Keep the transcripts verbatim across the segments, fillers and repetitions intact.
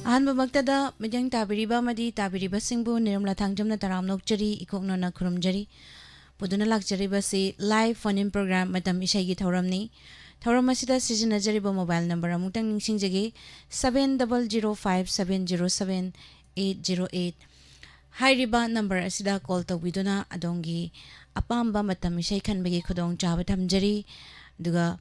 ꯑꯍꯥꯟꯕꯃꯛꯇꯗ ꯃꯤꯠꯌꯦꯡ ꯇꯥꯕꯤꯔꯤꯕ ꯑꯃꯗꯤ ꯇꯥꯕꯤꯔꯤꯕꯁꯤꯡꯕꯨ ꯅꯤꯔꯃꯂꯥ ꯊꯥꯡꯖꯝꯅ ꯇꯔꯥꯝꯅ ꯑꯣꯛꯆꯔꯤ, ꯏꯀꯣꯛꯅꯅ ꯈꯨꯔꯨꯝꯖꯔꯤ꯫ ꯄꯨꯗꯨꯅ ꯂꯥꯛꯆꯔꯤꯕꯁꯤ live phone-in program ꯃꯇꯝ ꯏꯁꯩꯒꯤ ꯊꯧꯔꯝꯅꯤ꯫ ꯊꯧꯔꯝ ꯑꯁꯤꯗ ꯁꯤꯖꯤꯟꯅꯖꯔꯤꯕ mobile number ꯑꯃꯨꯛꯇꯪ ꯅꯤꯡꯁꯤꯡꯖꯒꯦ, seven double zero five seven zero seven eight zero eight꯫ ꯍꯥꯏꯔꯤꯕ number ꯑꯁꯤꯗ call ꯇꯧꯕꯤꯗꯨꯅ ꯑꯗꯣꯝꯒꯤ ꯑꯄꯥꯝꯕ ꯃꯇꯝ ꯏꯁꯩ ꯈꯟꯕꯒꯤ ꯈꯨꯗꯣꯡꯆꯥꯕ ꯊꯝꯖꯔꯤ꯫ ꯑꯗꯨꯒ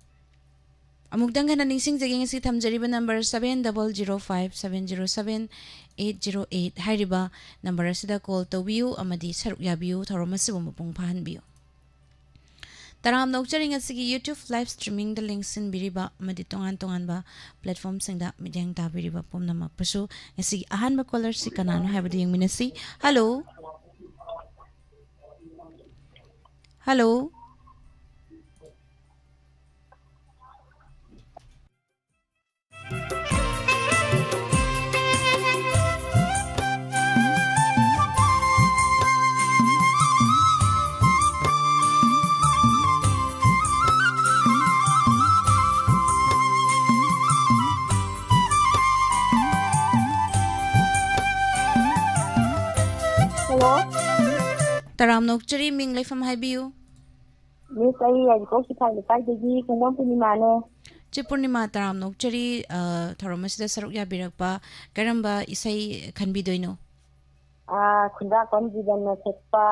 ꯑꯃꯨꯛꯇꯪ ꯍꯟꯅ ꯅꯤꯡꯁꯤꯡꯖꯒꯦ, ꯉꯁꯤ ꯊꯝꯖꯔꯤꯕ number seven double zero five seven zero seven eight zero eight ꯍꯥꯏꯔꯤꯕ number ꯑꯁꯤꯗ call ꯇꯧꯕꯤꯌꯨ ꯑꯃꯗꯤ ꯁꯔꯨꯛ ꯌꯥꯕꯤꯌꯨ, ꯊꯧꯔꯝ ꯑꯁꯤꯕꯨ ꯃꯄꯨꯡ ꯐꯥꯍꯟꯕꯤꯌꯨ꯫ ꯇꯔꯥꯝꯅ ꯑꯣꯛꯆꯔꯤ, ꯉꯁꯤꯒꯤ YouTube live streaming-ꯗ ꯂꯦꯡꯁꯤꯟꯕꯤꯔꯤꯕ ꯑꯃꯗꯤ ꯇꯣꯉꯥꯟ ꯇꯣꯉꯥꯟꯕ platform-ꯁꯤꯡꯗ ꯃꯤꯠꯌꯦꯡ ꯇꯥꯕꯤꯔꯤꯕ ꯄꯨꯝꯅꯃꯛꯄꯨꯁꯨ꯫ ꯉꯁꯤꯒꯤ ꯑꯍꯥꯟꯕ caller-ꯁꯤ ꯀꯅꯥꯅꯣ ꯍꯥꯏꯕꯗꯨ ꯌꯦꯡꯃꯤꯟꯅꯁꯤ꯫ Hello꯫ Hello꯫ Hello꯫ ꯇꯔꯥꯝꯅ ꯑꯣꯛꯆꯔꯤ, ꯃꯤꯡ ꯂꯩꯐꯝ ꯍꯥꯏꯕꯤꯌꯨ꯫ Miss, ꯑꯩ ꯌꯥꯏꯔꯤꯄꯣꯛ ꯁꯤꯐꯥꯏ ꯂꯩꯀꯥꯏꯗꯒꯤ ꯈꯣꯡꯕꯝ ꯄꯨꯔꯅꯤꯃꯥꯅꯦ꯫ ꯆꯦ ꯄꯨꯔꯅꯤꯃꯥ, ꯇꯔꯥꯝꯅ ꯑꯣꯛꯆꯔꯤ, ꯑ, ꯊꯧꯔꯝ ꯑꯁꯤꯗ ꯁꯔꯨꯛ ꯌꯥꯕꯤꯔꯛꯄ ꯀꯔꯝꯕ ꯏꯁꯩ ꯈꯟꯕꯤꯗꯣꯏꯅꯣ? ꯑ, ꯈꯨꯟꯗ꯭ꯔꯥꯛꯄꯝ ꯖꯤꯕꯟꯅ ꯁꯛꯄ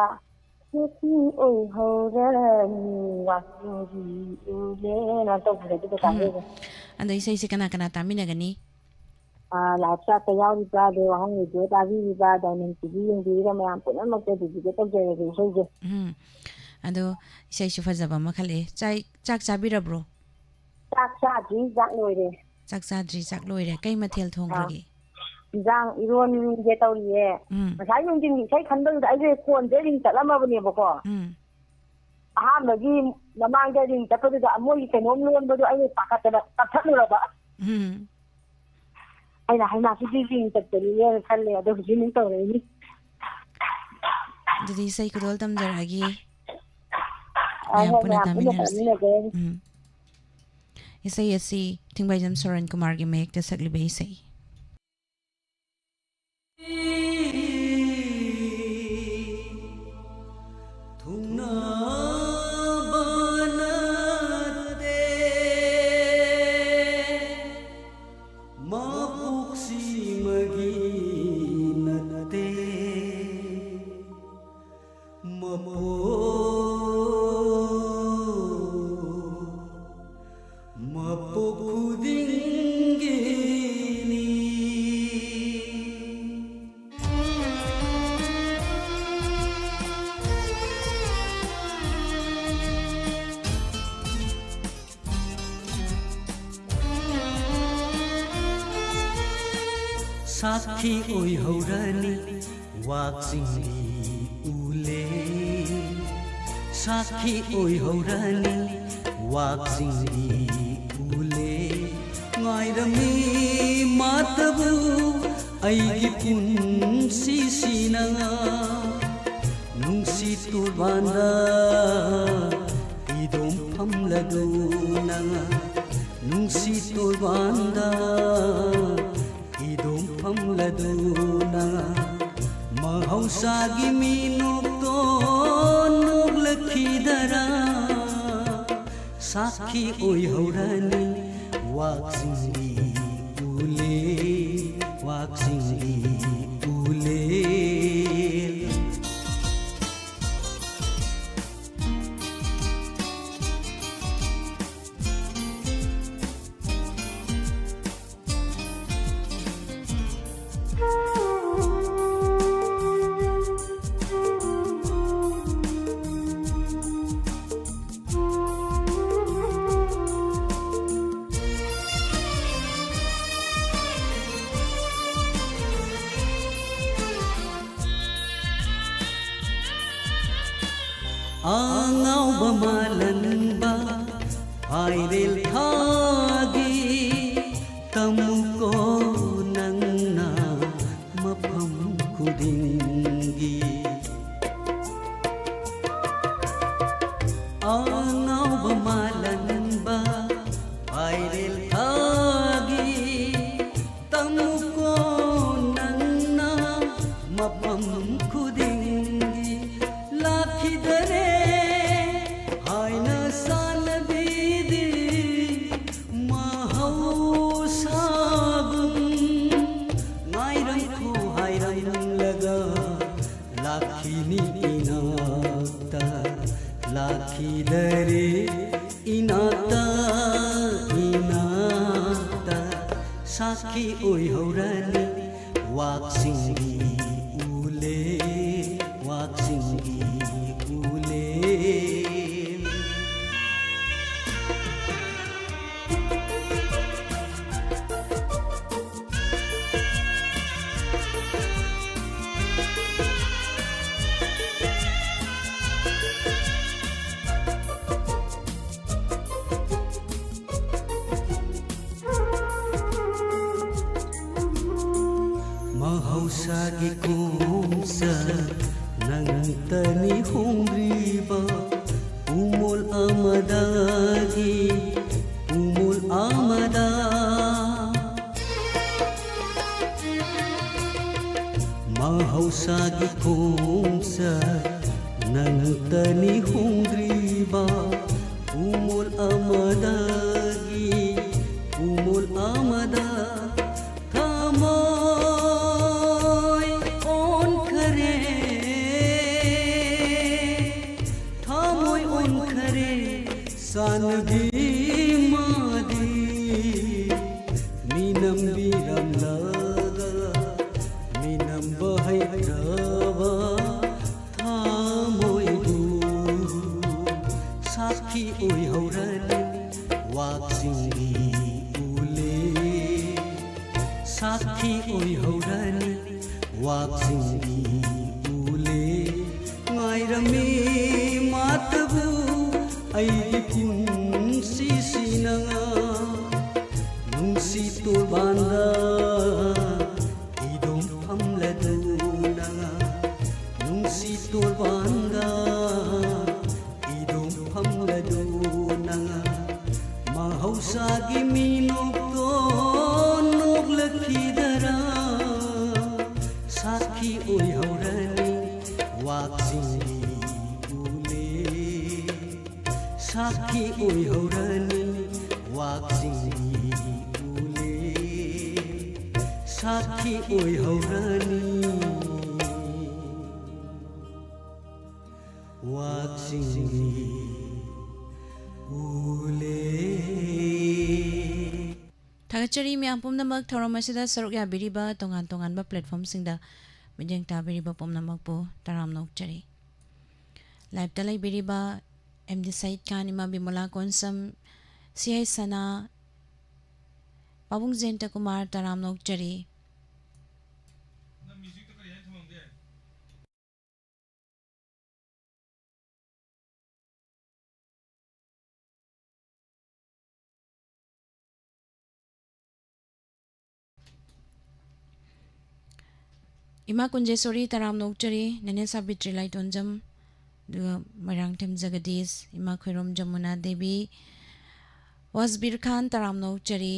"ꯅꯨꯄꯤ ꯑꯣꯏꯍꯧꯔꯅꯤ ꯋꯥꯈꯜꯒꯤ ꯎꯔꯦꯅ" ꯇꯧꯕꯗꯣ ꯑꯗꯨꯗꯣ ꯎꯝ꯫ ꯇꯥꯖꯩꯌꯦ꯫ ꯑꯗꯣ ꯏꯁꯩꯁꯦ ꯀꯅꯥ ꯀꯅꯥ ꯇꯥꯃꯤꯟꯅꯒꯅꯤ? ꯑ, live chat-ꯇ ꯌꯥꯎꯔꯤꯕ, ꯑꯗꯩ ꯋꯥꯍꯪ radio ꯇꯥꯕꯤꯔꯤꯕ, Diamond T V ꯌꯦꯡꯕꯤꯔꯤꯕ ꯃꯌꯥꯝ ꯄꯨꯝꯅꯃꯛꯇ dedicate ꯇꯧꯖꯔꯒꯦ ꯏꯁꯩꯁꯦ꯫ ꯎꯝ꯫ ꯑꯗꯣ ꯏꯁꯩꯁꯨ ꯐꯖꯕ ꯑꯃ ꯈꯜꯂꯛꯑꯦ꯫ ꯆꯥꯏ-, ꯆꯥꯛ ꯆꯥꯕꯤꯔꯕ꯭ꯔꯣ? ꯆꯥꯛ ꯆꯥꯗ꯭ꯔꯤ, ꯆꯥꯛ ꯂꯣꯏꯔꯦ꯫ ꯆꯥꯛ ꯆꯥꯗ꯭ꯔꯤ, ꯆꯥꯛ ꯂꯣꯏꯔꯦ꯫ ꯀꯩ ꯃꯊꯦꯜ ꯑꯥ꯫ ꯊꯣꯡꯈ꯭ꯔꯒꯦ? ꯏꯟꯖꯥꯡ ꯏꯔꯣꯟꯒꯦ ꯇꯧꯔꯤꯌꯦ꯫ ꯎꯝ꯫ ꯉꯁꯥꯏ ꯅꯨꯡꯊꯤꯟꯒꯤ ꯏꯁꯩ ꯈꯟꯕꯗꯨꯗ ꯑꯩꯁꯦ phone-ꯁꯦ ring ꯆꯠꯂꯝꯃꯕꯅꯦꯕꯀꯣ꯫ ꯎꯝ꯫ ꯑꯍꯥꯟꯕꯒꯤ ꯃꯃꯥꯡꯗ ring ꯆꯠꯄꯗꯨꯗ ꯃꯣꯏꯒꯤ ꯀꯩꯅꯣꯝ ꯂꯣꯟꯕꯗꯣ ꯑꯩꯅ ꯄꯥꯈꯠꯇꯅ ꯀꯛꯊꯠꯂꯨꯔꯕ꯫ ꯎꯝ꯫ ꯑꯩꯅ, "ꯍꯩꯃꯥ, ꯁꯤꯗꯤ ring ꯆꯠꯄꯅꯤꯅꯦꯅ" ꯈꯜꯂꯦ꯫ ꯑꯗꯣ ꯍꯧꯖꯤꯛ ꯑꯃꯨꯛ ꯇꯧꯔꯛꯏꯅꯤ꯫ ꯑꯗꯨꯗꯤ ꯏꯁꯩ ꯈꯨꯗꯣꯜ ꯇꯝꯖꯔꯛꯑꯒꯦ꯫ ꯑ, ꯃꯌꯥꯝ ꯍꯣꯏ, ꯄꯨꯟꯅ ꯃꯌꯥꯝ ꯄꯨꯟꯅ ꯇꯥꯃꯤꯟꯅꯔꯁꯤ꯫ ꯇꯥꯃꯤꯟꯅꯁꯦ꯫ ꯎꯝ꯫ ꯏꯁꯩ ꯑꯁꯤ ꯊꯤꯡꯕꯥꯏꯖꯝ ꯁꯣꯔꯟ ꯀꯨꯃꯥꯔꯒꯤ ꯃꯌꯦꯛꯇ ꯁꯛꯂꯤꯕ ꯏꯁꯩ꯫ ꯁꯥꯈꯤ ꯑꯣꯏꯍꯧꯔꯅꯤ ꯋꯥꯛꯆꯤꯡꯒꯤ ꯎꯂꯦ, ꯁꯥꯈꯤ ꯑꯣꯏꯍꯧꯔꯅꯤ ꯋꯥꯛꯆꯤꯡꯒꯤ ꯎꯂꯦ꯫ ꯉꯥꯏꯔꯝꯃꯤ ꯃꯥꯇꯕꯨ ꯑꯩꯒꯤ ꯄꯨꯟꯁꯤꯁꯤꯅ, ꯅꯨꯡꯁꯤ ꯇꯣꯔꯕꯥꯟꯗ ꯏꯗꯣꯝ ꯐꯝꯂꯗꯨꯅ, ꯅꯨꯡꯁꯤ ꯇꯣꯔꯕꯥꯟꯗ ꯏꯗꯣꯝ ꯐꯝꯂꯗꯨꯅ, ꯃꯍꯧꯁꯥꯒꯤ ꯃꯤꯅꯣꯛꯇꯣ ꯅꯣꯛꯂꯛꯈꯤꯗꯔꯥ? ꯁꯥꯈꯤ ꯑꯣꯏꯍꯧꯔꯅꯤ ꯋꯥꯛꯆꯤꯡꯒꯤ ꯎꯂꯦ, ꯋꯥꯛꯆꯤꯡꯒꯤ ꯎꯂꯦ꯫ ꯑꯉꯥꯎꯕ ꯃꯥꯂꯪꯕ ꯐꯥꯏꯔꯦꯜ ꯊꯥꯒꯤ, ꯇꯝꯃꯨꯀꯣ ꯅꯪꯅ ꯃꯐꯝ ꯈꯨꯗꯤꯡꯒꯤ꯫ ꯑꯉꯥꯎꯕ ꯃꯥꯂꯪꯕ ꯐꯥꯏꯔꯦꯜ ꯊꯥꯒꯤ, ꯇꯝꯃꯨꯀꯣ ꯅꯪꯅ ꯃꯐꯝ ꯈꯨꯗꯤꯡꯒꯤ꯫ ꯂꯥꯛꯈꯤꯗꯔꯦ ꯍꯥꯏꯅ ꯁꯥꯟꯅꯕꯤꯗꯤ ꯃꯍꯧꯁꯥꯒꯨꯝ, ꯉꯥꯏꯔꯝꯈꯣ ꯍꯥꯏꯔꯝꯂꯒ ꯂꯥꯛꯈꯤꯅꯤ ꯏꯅꯥꯛꯇ, ꯂꯥꯛꯈꯤꯗꯔꯦ ꯏꯅꯥꯛꯇ, ꯏꯅꯥꯛꯇ꯫ ꯁꯥꯈꯤ ꯑꯣꯏꯍꯧꯔꯅꯤ ꯋꯥꯛꯆꯤꯡꯒꯤ ꯎꯂꯦ, ꯋꯥꯛꯆꯤꯡꯒꯤ ꯎꯂꯦ꯫ ꯏꯁꯥꯒꯤ ꯈꯣꯡꯆꯠ ꯅꯪꯇꯅꯤ ꯍꯣꯡꯗ꯭ꯔꯤꯕ ꯎꯃꯣꯜ ꯑꯃꯗꯒꯤ ꯎꯃꯣꯜ ꯑꯃꯗ꯫ ꯃꯍꯧꯁꯥꯒꯤ ꯈꯣꯡꯆꯠ ꯅꯪꯇꯅꯤ ꯍꯣꯡꯗ꯭ꯔꯤꯕ ꯎꯃꯣꯜ ꯑꯃꯗꯒꯤ ꯎꯃꯣꯜ ꯑꯃꯗ꯫ ꯊꯃꯣꯏ ꯑꯣꯟꯈꯔꯦ, ꯊꯃꯣꯏ ꯑꯣꯟꯈꯔꯦ, ꯆꯥꯟꯅꯕꯤ ꯃꯥꯗꯤ꯫ ꯃꯤꯅꯝꯕꯤꯔꯝꯂꯒ ꯃꯤꯅꯝꯕ ꯍꯩꯇ꯭ꯔꯕ ꯊꯃꯣꯏꯕꯨ ꯁꯥꯈꯤ ꯑꯣꯏꯍꯧꯔꯅꯤ ꯋꯥꯛꯆꯤꯡꯒꯤ ꯎꯂꯦ꯫ ꯁꯥꯈꯤ ꯑꯣꯏꯍꯧꯔꯅꯤ ꯋꯥꯛꯆꯤꯡꯒꯤ ꯎꯂꯦ꯫ ꯉꯥꯏꯔꯝꯃꯤ ꯃꯥꯇꯕꯨ ꯑꯩꯒꯤ ꯄꯨꯟꯁꯤꯁꯤꯅ꯫ ꯅꯨꯡꯁꯤ ꯇꯣꯔꯕꯥꯟꯗ ꯏꯗꯣꯝ ꯐꯝꯂꯗꯨꯅ, ꯅꯨꯡꯁꯤ ꯇꯣꯔꯕꯥꯟꯗ ꯏꯗꯣꯝ ꯐꯝꯂꯗꯨꯅ, ꯃꯍꯧꯁꯥꯒꯤ ꯃꯤꯅꯣꯛꯇꯣ ꯅꯣꯛꯂꯛꯈꯤꯗꯔꯥ? ꯁꯥꯈꯤ ꯑꯣꯏꯍꯧꯔꯅꯤ ꯋꯥꯛꯆꯤꯡꯒꯤ ꯎꯂꯦ꯫ ꯁꯥꯈꯤ ꯑꯣꯏꯍꯧꯔꯅꯤ ꯋꯥꯛꯆꯤꯡꯒꯤ ꯎꯂꯦ꯫ ꯁꯥꯈꯤ ꯑꯣꯏꯍꯧꯔꯅꯤ ꯋꯥꯛꯆꯤꯡꯒꯤ ꯎꯂꯦ꯫ ꯊꯥꯒꯠꯆꯔꯤ ꯃꯌꯥꯝ ꯄꯨꯝꯅꯃꯛ ꯊꯧꯔꯝ ꯑꯁꯤꯗ ꯁꯔꯨꯛ ꯌꯥꯕꯤꯔꯤꯕ ꯇꯣꯉꯥꯟ ꯇꯣꯉꯥꯟꯕ platformꯁꯤꯡꯗ ꯃꯤꯠꯌꯦꯡ ꯇꯥꯕꯤꯔꯤꯕ ꯄꯨꯝꯅꯃꯛꯄꯨ ꯇꯔꯥꯝꯅ ꯑꯣꯛꯆꯔꯤ꯫ Liveꯇ ꯂꯩꯕꯤꯔꯤꯕ ꯑꯦꯝ ꯗꯤ ꯁꯌꯤꯗ ꯈꯥꯟ, ꯏꯃꯥ ꯕꯤꯃꯣꯂꯥ ꯀꯣꯟꯁꯝ, ꯁꯤ ꯑꯥꯏ ꯁꯅꯥ, ꯄꯥꯕꯨꯡ ꯖꯌꯟꯇ ꯀꯨꯃꯥꯔ, ꯇꯔꯥꯝꯅ ꯑꯣꯛꯆꯔꯤ꯫ ꯏꯃꯥ ꯀꯨꯟꯖꯦꯁꯣꯔꯤ ꯇꯔꯥꯝꯅ ꯑꯣꯛꯆꯔꯤ, ꯅꯦꯅꯦ ꯁꯥꯕꯤꯇ꯭ꯔꯤ ꯂꯥꯏꯇꯣꯟꯖꯝ, ꯑꯗꯨꯒ ꯃꯣꯏꯔꯥꯡꯊꯦꯝ ꯖꯒꯗꯤꯁ, ꯏꯃꯥ ꯈꯣꯏꯔꯣꯝ ꯖꯃꯨꯅꯥ ꯗꯦꯕꯤ, ꯋꯥꯁꯕꯤꯔ ꯈꯥꯟ ꯇꯔꯥꯝꯅ ꯑꯣꯛꯆꯔꯤ,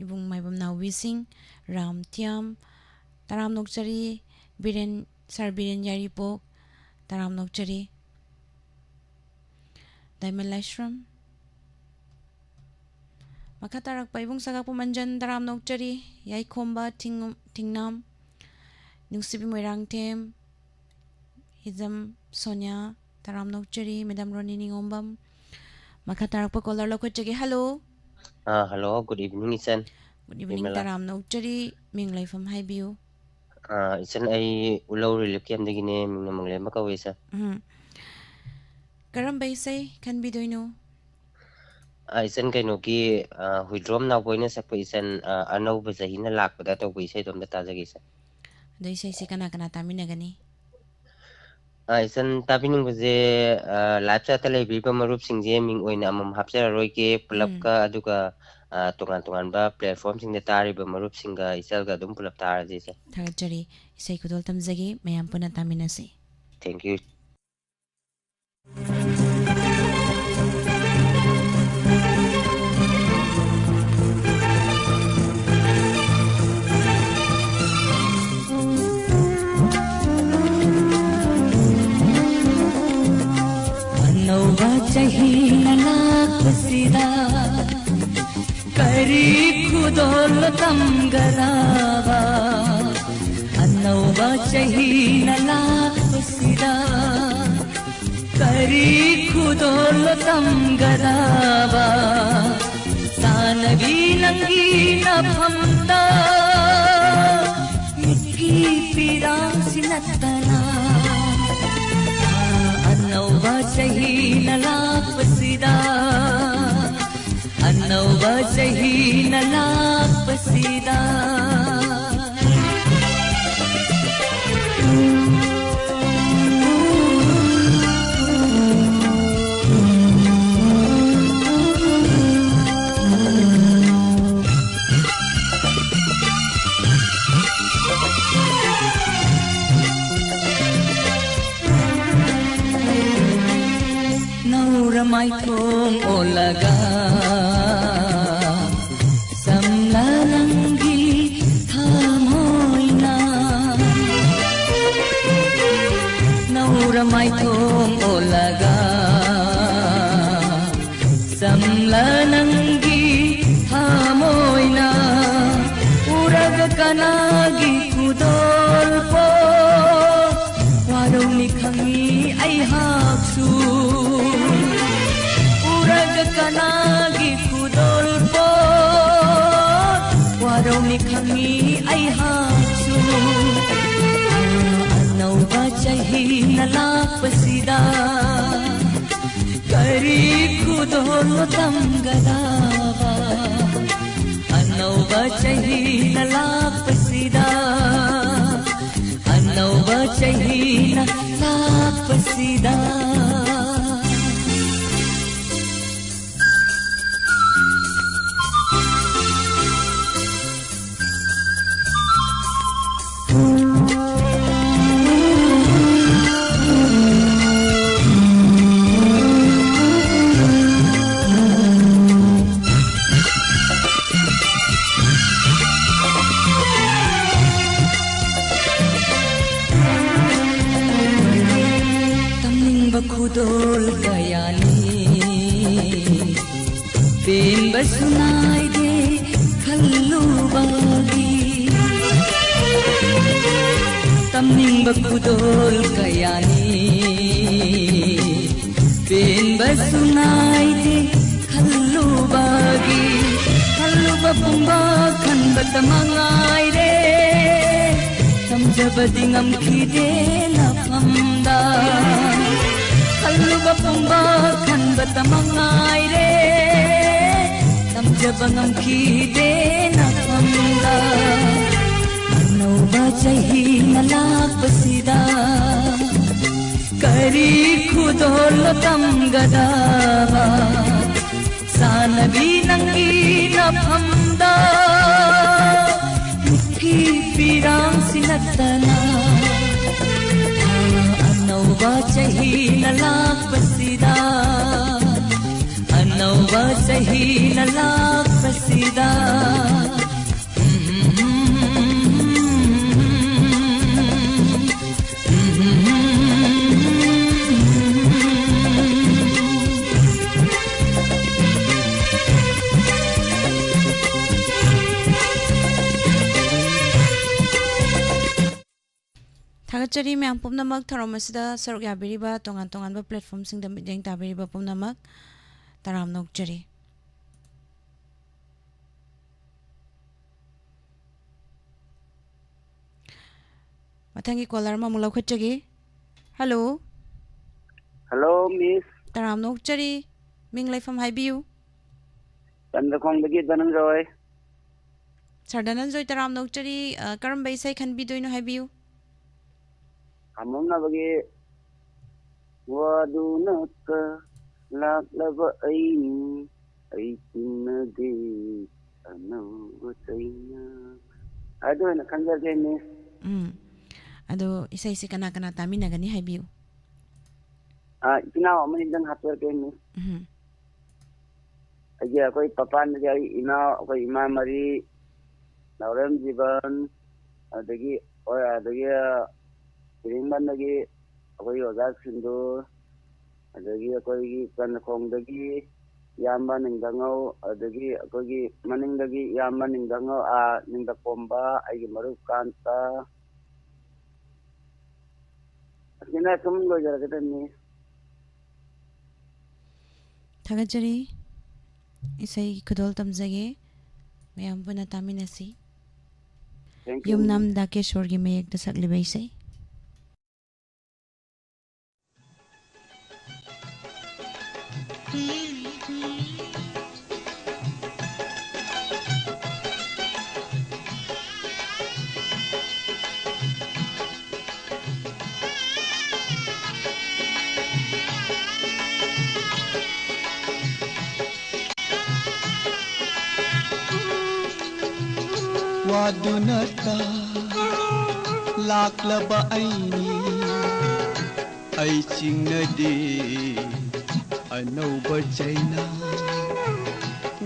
ꯏꯕꯨꯡ ꯃꯥꯏꯕꯝ ꯅꯥꯎꯕꯤꯁꯤꯡ, ꯔꯥꯝ ꯊꯤꯌꯥꯝ ꯇꯔꯥꯝꯅ ꯑꯣꯛꯆꯔꯤ, ꯕꯤꯔꯦꯟ, ꯁꯥꯔ ꯕꯤꯔꯦꯟ ꯌꯥꯏꯔꯤꯄꯣꯛ ꯇꯔꯥꯝꯅ ꯑꯣꯛꯆꯔꯤ, ꯗꯥꯏꯃꯟ ꯂꯥꯏꯁ꯭ꯔꯝ꯫ ꯃꯈꯥ ꯇꯥꯔꯛꯄ ꯏꯕꯨꯡ ꯁꯒꯥꯛꯄ ꯃꯟꯖꯟ ꯇꯔꯥꯝꯅ ꯑꯣꯛꯆꯔꯤ, ꯌꯥꯏꯈꯣꯝꯕ ꯊꯤꯡ-, ꯊꯤꯡꯅꯥꯝ, ꯅꯨꯡꯁꯤꯕꯤ ꯃꯣꯏꯔꯥꯡꯊꯦꯝ, ꯍꯤꯖꯝ ꯁꯣꯅꯤꯌꯥ ꯇꯔꯥꯝꯅ ꯑꯣꯛꯆꯔꯤ, ꯃꯦꯗꯥꯝ ꯔꯣꯅꯤ ꯅꯤꯉꯣꯝꯕꯝ꯫ ꯃꯈꯥ ꯇꯥꯔꯛꯄ ꯀꯣꯂꯔ ꯂꯧꯈꯠꯆꯒꯦ꯫ Hello. Ah, hello, good evening ꯏꯆꯟ꯫ Good evening, Bimala. ꯇꯔꯥꯝꯅ ꯑꯣꯛꯆꯔꯤ, ꯃꯤꯡ ꯂꯩꯐꯝ ꯍꯥꯏꯕꯤꯌꯨ꯫ ꯑꯥ, ꯏꯆꯟ, ꯑꯩ ꯎꯂꯧ ꯔꯤꯂꯤꯐ ꯀꯦꯝꯗꯒꯤꯅꯦ, ꯃꯤꯡꯅ ꯃꯪꯂꯦꯝꯕ ꯀꯧꯋꯦ ꯏꯆꯟ꯫ ꯎꯝ꯫ ꯀꯔꯝꯕ ꯏꯁꯩ ꯈꯟꯕꯤꯗꯣꯏꯅꯣ? ꯑꯥ, ꯏꯆꯟ, ꯀꯩꯅꯣꯒꯤ, ꯑꯥ, ꯍꯨꯏꯗ꯭ꯔꯣꯝ ꯅꯥꯎꯕꯣꯏꯅ ꯁꯛꯄ ꯏꯆꯟ, ꯑꯥ, ꯑꯅꯧꯕ ꯆꯍꯤꯅ ꯂꯥꯛꯄꯗ ꯇꯧꯕ ꯏꯁꯩꯗꯣ ꯑꯝꯇ ꯇꯥꯖꯒꯦ ꯏꯆꯟ꯫ ꯑꯗꯣ ꯏꯁꯩꯁꯦ ꯀꯅꯥ ꯀꯅꯥ ꯇꯥꯃꯤꯟꯅꯒꯅꯤ? ꯑꯥ, ꯏꯆꯟ, ꯇꯥꯕꯤꯅꯤꯡꯕꯁꯦ, ꯑꯥ, live chat ꯇ ꯂꯩꯕꯤꯔꯤꯕ ꯃꯔꯨꯞꯁꯤꯡꯁꯦ ꯃꯤꯡ ꯑꯣꯏꯅ ꯑꯃꯃꯝ ꯍꯥꯞꯆꯔꯔꯣꯏꯒꯦ, ꯎꯝ꯫ ꯄꯨꯂꯞꯀ, ꯑꯗꯨꯒ, ꯑꯥ, ꯇꯣꯉꯥꯟ ꯇꯣꯉꯥꯟꯕ platform ꯁꯤꯡꯗ ꯇꯥꯔꯤꯕ ꯃꯔꯨꯞꯁꯤꯡꯒ ꯏꯆꯜꯒ ꯑꯗꯨꯝ ꯄꯨꯂꯞ ꯇꯥꯔꯁꯤ ꯏꯆꯟ꯫ ꯊꯥꯒꯠꯆꯔꯤ꯫ ꯏꯁꯩ ꯈꯨꯗꯣꯜ ꯇꯝꯖꯒꯦ, ꯃꯌꯥꯝ ꯄꯨꯟꯅ ꯇꯥꯃꯤꯟꯅꯁꯤ꯫ Thank you꯫ ꯑꯅꯧꯕ ꯆꯍꯤꯅ ꯂꯥꯛꯄꯁꯤꯗ ꯀꯔꯤ ꯈꯨꯗꯣꯜ ꯇꯝꯒꯗꯕ? ꯑꯅꯧꯕ ꯆꯍꯤꯅ ꯂꯥꯛꯄꯁꯤꯗ ꯀꯔꯤ ꯈꯨꯗꯣꯜ ꯇꯝꯒꯗꯕ? ꯆꯥꯅꯕꯤ ꯅꯪꯒꯤ ꯅꯐꯝꯗ ꯃꯤꯠꯀꯤ ꯄꯤꯔꯥꯡꯁꯤ ꯅꯠꯇꯅ ꯑꯅꯧꯕ ꯆꯍꯤꯅ ꯂꯥꯛꯄꯁꯤꯗ, ꯑꯅꯧꯕ ꯆꯍꯤꯅ ꯂꯥꯛꯄꯁꯤꯗ꯫ ꯃꯥꯏꯊꯣꯡ ꯑꯣꯜꯂꯒ ꯆꯝꯂ ꯅꯪꯒꯤ ꯊꯃꯣꯏꯅ ꯅꯧꯔ ꯃꯥꯏꯊꯣꯡ ꯑꯣꯜꯂꯒ ꯆꯝꯂ ꯅꯪꯒꯤ ꯊꯃꯣꯏꯅ ꯎꯔꯒ ꯀꯅꯥꯒꯤ ꯈꯨꯗꯣꯜꯄꯣ ꯋꯥꯔꯧꯅꯤ ꯈꯪꯉꯤ ꯑꯩꯍꯥꯛꯁꯨ ꯎꯔꯒ ꯀꯅꯥꯒꯤ ꯈꯨꯗꯣꯜꯄꯣ ꯋꯥꯔꯧꯅꯤ ꯈꯪꯉꯤ ꯑꯩꯍꯥꯛꯁꯨ ꯑꯅꯧꯕ ꯆꯍꯤꯅ ꯂꯥꯛꯄꯁꯤꯗ ꯀꯔꯤ ꯈꯨꯗꯣꯜ ꯇꯝꯒꯗꯕ ꯑꯅꯧꯕ ꯆꯍꯤꯅ ꯂꯥꯛꯄꯁꯤꯗ ꯑꯅꯧꯕ ꯆꯍꯤꯅ ꯂꯥꯛꯄꯁꯤꯗ ꯈꯨꯗꯣꯜ ꯀꯌꯥꯅꯤ ꯄꯦꯟꯕꯁꯨ ꯅꯥꯏꯗꯦ ꯈꯜꯂꯨꯕꯒꯤ ꯇꯝꯅꯤꯡꯕ ꯈꯨꯗꯣꯜ ꯀꯌꯥꯅꯤ ꯄꯦꯟꯕꯁꯨ ꯅꯥꯏꯗꯦ ꯈꯜꯂꯨꯕꯒꯤ ꯈꯜꯂꯨꯕ ꯄꯨꯝꯕ ꯈꯟꯕꯇ ꯃꯉꯥꯏꯔꯦ ꯇꯝꯖꯕꯗꯤ ꯉꯝꯈꯤꯗꯦ ꯅꯐꯝꯗ ꯈꯜꯂꯨꯕ ꯄꯨꯝꯕ ꯈꯟꯕꯇ ꯃꯉꯥꯏꯔꯦ ꯇꯝꯖꯕ ꯉꯝꯈꯤꯗꯦ ꯅꯐꯝꯗ ꯑꯅꯧꯕ ꯆꯍꯤꯅ ꯂꯥꯛꯄꯁꯤꯗ ꯀꯔꯤ ꯈꯨꯗꯣꯜ ꯇꯝꯒꯗꯕ ꯆꯥꯟꯅꯕꯤ ꯅꯪꯒꯤ ꯅꯐꯝꯗ ꯃꯤꯠꯀꯤ ꯄꯤꯔꯥꯡꯁꯤ ꯅꯠꯇꯅ ꯊꯥ ꯑꯅꯧꯕ ꯆꯍꯤꯅ ꯂꯥꯛꯄꯁꯤꯗ ꯑꯅꯧꯕ ꯆꯍꯤꯅ ꯂꯥꯛꯄꯁꯤꯗ꯫ ꯊꯥꯒꯠꯆꯔꯤ ꯃꯌꯥꯝ ꯄꯨꯝꯅꯃꯛ, ꯊꯧꯔꯝ ꯑꯁꯤꯗ ꯁꯔꯨꯛ ꯌꯥꯕꯤꯔꯤꯕ, ꯇꯣꯉꯥꯟ ꯇꯣꯉꯥꯟꯕ platformꯁꯤꯡꯗ ꯃꯤꯠꯌꯦꯡ ꯇꯥꯕꯤꯔꯤꯕ ꯄꯨꯝꯅꯃꯛ ꯇꯔꯥꯝꯅ ꯑꯣꯛꯆꯔꯤ꯫ ꯃꯊꯪꯒꯤ caller ꯑꯃꯃꯨꯛ ꯂꯧꯈꯠꯆꯒꯦ꯫ Hello꯫ Hello, Miss꯫ ꯇꯔꯥꯝꯅ ꯑꯣꯛꯆꯔꯤ꯫ ꯃꯤꯡ ꯂꯩꯐꯝ ꯍꯥꯏꯕꯤꯌꯨ꯫ ꯆꯟꯗ꯭ꯔꯈꯣꯡꯗꯒꯤ ꯙꯅꯟꯖꯣꯏ꯫ Sir ꯙꯅꯟꯖꯣꯏ, ꯇꯔꯥꯝꯅ ꯑꯣꯛꯆꯔꯤ꯫ ꯑ, ꯀꯔꯝꯕ ꯏꯁꯩ ꯈꯟꯕꯤꯗꯣꯏꯅꯣ ꯍꯥꯏꯕꯤꯌꯨ꯫ ꯈꯥꯝꯃꯝꯅꯕꯒꯤ ꯋꯥꯗꯨꯅ ꯀ ꯂꯥꯛꯂꯕ ꯑꯩꯅꯤ, ꯑꯩ ꯆꯤꯡꯅꯗꯦ ꯑꯅꯧꯕ ꯆꯩꯅ꯫ ꯑꯗꯨ ꯑꯣꯏꯅ ꯈꯟꯖꯒꯦ, Miss꯫ ꯎꯝ꯫ ꯑꯗꯣ ꯏꯁꯩꯁꯦ ꯀꯅꯥ ꯀꯅꯥ ꯇꯥꯃꯤꯟꯅꯒꯅꯤ ꯍꯥꯏꯕꯤꯌꯨ꯫ ꯑ, ꯏꯆꯤꯟ ꯏꯅꯥꯎ ꯑꯃꯅꯤꯗꯪ ꯍꯥꯞꯆꯔꯛꯀꯦ, Miss꯫ ꯎꯝ꯫ ꯑꯩꯒꯤ, ꯑꯩꯈꯣꯏ ꯄꯄꯥꯟꯗꯒꯤ ꯑꯩ ꯏꯅꯥꯎ, ꯑꯩꯈꯣꯏ ꯏꯃꯥ ꯃꯔꯤ, ꯅꯥꯎꯔꯦꯝ ꯖꯤꯕꯟ, ꯑꯗꯒꯤ, ꯍꯣꯏ, ꯑꯗꯒꯤ, ꯏꯔꯤꯡꯕꯟꯗꯒꯤ ꯑꯩꯈꯣꯏꯒꯤ ꯑꯣꯖꯥ ꯁꯤꯟꯗꯨ, ꯑꯗꯒꯤ ꯑꯩꯈꯣꯏꯒꯤ ꯆꯟꯗ꯭ꯔꯈꯣꯡꯗꯒꯤ ꯏꯌꯥꯝꯕ ꯅꯤꯡꯊꯉꯧ, ꯑꯗꯒꯤ ꯑꯩꯈꯣꯏꯒꯤ ꯃꯅꯤꯡꯗꯒꯤ ꯏꯌꯥꯝꯕ ꯅꯤꯡꯊꯉꯧ, ꯑꯥ, ꯅꯤꯡꯊꯀꯣꯝꯕ, ꯑꯩꯒꯤ ꯃꯔꯨꯞ ꯀꯥꯟꯇ, ꯑꯁꯤꯅ ꯁꯨꯝ ꯂꯣꯏꯖꯔꯒꯗꯕꯅꯤ꯫ ꯊꯥꯒꯠꯆꯔꯤ꯫ ꯏꯁꯩ ꯈꯨꯗꯣꯜ ꯇꯝꯖꯒꯦ꯫ ꯃꯌꯥꯝ ꯄꯨꯟꯅ ꯇꯥꯃꯤꯟꯅꯁꯤ꯫ Thank you꯫ ꯌꯨꯝꯅꯥꯝ ꯗꯥꯀꯦꯁꯣꯔꯒꯤ ꯃꯌꯦꯛꯇ ꯁꯛꯂꯤꯕ ꯏꯁꯩ꯫ ꯋꯥꯗꯨꯅꯇ ꯂꯥꯛꯂꯕ ꯑꯩꯅꯤ, ꯑꯩ ꯆꯤꯡꯅꯗꯦ ꯑꯅꯧꯕ ꯆꯩꯅꯥ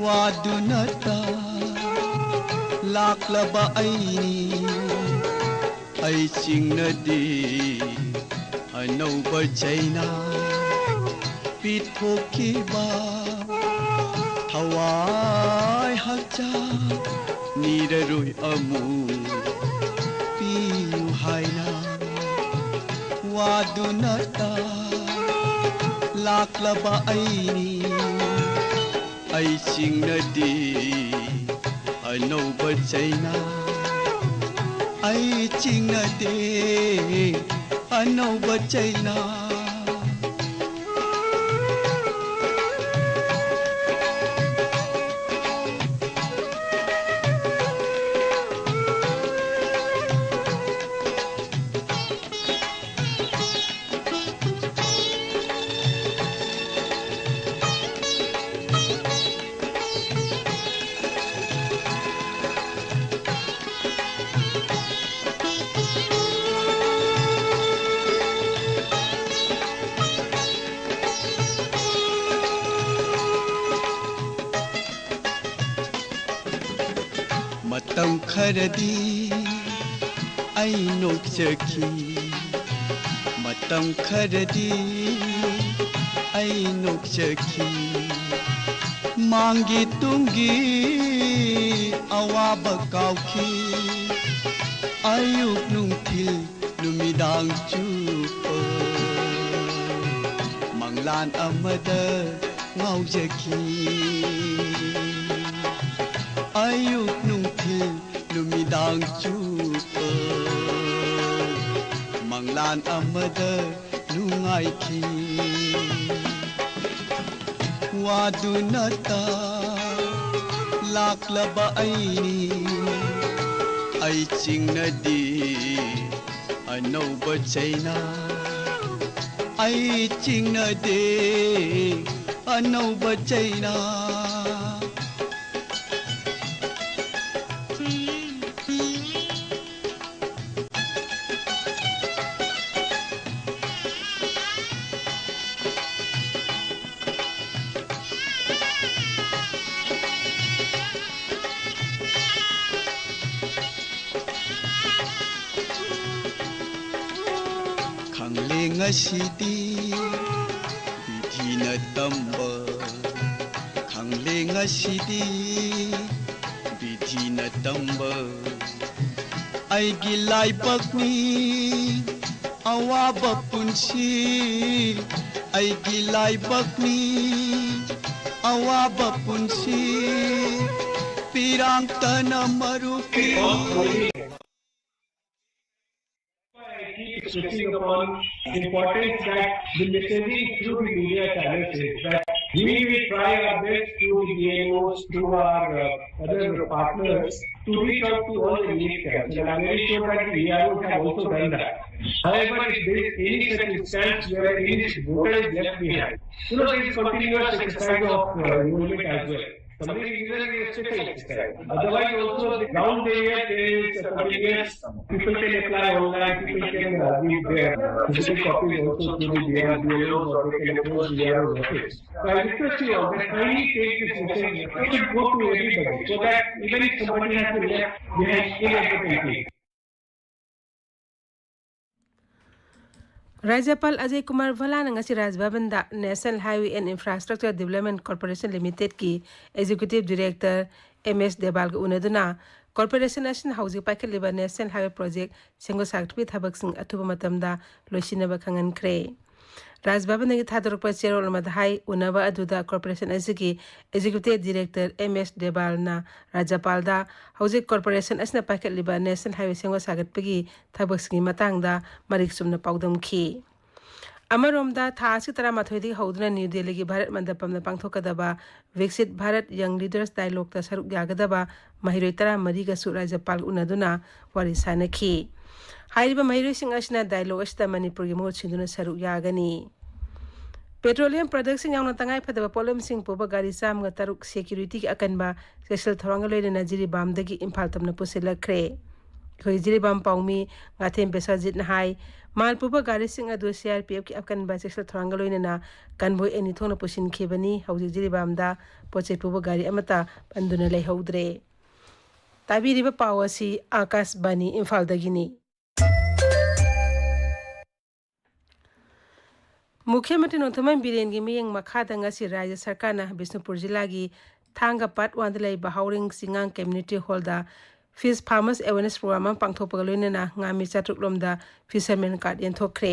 ꯋꯥꯗꯨꯅꯇ ꯂꯥꯛꯂꯕ ꯑꯩꯅꯤ꯫ ꯑꯩ ꯆꯤꯡꯅꯗꯦ ꯑꯅꯧꯕ ꯆꯩꯅꯥ ꯄꯤꯊꯣꯛꯈꯤꯕ ꯊꯋꯥꯏ ꯍꯛꯆꯥꯡ ꯅꯤꯔꯔꯣꯏ ꯑꯃꯨꯛ ꯄꯤꯌꯨ ꯍꯥꯏꯅ ꯋꯥꯗꯨꯅꯇ ꯂꯥꯛꯂꯕ ꯑꯩꯅꯤ꯫ ꯑꯩ ꯆꯤꯡꯅꯗꯦ ꯑꯅꯧꯕ ꯆꯩꯅꯥ, ꯑꯩ ꯆꯤꯡꯅꯗꯦ ꯑꯅꯧꯕ ꯆꯩꯅꯥ꯫ ꯃꯇꯝ ꯈꯔꯗꯤ ꯑꯩ ꯅꯣꯛꯆꯈꯤ, ꯃꯇꯝ ꯈꯔꯗꯤ ꯑꯩ ꯅꯣꯛꯆꯈꯤ꯫ ꯃꯥꯡꯒꯤ ꯇꯨꯡꯒꯤ ꯑꯋꯥꯕ ꯀꯥꯎꯈꯤ꯫ ꯑꯌꯨꯛ ꯅꯨꯡꯊꯤꯜ ꯅꯨꯃꯤꯗꯥꯡ ꯆꯨꯞꯄ ꯃꯪꯂꯥꯟ ꯑꯃꯗ ꯉꯥꯎꯖꯈꯤ꯫ ꯑꯌꯨꯛ ꯅꯨꯡꯊꯤꯜ ꯅꯨꯃꯤꯗꯥꯡ ꯆꯨꯞꯄ ꯃꯪꯂꯥꯟ ꯑꯃꯗ ꯅꯨꯡꯉꯥꯏꯈꯤ꯫ ꯋꯥꯗꯨꯅꯇ ꯂꯥꯛꯂꯕ ꯑꯩꯅꯤ꯫ ꯑꯩ ꯆꯤꯡꯅꯗꯦ ꯑꯅꯧꯕ ꯆꯩꯅꯥ, ꯑꯩ ꯆꯤꯡꯅꯗꯦ ꯑꯅꯧꯕ ꯆꯩꯅꯥ꯫ ꯉꯁꯤꯗꯤ ꯕꯤꯙꯤꯅ ꯇꯝꯕ ꯈꯪꯂꯦ꯫ ꯉꯁꯤꯗꯤ ꯕꯤꯙꯤꯅ ꯇꯝꯕ ꯑꯩꯒꯤ ꯂꯥꯏꯕꯛꯅꯤ꯫ ꯑꯋꯥꯕ ꯄꯨꯟꯁꯤ ꯑꯩꯒꯤ ꯂꯥꯏꯕꯛꯅꯤ꯫ ꯑꯋꯥꯕ ꯄꯨꯟꯁꯤ ꯄꯤꯔꯥꯡꯇꯅ ꯃꯔꯨꯞꯀꯤ꯫ I keep stressing upon the importance that the messaging through the media channels is that we will try our best through the D N Os, through our uh, other partners to reach out to all the relief camps. And I'm very sure that the E R Os have also done that. However, if there is any such instance where any voter is left behind, you know, there is continuous exercise of uh, enrollment as well. Somebody is usually a special exercise. Otherwise, also the ground area, there is a continuous, people can apply online, people can uh, give their physical copies also through the D M, D L Os, or they can approach the E R O office. So I request you all that kindly take this message, let it go to everybody, so that even if somebody has been left behind inadvertently. ꯔꯥꯖ꯭ꯌꯄꯥꯜ Ajay Kumar ꯚꯂꯥꯅ ꯉꯁꯤ ꯔꯥꯖ ꯚꯕꯟꯗ National Highway and Infrastructure Development Corporation Limitedꯀꯤ Executive Director M S ꯗꯦꯕꯥꯜꯒ ꯎꯅꯗꯨꯅ corporation ꯑꯁꯤꯅ ꯍꯧꯖꯤꯛ ꯄꯥꯏꯈꯠꯂꯤꯕ National Highway project ꯁꯦꯝꯒꯠ ꯁꯥꯒꯠꯄꯒꯤ ꯊꯕꯛꯁꯤꯡ ꯑꯊꯨꯕ ꯃꯇꯝꯗ ꯂꯣꯏꯁꯤꯟꯅꯕ ꯈꯪꯍꯟꯈ꯭ꯔꯦ꯫ ꯔꯥꯖ ꯚꯕꯟꯗꯒꯤ ꯊꯥꯗꯣꯔꯛꯄ ꯆꯦꯔꯣꯜ ꯑꯃꯗ ꯍꯥꯏ, ꯎꯅꯕ ꯑꯗꯨꯗ corporation ꯑꯁꯤꯒꯤ Executive Director M S ꯗꯦꯕꯥꯜꯅ ꯔꯥꯖ꯭ꯌꯄꯥꯜꯗ ꯍꯧꯖꯤꯛ corporation ꯑꯁꯤꯅ ꯄꯥꯏꯈꯠꯂꯤꯕ National Highway ꯁꯦꯝꯒꯠ ꯁꯥꯒꯠꯄꯒꯤ ꯊꯕꯛꯁꯤꯡꯒꯤ ꯃꯇꯥꯡꯗ ꯃꯔꯤꯛ ꯆꯨꯝꯅ ꯄꯥꯎꯗꯝꯈꯤ꯫ ꯑꯃꯔꯣꯝꯗ, ꯊꯥ ꯑꯁꯤ ꯇꯔꯥꯃꯥꯊꯣꯏꯗꯒꯤ ꯍꯧꯗꯨꯅ ꯅ꯭ꯌꯨ ꯗꯦꯜꯂꯤꯒꯤ ꯚꯥꯔꯠ ꯃꯟꯗꯄꯝꯗ ꯄꯥꯡꯊꯣꯛꯀꯗꯕ ꯕꯤꯛꯁꯤꯠ ꯚꯥꯔꯠ ꯌꯪ ꯂꯤꯗꯔꯁ ꯗꯥꯏꯂꯣꯒꯇ ꯁꯔꯨꯛ ꯌꯥꯒꯗꯕ ꯃꯍꯩꯔꯣꯏ ꯇꯔꯥꯃꯔꯤꯒꯁꯨ ꯔꯥꯖ꯭ꯌꯄꯥꯜ ꯎꯅꯗꯨꯅ ꯋꯥꯔꯤ ꯁꯥꯅꯈꯤ꯫ ꯍꯥꯏꯔꯤꯕ ꯃꯍꯩꯔꯣꯏꯁꯤꯡ ꯑꯁꯤꯅ ꯗꯥꯏꯂꯣꯒ ꯑꯁꯤꯗ ꯃꯅꯤꯄꯨꯔꯒꯤ ꯃꯍꯨꯠ ꯁꯤꯟꯗꯨꯅ ꯁꯔꯨꯛ ꯌꯥꯒꯅꯤ꯫ Petroleum productꯁꯤꯡ ꯌꯥꯎꯅ ꯇꯉꯥꯏ ꯐꯗꯕ ꯄꯣꯠꯂꯝꯁꯤꯡ ꯄꯨꯕ ꯒꯥꯔꯤ ꯆꯥꯝꯃꯒ ꯇꯔꯨꯛ securityꯒꯤ ꯑꯀꯟꯕ ꯆꯦꯛꯁꯤꯜ ꯊꯧꯔꯥꯡꯒ ꯂꯣꯏꯅꯅ ꯖꯤꯔꯤꯕꯥꯝꯗꯒꯤ ꯏꯝꯐꯥꯜ ꯇꯝꯅ ꯄꯨꯁꯤꯜꯂꯛꯈ꯭ꯔꯦ꯫ ꯑꯩꯈꯣꯏ ꯖꯤꯔꯤꯕꯥꯝ ꯄꯥꯎꯃꯤ ꯉꯥꯊꯦꯝ ꯕꯤꯁ꯭ꯋꯥꯖꯤꯠꯅ ꯍꯥꯏ, ꯃꯥꯜ ꯄꯨꯕ ꯒꯥꯔꯤꯁꯤꯡ ꯑꯗꯨ CRPFꯀꯤ ꯑꯀꯟꯕ ꯆꯦꯛꯁꯤꯜ ꯊꯧꯔꯥꯡꯒ ꯂꯣꯏꯅꯅ convoy ꯑꯅꯤ ꯊꯣꯛꯅ ꯄꯨꯁꯤꯟꯈꯤꯕꯅꯤ꯫ ꯍꯧꯖꯤꯛ ꯖꯤꯔꯤꯕꯥꯝꯗ ꯄꯣꯠ ꯆꯩ ꯄꯨꯕ ꯒꯥꯔꯤ ꯑꯃꯠꯇ ꯄꯟꯗꯨꯅ ꯂꯩꯍꯧꯗ꯭ꯔꯦ꯫ ꯇꯥꯕꯤꯔꯤꯕ ꯄꯥꯎ ꯑꯁꯤ ꯑꯥꯀꯥꯁꯕꯥꯅꯤ ꯏꯝꯐꯥꯜꯗꯒꯤꯅꯤ꯫ ꯃꯨꯈ꯭ꯌ ꯃꯟꯇ꯭ꯔꯤ ꯅꯣꯡꯊꯣꯝꯕꯝ ꯕꯤꯔꯦꯟꯒꯤ ꯃꯤꯠꯌꯦꯡ ꯃꯈꯥꯗ ꯉꯁꯤ ꯔꯥꯖ꯭ꯌ ꯁꯔꯀꯥꯔꯅ ꯕꯤꯁꯅꯨꯄꯨꯔ ꯖꯤꯂꯥꯒꯤ ꯊꯥꯡꯒ ꯄꯥꯔꯠ ꯋꯥꯟꯗ ꯂꯩꯕ ꯍꯥꯎꯔꯤꯡ ꯆꯤꯉꯥꯡ ꯀꯝꯃ꯭ꯌꯨꯅꯤꯇꯤ ꯍꯣꯜꯗ ꯐꯤꯁ ꯐꯥꯔꯃꯔꯁ ꯑꯦꯋꯦꯔꯅꯦꯁ ꯄ꯭ꯔꯣꯒ꯭ꯔꯥꯝ ꯑꯃ ꯄꯥꯡꯊꯣꯛꯄꯒ ꯂꯣꯏꯅꯅ ꯉꯥꯃꯤ ꯆꯥꯇ꯭ꯔꯨꯛ ꯂꯣꯝꯗ ꯐꯤꯁꯔꯃꯦꯟ ꯀꯥꯔꯗ ꯌꯦꯟꯊꯣꯛꯈ꯭ꯔꯦ꯫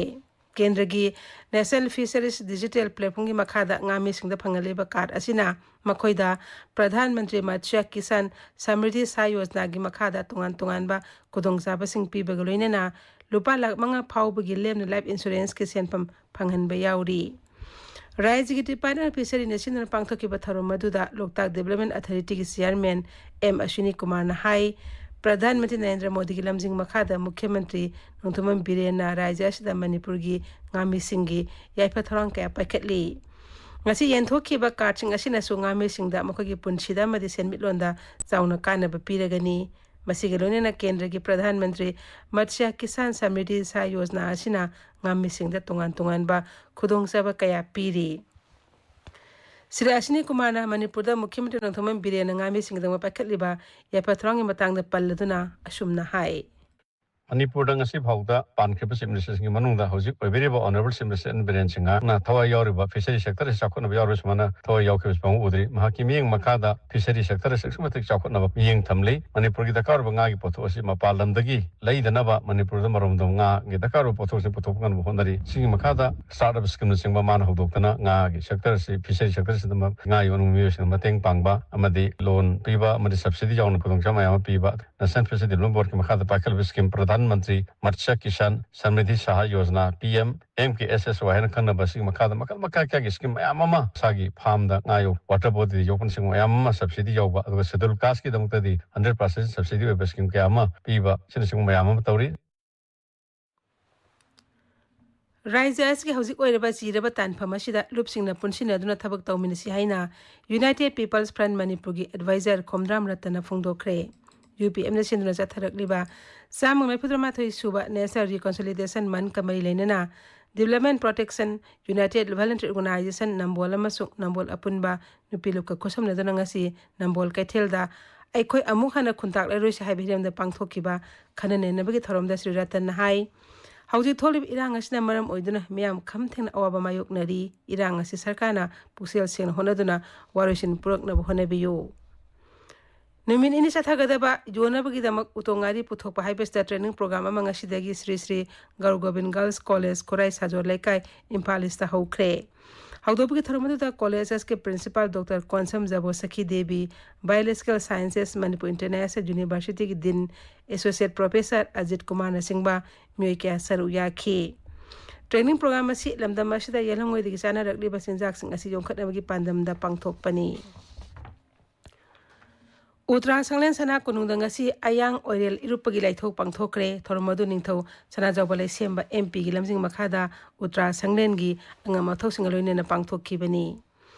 ꯀꯦꯟꯗ꯭ꯔꯒꯤ ꯅꯦꯁꯅꯦꯜ ꯐꯤꯁꯔꯤꯁ ꯗꯤꯖꯤꯇꯦꯜ ꯄ꯭ꯂꯦꯠꯐꯣꯝꯒꯤ ꯃꯈꯥꯗ ꯉꯥꯃꯤꯁꯤꯡꯗ ꯐꯪꯍꯜꯂꯤꯕ ꯀꯥꯔꯗ ꯑꯁꯤꯅ ꯃꯈꯣꯏꯗ ꯄ꯭ꯔꯙꯥꯟ ꯃꯟꯇ꯭ꯔꯤ ꯃꯠꯁ꯭ꯌ ꯀꯤꯁꯥꯟ ꯁꯃ꯭ꯔꯤꯗꯤ ꯁꯥ ꯌꯣꯖꯅꯥꯒꯤ ꯃꯈꯥꯗ ꯇꯣꯉꯥꯟ ꯇꯣꯉꯥꯟꯕ ꯈꯨꯗꯣꯡꯆꯥꯕꯁꯤꯡ ꯄꯤꯕꯒ ꯂꯣꯏꯅꯅ ꯂꯨꯄꯥ ꯂꯥꯈ ꯃꯉꯥ ꯐꯥꯎꯕꯒꯤ ꯂꯦꯝꯅ ꯂꯥꯏꯐ ꯏꯟꯁꯨꯔꯦꯟꯁꯀꯤ ꯁꯦꯟꯐꯝ ꯐꯪꯍꯟꯕ ꯌꯥꯎꯔꯤ꯫ ꯔꯥꯖ꯭ꯌꯒꯤ ꯗꯤꯄꯥꯔꯠꯃꯦꯟ ꯑꯣꯐ ꯐꯤꯁꯔꯤꯅ ꯁꯤꯟꯗꯨꯅ ꯄꯥꯡꯊꯣꯛꯈꯤꯕ ꯊꯧꯔꯝ ꯑꯗꯨꯗ ꯂꯣꯛꯇꯥꯛ ꯗꯤꯕꯦꯂꯞꯃꯦꯟ ꯑꯊꯣꯔꯤꯇꯤꯒꯤ ꯆꯤꯌꯥꯔꯃꯦꯟ ꯑꯦꯝ ꯑꯁ꯭ꯋꯤꯅꯤ ꯀꯨꯃꯥꯔꯅ ꯍꯥꯏ, ꯄ꯭ꯔꯙꯥꯟ ꯃꯟꯇ꯭ꯔꯤ ꯅꯔꯦꯟꯗ꯭ꯔ ꯃꯣꯗꯤꯒꯤ ꯂꯝꯖꯤꯡ ꯃꯈꯥꯗ ꯃꯨꯈ꯭ꯌ ꯃꯟꯇ꯭ꯔꯤ ꯅꯣꯡꯊꯣꯝꯕꯝ ꯕꯤꯔꯦꯟꯅ ꯔꯥꯖ꯭ꯌ ꯑꯁꯤꯗ ꯃꯅꯤꯄꯨꯔꯒꯤ ꯉꯥꯃꯤꯁꯤꯡꯒꯤ ꯌꯥꯏꯐ ꯊꯧꯔꯥꯡ ꯀꯌꯥ ꯄꯥꯏꯈꯠꯂꯤ꯫ ꯉꯁꯤ ꯌꯦꯟꯊꯣꯛꯈꯤꯕ ꯀꯥꯔꯗꯁꯤꯡ ꯑꯁꯤꯅꯁꯨ ꯉꯥꯃꯤꯁꯤꯡꯗ ꯃꯈꯣꯏꯒꯤ ꯄꯨꯟꯁꯤꯗ ꯑꯃꯗꯤ ꯁꯦꯟꯃꯤꯠꯂꯣꯟꯗ ꯆꯥꯎꯅ ꯀꯥꯟꯅꯕ ꯄꯤꯔꯒꯅꯤ꯫ ꯃꯁꯤꯒ ꯂꯣꯏꯅꯅ ꯀꯦꯟꯗ꯭ꯔꯒꯤ ꯄ꯭ꯔꯙꯥꯟ ꯃꯟꯇ꯭ꯔꯤ ꯃꯠꯁ꯭ꯌ ꯀꯤꯁꯥꯟ ꯁꯃ꯭ꯔꯤꯗꯤ ꯁꯥ ꯌꯣꯖꯅꯥ ꯑꯁꯤꯅ ꯉꯥꯃꯤꯁꯤꯡꯗ ꯇꯣꯉꯥꯟ ꯇꯣꯉꯥꯟꯕ ꯈꯨꯗꯣꯡꯆꯥꯕ ꯀꯌꯥ ꯄꯤꯔꯤ꯫ ꯁ꯭ꯔꯤ ꯑꯁ꯭ꯋꯤꯅꯤ ꯀꯨꯃꯥꯔꯅ ꯃꯅꯤꯄꯨꯔꯗ ꯃꯨꯈ꯭ꯌ ꯃꯟꯇ꯭ꯔꯤ ꯅꯣꯡꯊꯣꯝꯕꯝ ꯕꯤꯔꯦꯟꯅ ꯉꯥꯃꯤꯁꯤꯡꯒꯤꯗꯃꯛ ꯄꯥꯏꯈꯠꯂꯤꯕ ꯌꯥꯏꯐ ꯊꯧꯔꯥꯡꯒꯤ ꯃꯇꯥꯡꯗ ꯄꯜꯂꯗꯨꯅ ꯑꯁꯨꯝꯅ ꯍꯥꯏ꯫ ꯃꯅꯤꯄꯨꯔꯗ ꯉꯁꯤ ꯐꯥꯎꯗ ꯄꯥꯟꯈ꯭ꯔꯤꯕ ꯆꯤꯐ ꯃꯤꯅꯤꯁꯇꯔꯁꯤꯡꯒꯤ ꯃꯅꯨꯡꯗ ꯍꯧꯖꯤꯛ ꯑꯣꯏꯕꯤꯔꯤꯕ honourable chief minister N Biren ꯁꯤꯡꯍꯅ ꯊꯋꯥꯏ ꯌꯥꯎꯔꯤꯕ ꯐꯤꯁꯔꯤ ꯁꯦꯛꯇꯔ ꯑꯁꯤ ꯆꯥꯎꯈꯠꯅꯕ ꯌꯥꯎꯔꯤꯕ ꯁꯨꯃꯥꯏꯅ ꯊꯋꯥꯏ ꯌꯥꯎꯈꯤꯕꯁꯤ ꯐꯥꯎꯕ ꯎꯗ꯭ꯔꯤ꯫ ꯃꯍꯥꯛꯀꯤ ꯃꯤꯠꯌꯦꯡ ꯃꯈꯥꯗ ꯐꯤꯁꯔꯤ ꯁꯦꯛꯇꯔ ꯑꯁꯤ ꯑꯁꯨꯛꯀꯤ ꯃꯇꯤꯛ ꯆꯥꯎꯈꯠꯅꯕ ꯃꯤꯠꯌꯦꯡ ꯊꯝꯂꯤ꯫ ꯃꯅꯤꯄꯨꯔꯒꯤ ꯗꯔꯀꯥꯔ ꯑꯣꯏꯕ ꯉꯥꯒꯤ ꯄꯣꯠꯊꯣꯛ ꯑꯁꯤ ꯃꯄꯥꯟ ꯂꯝꯗꯒꯤ ꯂꯩꯗꯅꯕ ꯃꯅꯤꯄꯨꯔꯗ ꯃꯔꯣꯝꯗꯣꯝ ꯉꯥꯒꯤ ꯗꯔꯀꯥꯔ ꯑꯣꯏꯕ ꯄꯣꯠꯊꯣꯛꯁꯤꯡ ꯄꯨꯊꯣꯛꯄ ꯉꯝꯅꯕ ꯍꯣꯠꯅꯔꯤ꯫ ꯁꯤꯒꯤ ꯃꯈꯥꯗ ꯁ꯭ꯇꯥꯔꯠ ꯑꯞ ꯁ꯭ꯀꯤꯝꯅꯆꯤꯡꯕ ꯃꯥꯅ ꯍꯧꯗꯣꯛꯇꯨꯅ ꯉꯥꯒꯤ ꯁꯦꯛꯇꯔ ꯑꯁꯤ, ꯐꯤꯁꯔꯤ ꯁꯦꯛꯇꯔꯁꯤꯗ ꯉꯥ ꯌꯣꯟꯕ ꯃꯤꯑꯣꯏꯁꯤꯡꯗ ꯃꯇꯦꯡ ꯄꯥꯡꯕ ꯑꯃꯗꯤ ꯂꯣꯟ ꯄꯤꯕ ꯑꯃꯗꯤ ꯁꯕꯁꯤꯗꯤ ꯌꯥꯎꯅ ꯈꯨꯗꯣꯡꯆꯥꯕ ꯃꯌꯥꯝ ꯑꯃ ꯄꯤꯕ, ꯅꯦꯁꯅꯦꯜ ꯐꯤꯁꯔꯤ ꯗꯤꯕꯦꯂꯞꯃꯦꯟ ꯕꯣꯔꯗꯀꯤ ꯃꯈꯥꯗ ꯄꯥꯏꯈꯠꯂꯤꯕ scheme Pradhan Mantri Matsya Kisan Samridhi Saha Yojana, P M M K S S Y ꯍꯥꯏꯅ ꯈꯪꯅꯕ, ꯁꯤꯒꯤ ꯃꯈꯥꯗ ꯃꯈꯜ ꯃꯈꯥ ꯀꯌꯥꯒꯤ ꯁ꯭ꯀꯤꯝ ꯃꯌꯥꯝ ꯑꯃ, ꯏꯁꯥꯒꯤ ꯐꯥꯔꯝꯗ ꯉꯥ ꯌꯣꯛ, ꯋꯥꯇꯔ ꯕꯣꯗꯤꯗ ꯌꯣꯛꯄꯅꯆꯤꯡꯕ ꯃꯌꯥꯝ ꯑꯃ ꯁꯕꯁꯤꯗꯤ ꯌꯥꯎꯕ, ꯑꯗꯨꯒ ꯁꯦꯗꯨꯜ ꯀꯥꯁꯀꯤꯗꯃꯛꯇꯗꯤ ꯍꯟꯗ꯭ꯔꯦꯠ ꯄꯥꯔꯁꯦꯟ ꯁꯕꯁꯤꯗꯤ ꯑꯣꯏꯕ ꯁ꯭ꯀꯤꯝ ꯀꯌꯥ ꯑꯃ ꯄꯤꯕ, ꯑꯁꯤꯅꯆꯤꯡꯕ ꯃꯌꯥꯝ ꯑꯃ ꯇꯧꯔꯤ꯫ ꯔꯥꯖ꯭ꯌ ꯑꯁꯤꯒꯤ ꯍꯧꯖꯤꯛ ꯑꯣꯏꯔꯤꯕ ꯆꯤꯔꯕ ꯇꯥꯟꯐꯝ ꯑꯁꯤꯗ ꯂꯨꯞꯁꯤꯡꯅ ꯄꯨꯟꯁꯤꯟꯅꯗꯨꯅ ꯊꯕꯛ ꯇꯧꯃꯤꯟꯅꯁꯤ ꯍꯥꯏꯅ ꯌꯨꯅꯥꯏꯇꯦꯗ ꯄꯤꯄꯜꯁ ꯐ꯭ꯔꯟꯠ ꯃꯅꯤꯄꯨꯔꯒꯤ ꯑꯦꯗꯚꯥꯏꯖꯔ ꯈꯣꯝꯗ꯭ꯔꯥꯝ ꯔꯇꯟꯅ ꯐꯣꯡꯗꯣꯛꯈ꯭ꯔꯦ꯫ ꯌꯨ ꯄꯤ ꯑꯦꯐꯅ ꯁꯤꯟꯗꯨꯅ ꯆꯠꯊꯔꯛꯂꯤꯕ ꯆꯥꯝꯃꯒ ꯃꯔꯤꯐꯨꯇꯔꯥꯃꯥꯊꯣꯏ ꯁꯨꯕ ꯅꯦꯁꯅꯦꯜ ꯔꯤꯀꯣꯟꯁꯤꯂꯤꯗꯦꯁꯟ ꯃꯟꯀ ꯃꯔꯤ ꯂꯩꯅꯅ development protection united volunteer organisation Nambol ꯑꯃꯁꯨꯡ ꯅꯝꯕꯣꯜ ꯑꯄꯨꯟꯕ ꯅꯨꯄꯤ ꯂꯨꯞꯀ ꯈꯨꯠꯁꯝꯅꯗꯨꯅ ꯉꯁꯤ ꯅꯝꯕꯣꯜ ꯀꯩꯊꯦꯜꯗ ꯑꯩꯈꯣꯏ ꯑꯃꯨꯛ ꯍꯟꯅ ꯈꯨꯟꯇꯥꯛ ꯂꯩꯔꯣꯏꯁꯤ ꯍꯥꯏꯕ ꯍꯤꯔꯝꯗ ꯄꯥꯡꯊꯣꯛꯈꯤꯕ ꯈꯟꯅ ꯅꯩꯅꯕꯒꯤ ꯊꯧꯔꯝꯗ ꯁ꯭ꯔꯤ ꯔꯇꯟꯅ ꯍꯥꯏ, ꯍꯧꯖꯤꯛ ꯊꯣꯛꯂꯤꯕ ꯏꯔꯥꯡ ꯑꯁꯤꯅ ꯃꯔꯝ ꯑꯣꯏꯗꯨꯅ ꯃꯤꯌꯥꯝ ꯈꯝ ꯊꯦꯡꯅ ꯑꯋꯥꯕ ꯃꯥꯌꯣꯛꯅꯔꯤ꯫ ꯏꯔꯥꯡ ꯑꯁꯤ ꯁꯔꯀꯥꯔꯅ ꯄꯨꯛꯆꯦꯜ ꯁꯦꯡꯅ ꯍꯣꯠꯅꯗꯨꯅ ꯋꯥꯔꯣꯏꯁꯤꯟ ꯄꯨꯔꯛꯅꯕ ꯍꯣꯠꯅꯕꯤꯌꯨ꯫ ꯅꯨꯃꯤꯠ ꯅꯤꯅꯤ ꯆꯠꯊꯒꯗꯕ ꯌꯣꯟꯅꯕꯒꯤꯗꯃꯛ ꯎꯇꯣꯡ ꯉꯥꯔꯤ ꯄꯨꯊꯣꯛꯄ ꯍꯥꯏꯕꯁꯤꯗ training program ꯑꯃ ꯉꯁꯤꯗꯒꯤ ꯁ꯭ꯔꯤ ꯁ꯭ꯔꯤ ꯒꯧꯔ ꯒꯣꯕꯤꯟ girls college, ꯈꯨꯔꯥꯏ ꯁꯥꯖꯣꯔ ꯂꯩꯀꯥꯏ, ꯏꯝꯐꯥꯜ ꯏꯁꯇ ꯍꯧꯈ꯭ꯔꯦ꯫ ꯍꯧꯗꯣꯛꯄꯒꯤ ꯊꯧꯔꯝ ꯑꯗꯨꯗ college ꯑꯁꯤꯒꯤ principal Doctor Konsam ꯖꯕꯣ ꯁꯈꯤ Devi, Biological Sciences Manipur International Universityꯒꯤ dean, associate professor Ajit ꯀꯨꯃꯥꯔꯅꯆꯤꯡꯕ ꯃꯤꯑꯣꯏ ꯀꯌꯥ ꯁꯔꯨꯛ ꯌꯥꯈꯤ꯫ Training program ꯑꯁꯤ ꯂꯝꯗꯝ ꯑꯁꯤꯗ ꯌꯦꯜꯍꯧꯉꯣꯏꯗꯒꯤ ꯆꯥꯅꯔꯛꯂꯤꯕ ꯆꯤꯟꯖꯥꯛꯁꯤꯡ ꯑꯁꯤ ꯌꯣꯛꯈꯠꯅꯕꯒꯤ ꯄꯥꯟꯗꯝꯗ ꯄꯥꯡꯊꯣꯛꯄꯅꯤ꯫ ꯎꯇ꯭ꯔꯥ ꯁꯪꯂꯦꯟ ꯁꯅꯥ ꯀꯣꯅꯨꯡꯗ ꯉꯁꯤ ꯑꯌꯥꯡ ꯑꯣꯏꯔꯦꯜ ꯏꯔꯨꯞꯄꯒꯤ ꯂꯥꯏꯊꯧ ꯄꯥꯡꯊꯣꯛꯈ꯭ꯔꯦ꯫ ꯊꯧꯔꯝ ꯑꯗꯨ ꯅꯤꯡꯊꯧ ꯁꯅꯥꯖꯥꯎꯕ ꯂꯩꯁꯦꯝꯕ M Pꯒꯤ ꯂꯝꯖꯤꯡ ꯃꯈꯥꯗ ꯎꯇ꯭ꯔꯥ ꯁꯪꯂꯦꯟꯒꯤ ꯑꯉꯝ ꯑꯊꯧꯁꯤꯡꯒ ꯂꯣꯏꯅꯅ ꯄꯥꯡꯊꯣꯛꯈꯤꯕꯅꯤ꯫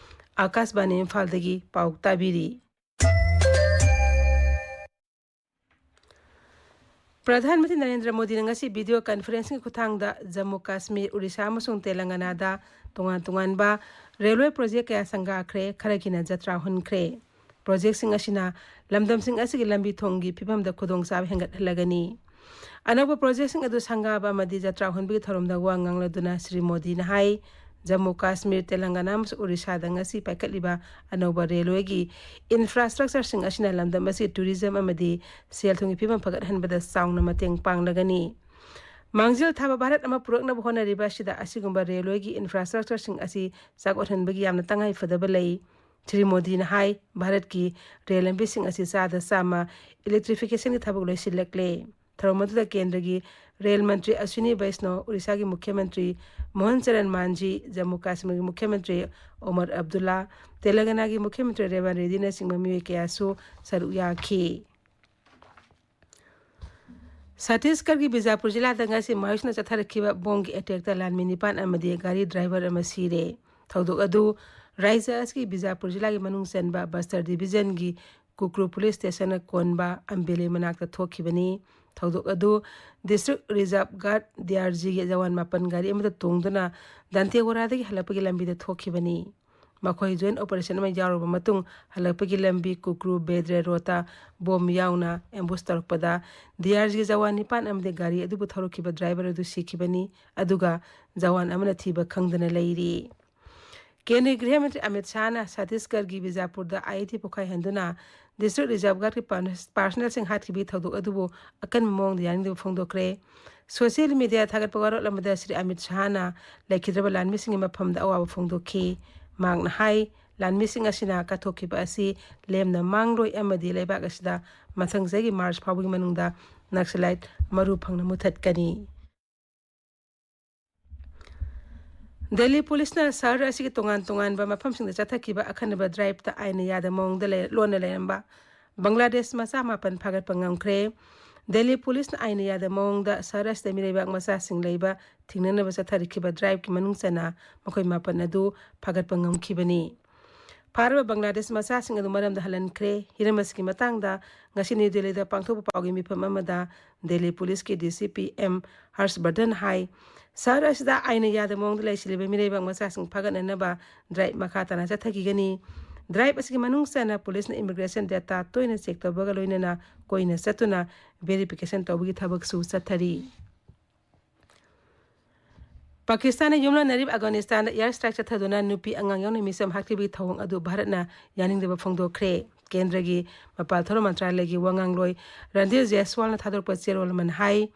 ꯑꯥꯀꯥꯁꯕꯥꯅꯤ ꯏꯝꯐꯥꯜꯗꯒꯤ ꯄꯥꯎ ꯇꯥꯕꯤꯔꯤ꯫ ꯄ꯭ꯔꯙꯥꯟ ꯃꯟꯇ꯭ꯔꯤ ꯅꯔꯦꯟꯗ꯭ꯔ ꯃꯣꯗꯤꯅ ꯉꯁꯤ video conferencingꯒꯤ ꯈꯨꯠꯊꯥꯡꯗ ꯖꯝꯃꯨ ꯀꯥꯁꯃꯤꯔ, ꯎꯔꯤꯁꯥ ꯑꯃꯁꯨꯡ ꯇꯦꯂꯪꯒꯅꯥꯗ ꯇꯣꯉꯥꯟ ꯇꯣꯉꯥꯟꯕ railway project ꯀꯌꯥ ꯁꯪꯒꯥꯈ꯭ꯔꯦ, ꯈꯔꯒꯤꯅ ꯖꯇ꯭ꯔꯥ ꯍꯨꯟꯈ꯭ꯔꯦ꯫ Projectꯁꯤꯡ ꯑꯁꯤꯅ ꯂꯝꯗꯝꯁꯤꯡ ꯑꯁꯤꯒꯤ ꯂꯝꯕꯤ ꯊꯣꯡꯒꯤ ꯐꯤꯕꯝꯗ ꯈꯨꯗꯣꯡꯆꯥꯕ ꯍꯦꯟꯒꯠꯍꯜꯂꯒꯅꯤ꯫ ꯑꯅꯧꯕ projectꯁꯤꯡ ꯑꯗꯨ ꯁꯪꯒꯥꯕ ꯑꯃꯗꯤ ꯖꯇ꯭ꯔꯥ ꯍꯨꯟꯕꯒꯤ ꯊꯧꯔꯝꯗ ꯋꯥ ꯉꯥꯡꯂꯗꯨꯅ ꯁ꯭ꯔꯤ ꯃꯣꯗꯤꯅ ꯍꯥꯏ, ꯖꯝꯃꯨ ꯀꯥꯁꯃꯤꯔ, ꯇꯦꯂꯪꯒꯅꯥ ꯑꯃꯁꯨꯡ ꯎꯔꯤꯁꯥꯗ ꯉꯁꯤ ꯄꯥꯏꯈꯠꯂꯤꯕ ꯑꯅꯧꯕ railwayꯒꯤ infrastructureꯁꯤꯡ ꯑꯁꯤꯅ ꯂꯝꯗꯝ ꯑꯁꯤꯒꯤ tourism ꯑꯃꯗꯤ ꯁꯦꯜ ꯊꯨꯝꯒꯤ ꯐꯤꯕꯝ ꯐꯒꯠꯍꯟꯕꯗ ꯆꯥꯎꯅ ꯃꯇꯦꯡ ꯄꯥꯡꯂꯒꯅꯤ꯫ ꯃꯥꯡꯖꯤꯜ ꯊꯥꯕ ꯚꯥꯔꯠ ꯑꯃ ꯄꯨꯔꯛꯅꯕ ꯍꯣꯠꯅꯔꯤꯕ ꯑꯁꯤꯗ ꯑꯁꯤꯒꯨꯝꯕ railwayꯒꯤ infrastructureꯁꯤꯡ ꯑꯁꯤ ꯆꯥꯎꯈꯠꯍꯟꯕꯒꯤ ꯌꯥꯝꯅ ꯇꯉꯥꯏ ꯐꯗꯕ ꯂꯩ꯫ ꯁ꯭ꯔꯤ ꯃꯣꯗꯤꯅ ꯍꯥꯏ, ꯚꯥꯔꯠꯀꯤ ꯔꯦꯜ ꯂꯝꯕꯤꯁꯤꯡ ꯑꯁꯤ ꯆꯥꯗ ꯆꯥꯝꯃ electrificationꯒꯤ ꯊꯕꯛ ꯂꯣꯏꯁꯤꯜꯂꯛꯂꯦ꯫ ꯊꯧꯔꯝ ꯑꯗꯨꯗ ꯀꯦꯟꯗ꯭ꯔꯒꯤ ꯔꯦꯜ ꯃꯟꯇ꯭ꯔꯤ ꯑꯁ꯭ꯋꯤꯅꯤ ꯕꯩꯁꯅꯣ, ꯎꯔꯤꯁꯥꯒꯤ ꯃꯨꯈ꯭ꯌ ꯃꯟꯇ꯭ꯔꯤ ꯃꯣꯍꯟ ꯆꯔꯟ ꯃꯥꯟꯖꯤ, ꯖꯝꯃꯨ ꯀꯥꯁꯃꯤꯔꯒꯤ ꯃꯨꯈ꯭ꯌ ꯃꯟꯇ꯭ꯔꯤ ꯑꯣꯃꯔ ꯑꯕꯗꯨꯜꯂꯥ, ꯇꯦꯂꯪꯒꯅꯥꯒꯤ ꯃꯨꯈ꯭ꯌ ꯃꯟꯇ꯭ꯔꯤ ꯔꯦꯋꯟ ꯔꯦꯗꯤꯅꯆꯤꯡꯕ ꯃꯤꯑꯣꯏ ꯀꯌꯥꯁꯨ ꯁꯔꯨꯛ ꯌꯥꯈꯤ꯫ ꯁꯠꯇꯤꯁꯒꯔꯒꯤ ꯕꯤꯖꯥꯄꯨꯔ ꯖꯤꯂꯥꯗ ꯉꯁꯤ ꯃꯥꯌꯣꯛꯅ ꯆꯠꯊꯔꯛꯈꯤꯕ ꯕꯣꯝꯒꯤ attackꯇ ꯂꯥꯟꯃꯤ ꯅꯤꯄꯥꯟ ꯑꯃꯗꯤ ꯒꯥꯔꯤ driver ꯑꯃ ꯁꯤꯔꯦ꯫ ꯊꯧꯗꯣꯛ ꯑꯗꯨ ꯔꯥꯏꯖ꯭ꯌ ꯑꯁꯤꯒꯤ ꯕꯤꯖꯥꯄꯨꯔ ꯖꯤꯂꯥꯒꯤ ꯃꯅꯨꯡ ꯆꯟꯕ ꯕꯁꯇꯔ divisionꯒꯤ ꯀꯨꯀ꯭ꯔꯨ police stationꯅ ꯀꯣꯟꯕ ꯑꯝꯕꯦꯂꯦ ꯃꯅꯥꯛꯇ ꯊꯣꯛꯈꯤꯕꯅꯤ꯫ ꯊꯧꯗꯣꯛ ꯑꯗꯨ District Reserve Guard, DRGꯒꯤ ꯖꯋꯥꯟ ꯃꯥꯄꯟ ꯒꯥꯔꯤ ꯑꯃꯗ ꯇꯣꯡꯗꯨꯅ ꯗꯟꯇꯦꯋꯥꯔꯥꯗꯒꯤ ꯍꯜꯂꯛꯄꯒꯤ ꯂꯝꯕꯤꯗ ꯊꯣꯛꯈꯤꯕꯅꯤ꯫ ꯃꯈꯣꯏ ꯖꯣꯏꯟ ꯑꯣꯄꯔꯦꯁꯟ ꯑꯃ ꯌꯥꯎꯔꯕ ꯃꯇꯨꯡ ꯍꯜꯂꯛꯄꯒꯤ ꯂꯝꯕꯤ ꯀꯨꯀ꯭ꯔꯨ ꯕꯦꯗ꯭ꯔꯦ ꯔꯣꯗꯇ ꯕꯣꯝ ꯌꯥꯎꯅ ꯑꯦꯝꯕꯨꯁ ꯇꯧꯔꯛꯄꯗ ꯗꯤ ꯑꯥꯔ ꯖꯤꯒꯤ ꯖꯋꯥꯟ ꯅꯤꯄꯥꯟ ꯑꯃꯗꯤ ꯒꯥꯔꯤ ꯑꯗꯨꯕꯨ ꯊꯧꯔꯛꯈꯤꯕ ꯗ꯭ꯔꯥꯏꯚꯔ ꯑꯗꯨ ꯁꯤꯈꯤꯕꯅꯤ꯫ ꯑꯗꯨꯒ ꯖꯋꯥꯟ ꯑꯃꯅ ꯊꯤꯕ ꯈꯪꯗꯅ ꯂꯩꯔꯤ꯫ ꯀꯦꯟꯗ꯭ꯔꯒꯤ ꯒ꯭ꯔꯤꯍ ꯃꯟꯇ꯭ꯔꯤ ꯑꯃꯤꯠ ꯁꯥꯍꯅ ꯁꯇꯤꯁꯒꯔꯒꯤ ꯕꯤꯖꯥꯄꯨꯔꯗ ꯑꯥꯏ ꯏ ꯗꯤ ꯄꯣꯈꯥꯏꯍꯟꯗꯨꯅ ꯗꯤꯁꯇ꯭ꯔꯤꯛ ꯔꯤꯖꯥꯔꯚ ꯒꯥꯔꯗꯀꯤ ꯄꯥꯔꯁ-, ꯄꯥꯔꯁꯅꯦꯜꯁꯤꯡ ꯍꯥꯠꯈꯤꯕꯒꯤ ꯊꯧꯗꯣꯛ ꯑꯗꯨꯕꯨ ꯑꯀꯟꯕ ꯃꯑꯣꯡꯗ ꯌꯥꯅꯤꯡꯗꯕ ꯐꯣꯡꯗꯣꯛꯈ꯭ꯔꯦ꯫ ꯁꯣꯁꯤꯌꯦꯜ ꯃꯤꯗꯤꯌꯥ ꯊꯥꯒꯠꯄ ꯋꯥꯔꯣꯜ ꯑꯃꯗ ꯁ꯭ꯔꯤ ꯑꯃꯤꯠ ꯁꯥꯍꯅ ꯂꯩꯈꯤꯗ꯭ꯔꯕ ꯂꯥꯟꯃꯤꯁꯤꯡꯒꯤ ꯃꯐꯝꯗ ꯑꯋꯥꯕ ꯐꯣꯡꯗꯣꯛꯈꯤ꯫ ꯃꯍꯥꯛꯅ ꯍꯥꯏ, ꯂꯥꯟꯃꯤꯁꯤꯡ ꯑꯁꯤꯅ ꯀꯠꯊꯣꯛꯈꯤꯕ ꯑꯁꯤ ꯂꯦꯝꯅ ꯃꯥꯡꯂꯣꯏ ꯑꯃꯗꯤ ꯂꯩꯕꯥꯛ ꯑꯁꯤꯗ ꯃꯊꯪ ꯆꯍꯤꯒꯤ ꯃꯥꯔꯆ ꯐꯥꯎꯕꯒꯤ ꯃꯅꯨꯡꯗ ꯅꯛꯁꯂꯥꯏꯠ ꯃꯔꯨ ꯐꯪꯅ ꯃꯨꯊꯠꯀꯅꯤ꯫ ꯗꯦꯜꯂꯤ ꯄꯨꯂꯤꯁꯅ ꯁꯍꯔ ꯑꯁꯤꯒꯤ ꯇꯣꯉꯥꯟ ꯇꯣꯉꯥꯟꯕ ꯃꯐꯝꯁꯤꯡꯗ ꯆꯠꯊꯈꯤꯕ ꯑꯈꯟꯅꯕ ꯗ꯭ꯔꯥꯏꯚꯇ ꯑꯥꯏꯟꯅ ꯌꯥꯗꯕ ꯃꯑꯣꯡꯗ ꯂꯩ-, ꯂꯣꯟꯅ ꯂꯩꯔꯝꯕ ꯕꯪꯒ꯭ꯂꯥꯗꯦꯁ ꯃꯆꯥ ꯃꯥꯄꯟ ꯐꯥꯒꯠꯄ ꯉꯝꯈ꯭ꯔꯦ꯫ ꯗꯦꯜꯂꯤ ꯄꯨꯂꯤꯁꯅ ꯑꯥꯏꯟꯅ ꯌꯥꯗꯕ ꯃꯑꯣꯡꯗ ꯁꯍꯔ ꯑꯁꯤꯗ ꯃꯤꯔꯩꯕꯥꯛ ꯃꯆꯥꯁꯤꯡ ꯂꯩꯕ ꯊꯤꯡꯅꯅꯕ ꯆꯠꯊꯔꯛꯈꯤꯕ ꯗ꯭ꯔꯥꯏꯚꯀꯤ ꯃꯅꯨꯡ ꯆꯟꯅ ꯃꯈꯣꯏ ꯃꯥꯄꯟ ꯑꯗꯨ ꯐꯥꯒꯠꯄ ꯉꯝꯈꯤꯕꯅꯤ꯫ ꯐꯥꯔꯕ ꯕꯪꯒ꯭ꯂꯥꯗꯦꯁ ꯃꯆꯥꯁꯤꯡ ꯑꯗꯨ ꯃꯔꯝꯗ ꯍꯜꯍꯟꯈ꯭ꯔꯦ꯫ ꯍꯤꯔꯝ ꯑꯁꯤꯒꯤ ꯃꯇꯥꯡꯗ ꯉꯁꯤ ꯅ꯭ꯌꯨ ꯗꯦꯜꯂꯤꯗ ꯄꯥꯡꯊꯣꯛꯄ ꯄꯥꯎꯒꯤ ꯃꯤꯐꯝ ꯑꯃꯗ ꯗꯦꯜꯂꯤ ꯄꯨꯂꯤꯁꯀꯤ ꯗꯤ ꯁꯤ ꯄꯤ ꯑꯦꯝ ꯍꯔꯁꯕꯔꯙꯟ ꯍꯥꯏ, ꯁꯍꯔ ꯑꯁꯤꯗ ꯑꯥꯏꯟꯅ ꯌꯥꯗꯕ ꯃꯑꯣꯡꯗ ꯂꯩꯁꯤꯜꯂꯤꯕ ꯃꯤꯔꯩꯕꯥꯛ ꯃꯆꯥꯁꯤꯡ ꯐꯥꯒꯠꯅꯅꯕ ꯗ꯭ꯔꯥꯏꯚ ꯃꯈꯥ ꯇꯥꯅ ꯆꯠꯊꯈꯤꯒꯅꯤ꯫ ꯗ꯭ꯔꯥꯏꯚ ꯑꯁꯤꯒꯤ ꯃꯅꯨꯡ ꯆꯟꯅ ꯄꯨꯂꯤꯁꯅ ꯏꯃꯤꯒ꯭ꯔꯦꯁꯟ ꯗꯦꯇꯥ ꯇꯣꯏꯅ ꯆꯦꯛ ꯇꯧꯕꯒ ꯂꯣꯏꯅꯅ ꯀꯣꯏꯅ ꯆꯠꯇꯨꯅ ꯚꯦꯔꯤꯐꯤꯀꯦꯁꯟ ꯇꯧꯕꯒꯤ ꯊꯕꯛꯁꯨ ꯆꯠꯊꯔꯤ꯫ ꯄꯥꯀꯤꯁꯇꯥꯟꯅ ꯌꯨꯝꯂꯣꯟꯅꯔꯤꯕ ꯑꯐꯒꯥꯅꯤꯁꯇꯥꯟꯗ ꯑꯦꯌꯔ ꯁ꯭ꯇ꯭ꯔꯥꯏꯛ ꯆꯠꯊꯗꯨꯅ ꯅꯨꯄꯤ ꯑꯉꯥꯡ ꯌꯥꯎꯅ ꯃꯤꯆꯝ ꯍꯥꯠꯈꯤꯕꯒꯤ ꯊꯧꯑꯣꯡ ꯑꯗꯨ ꯚꯥꯔꯠꯅ ꯌꯥꯅꯤꯡꯗꯕ ꯐꯣꯡꯗꯣꯛꯈ꯭ꯔꯦ꯫ ꯀꯦꯟꯗ꯭ꯔꯒꯤ ꯃꯄꯥꯜ ꯊꯧꯔꯝ ꯃꯟꯇ꯭ꯔꯥꯂꯌꯒꯤ ꯋꯥꯉꯥꯡꯂꯣꯏ ꯔꯟꯙꯤꯔ ꯖꯦꯁꯋꯥꯜꯅ ꯊꯥꯗꯣꯔꯛꯄ ꯆꯦꯔꯣꯜ ꯑꯃꯅ ꯍꯥꯏ,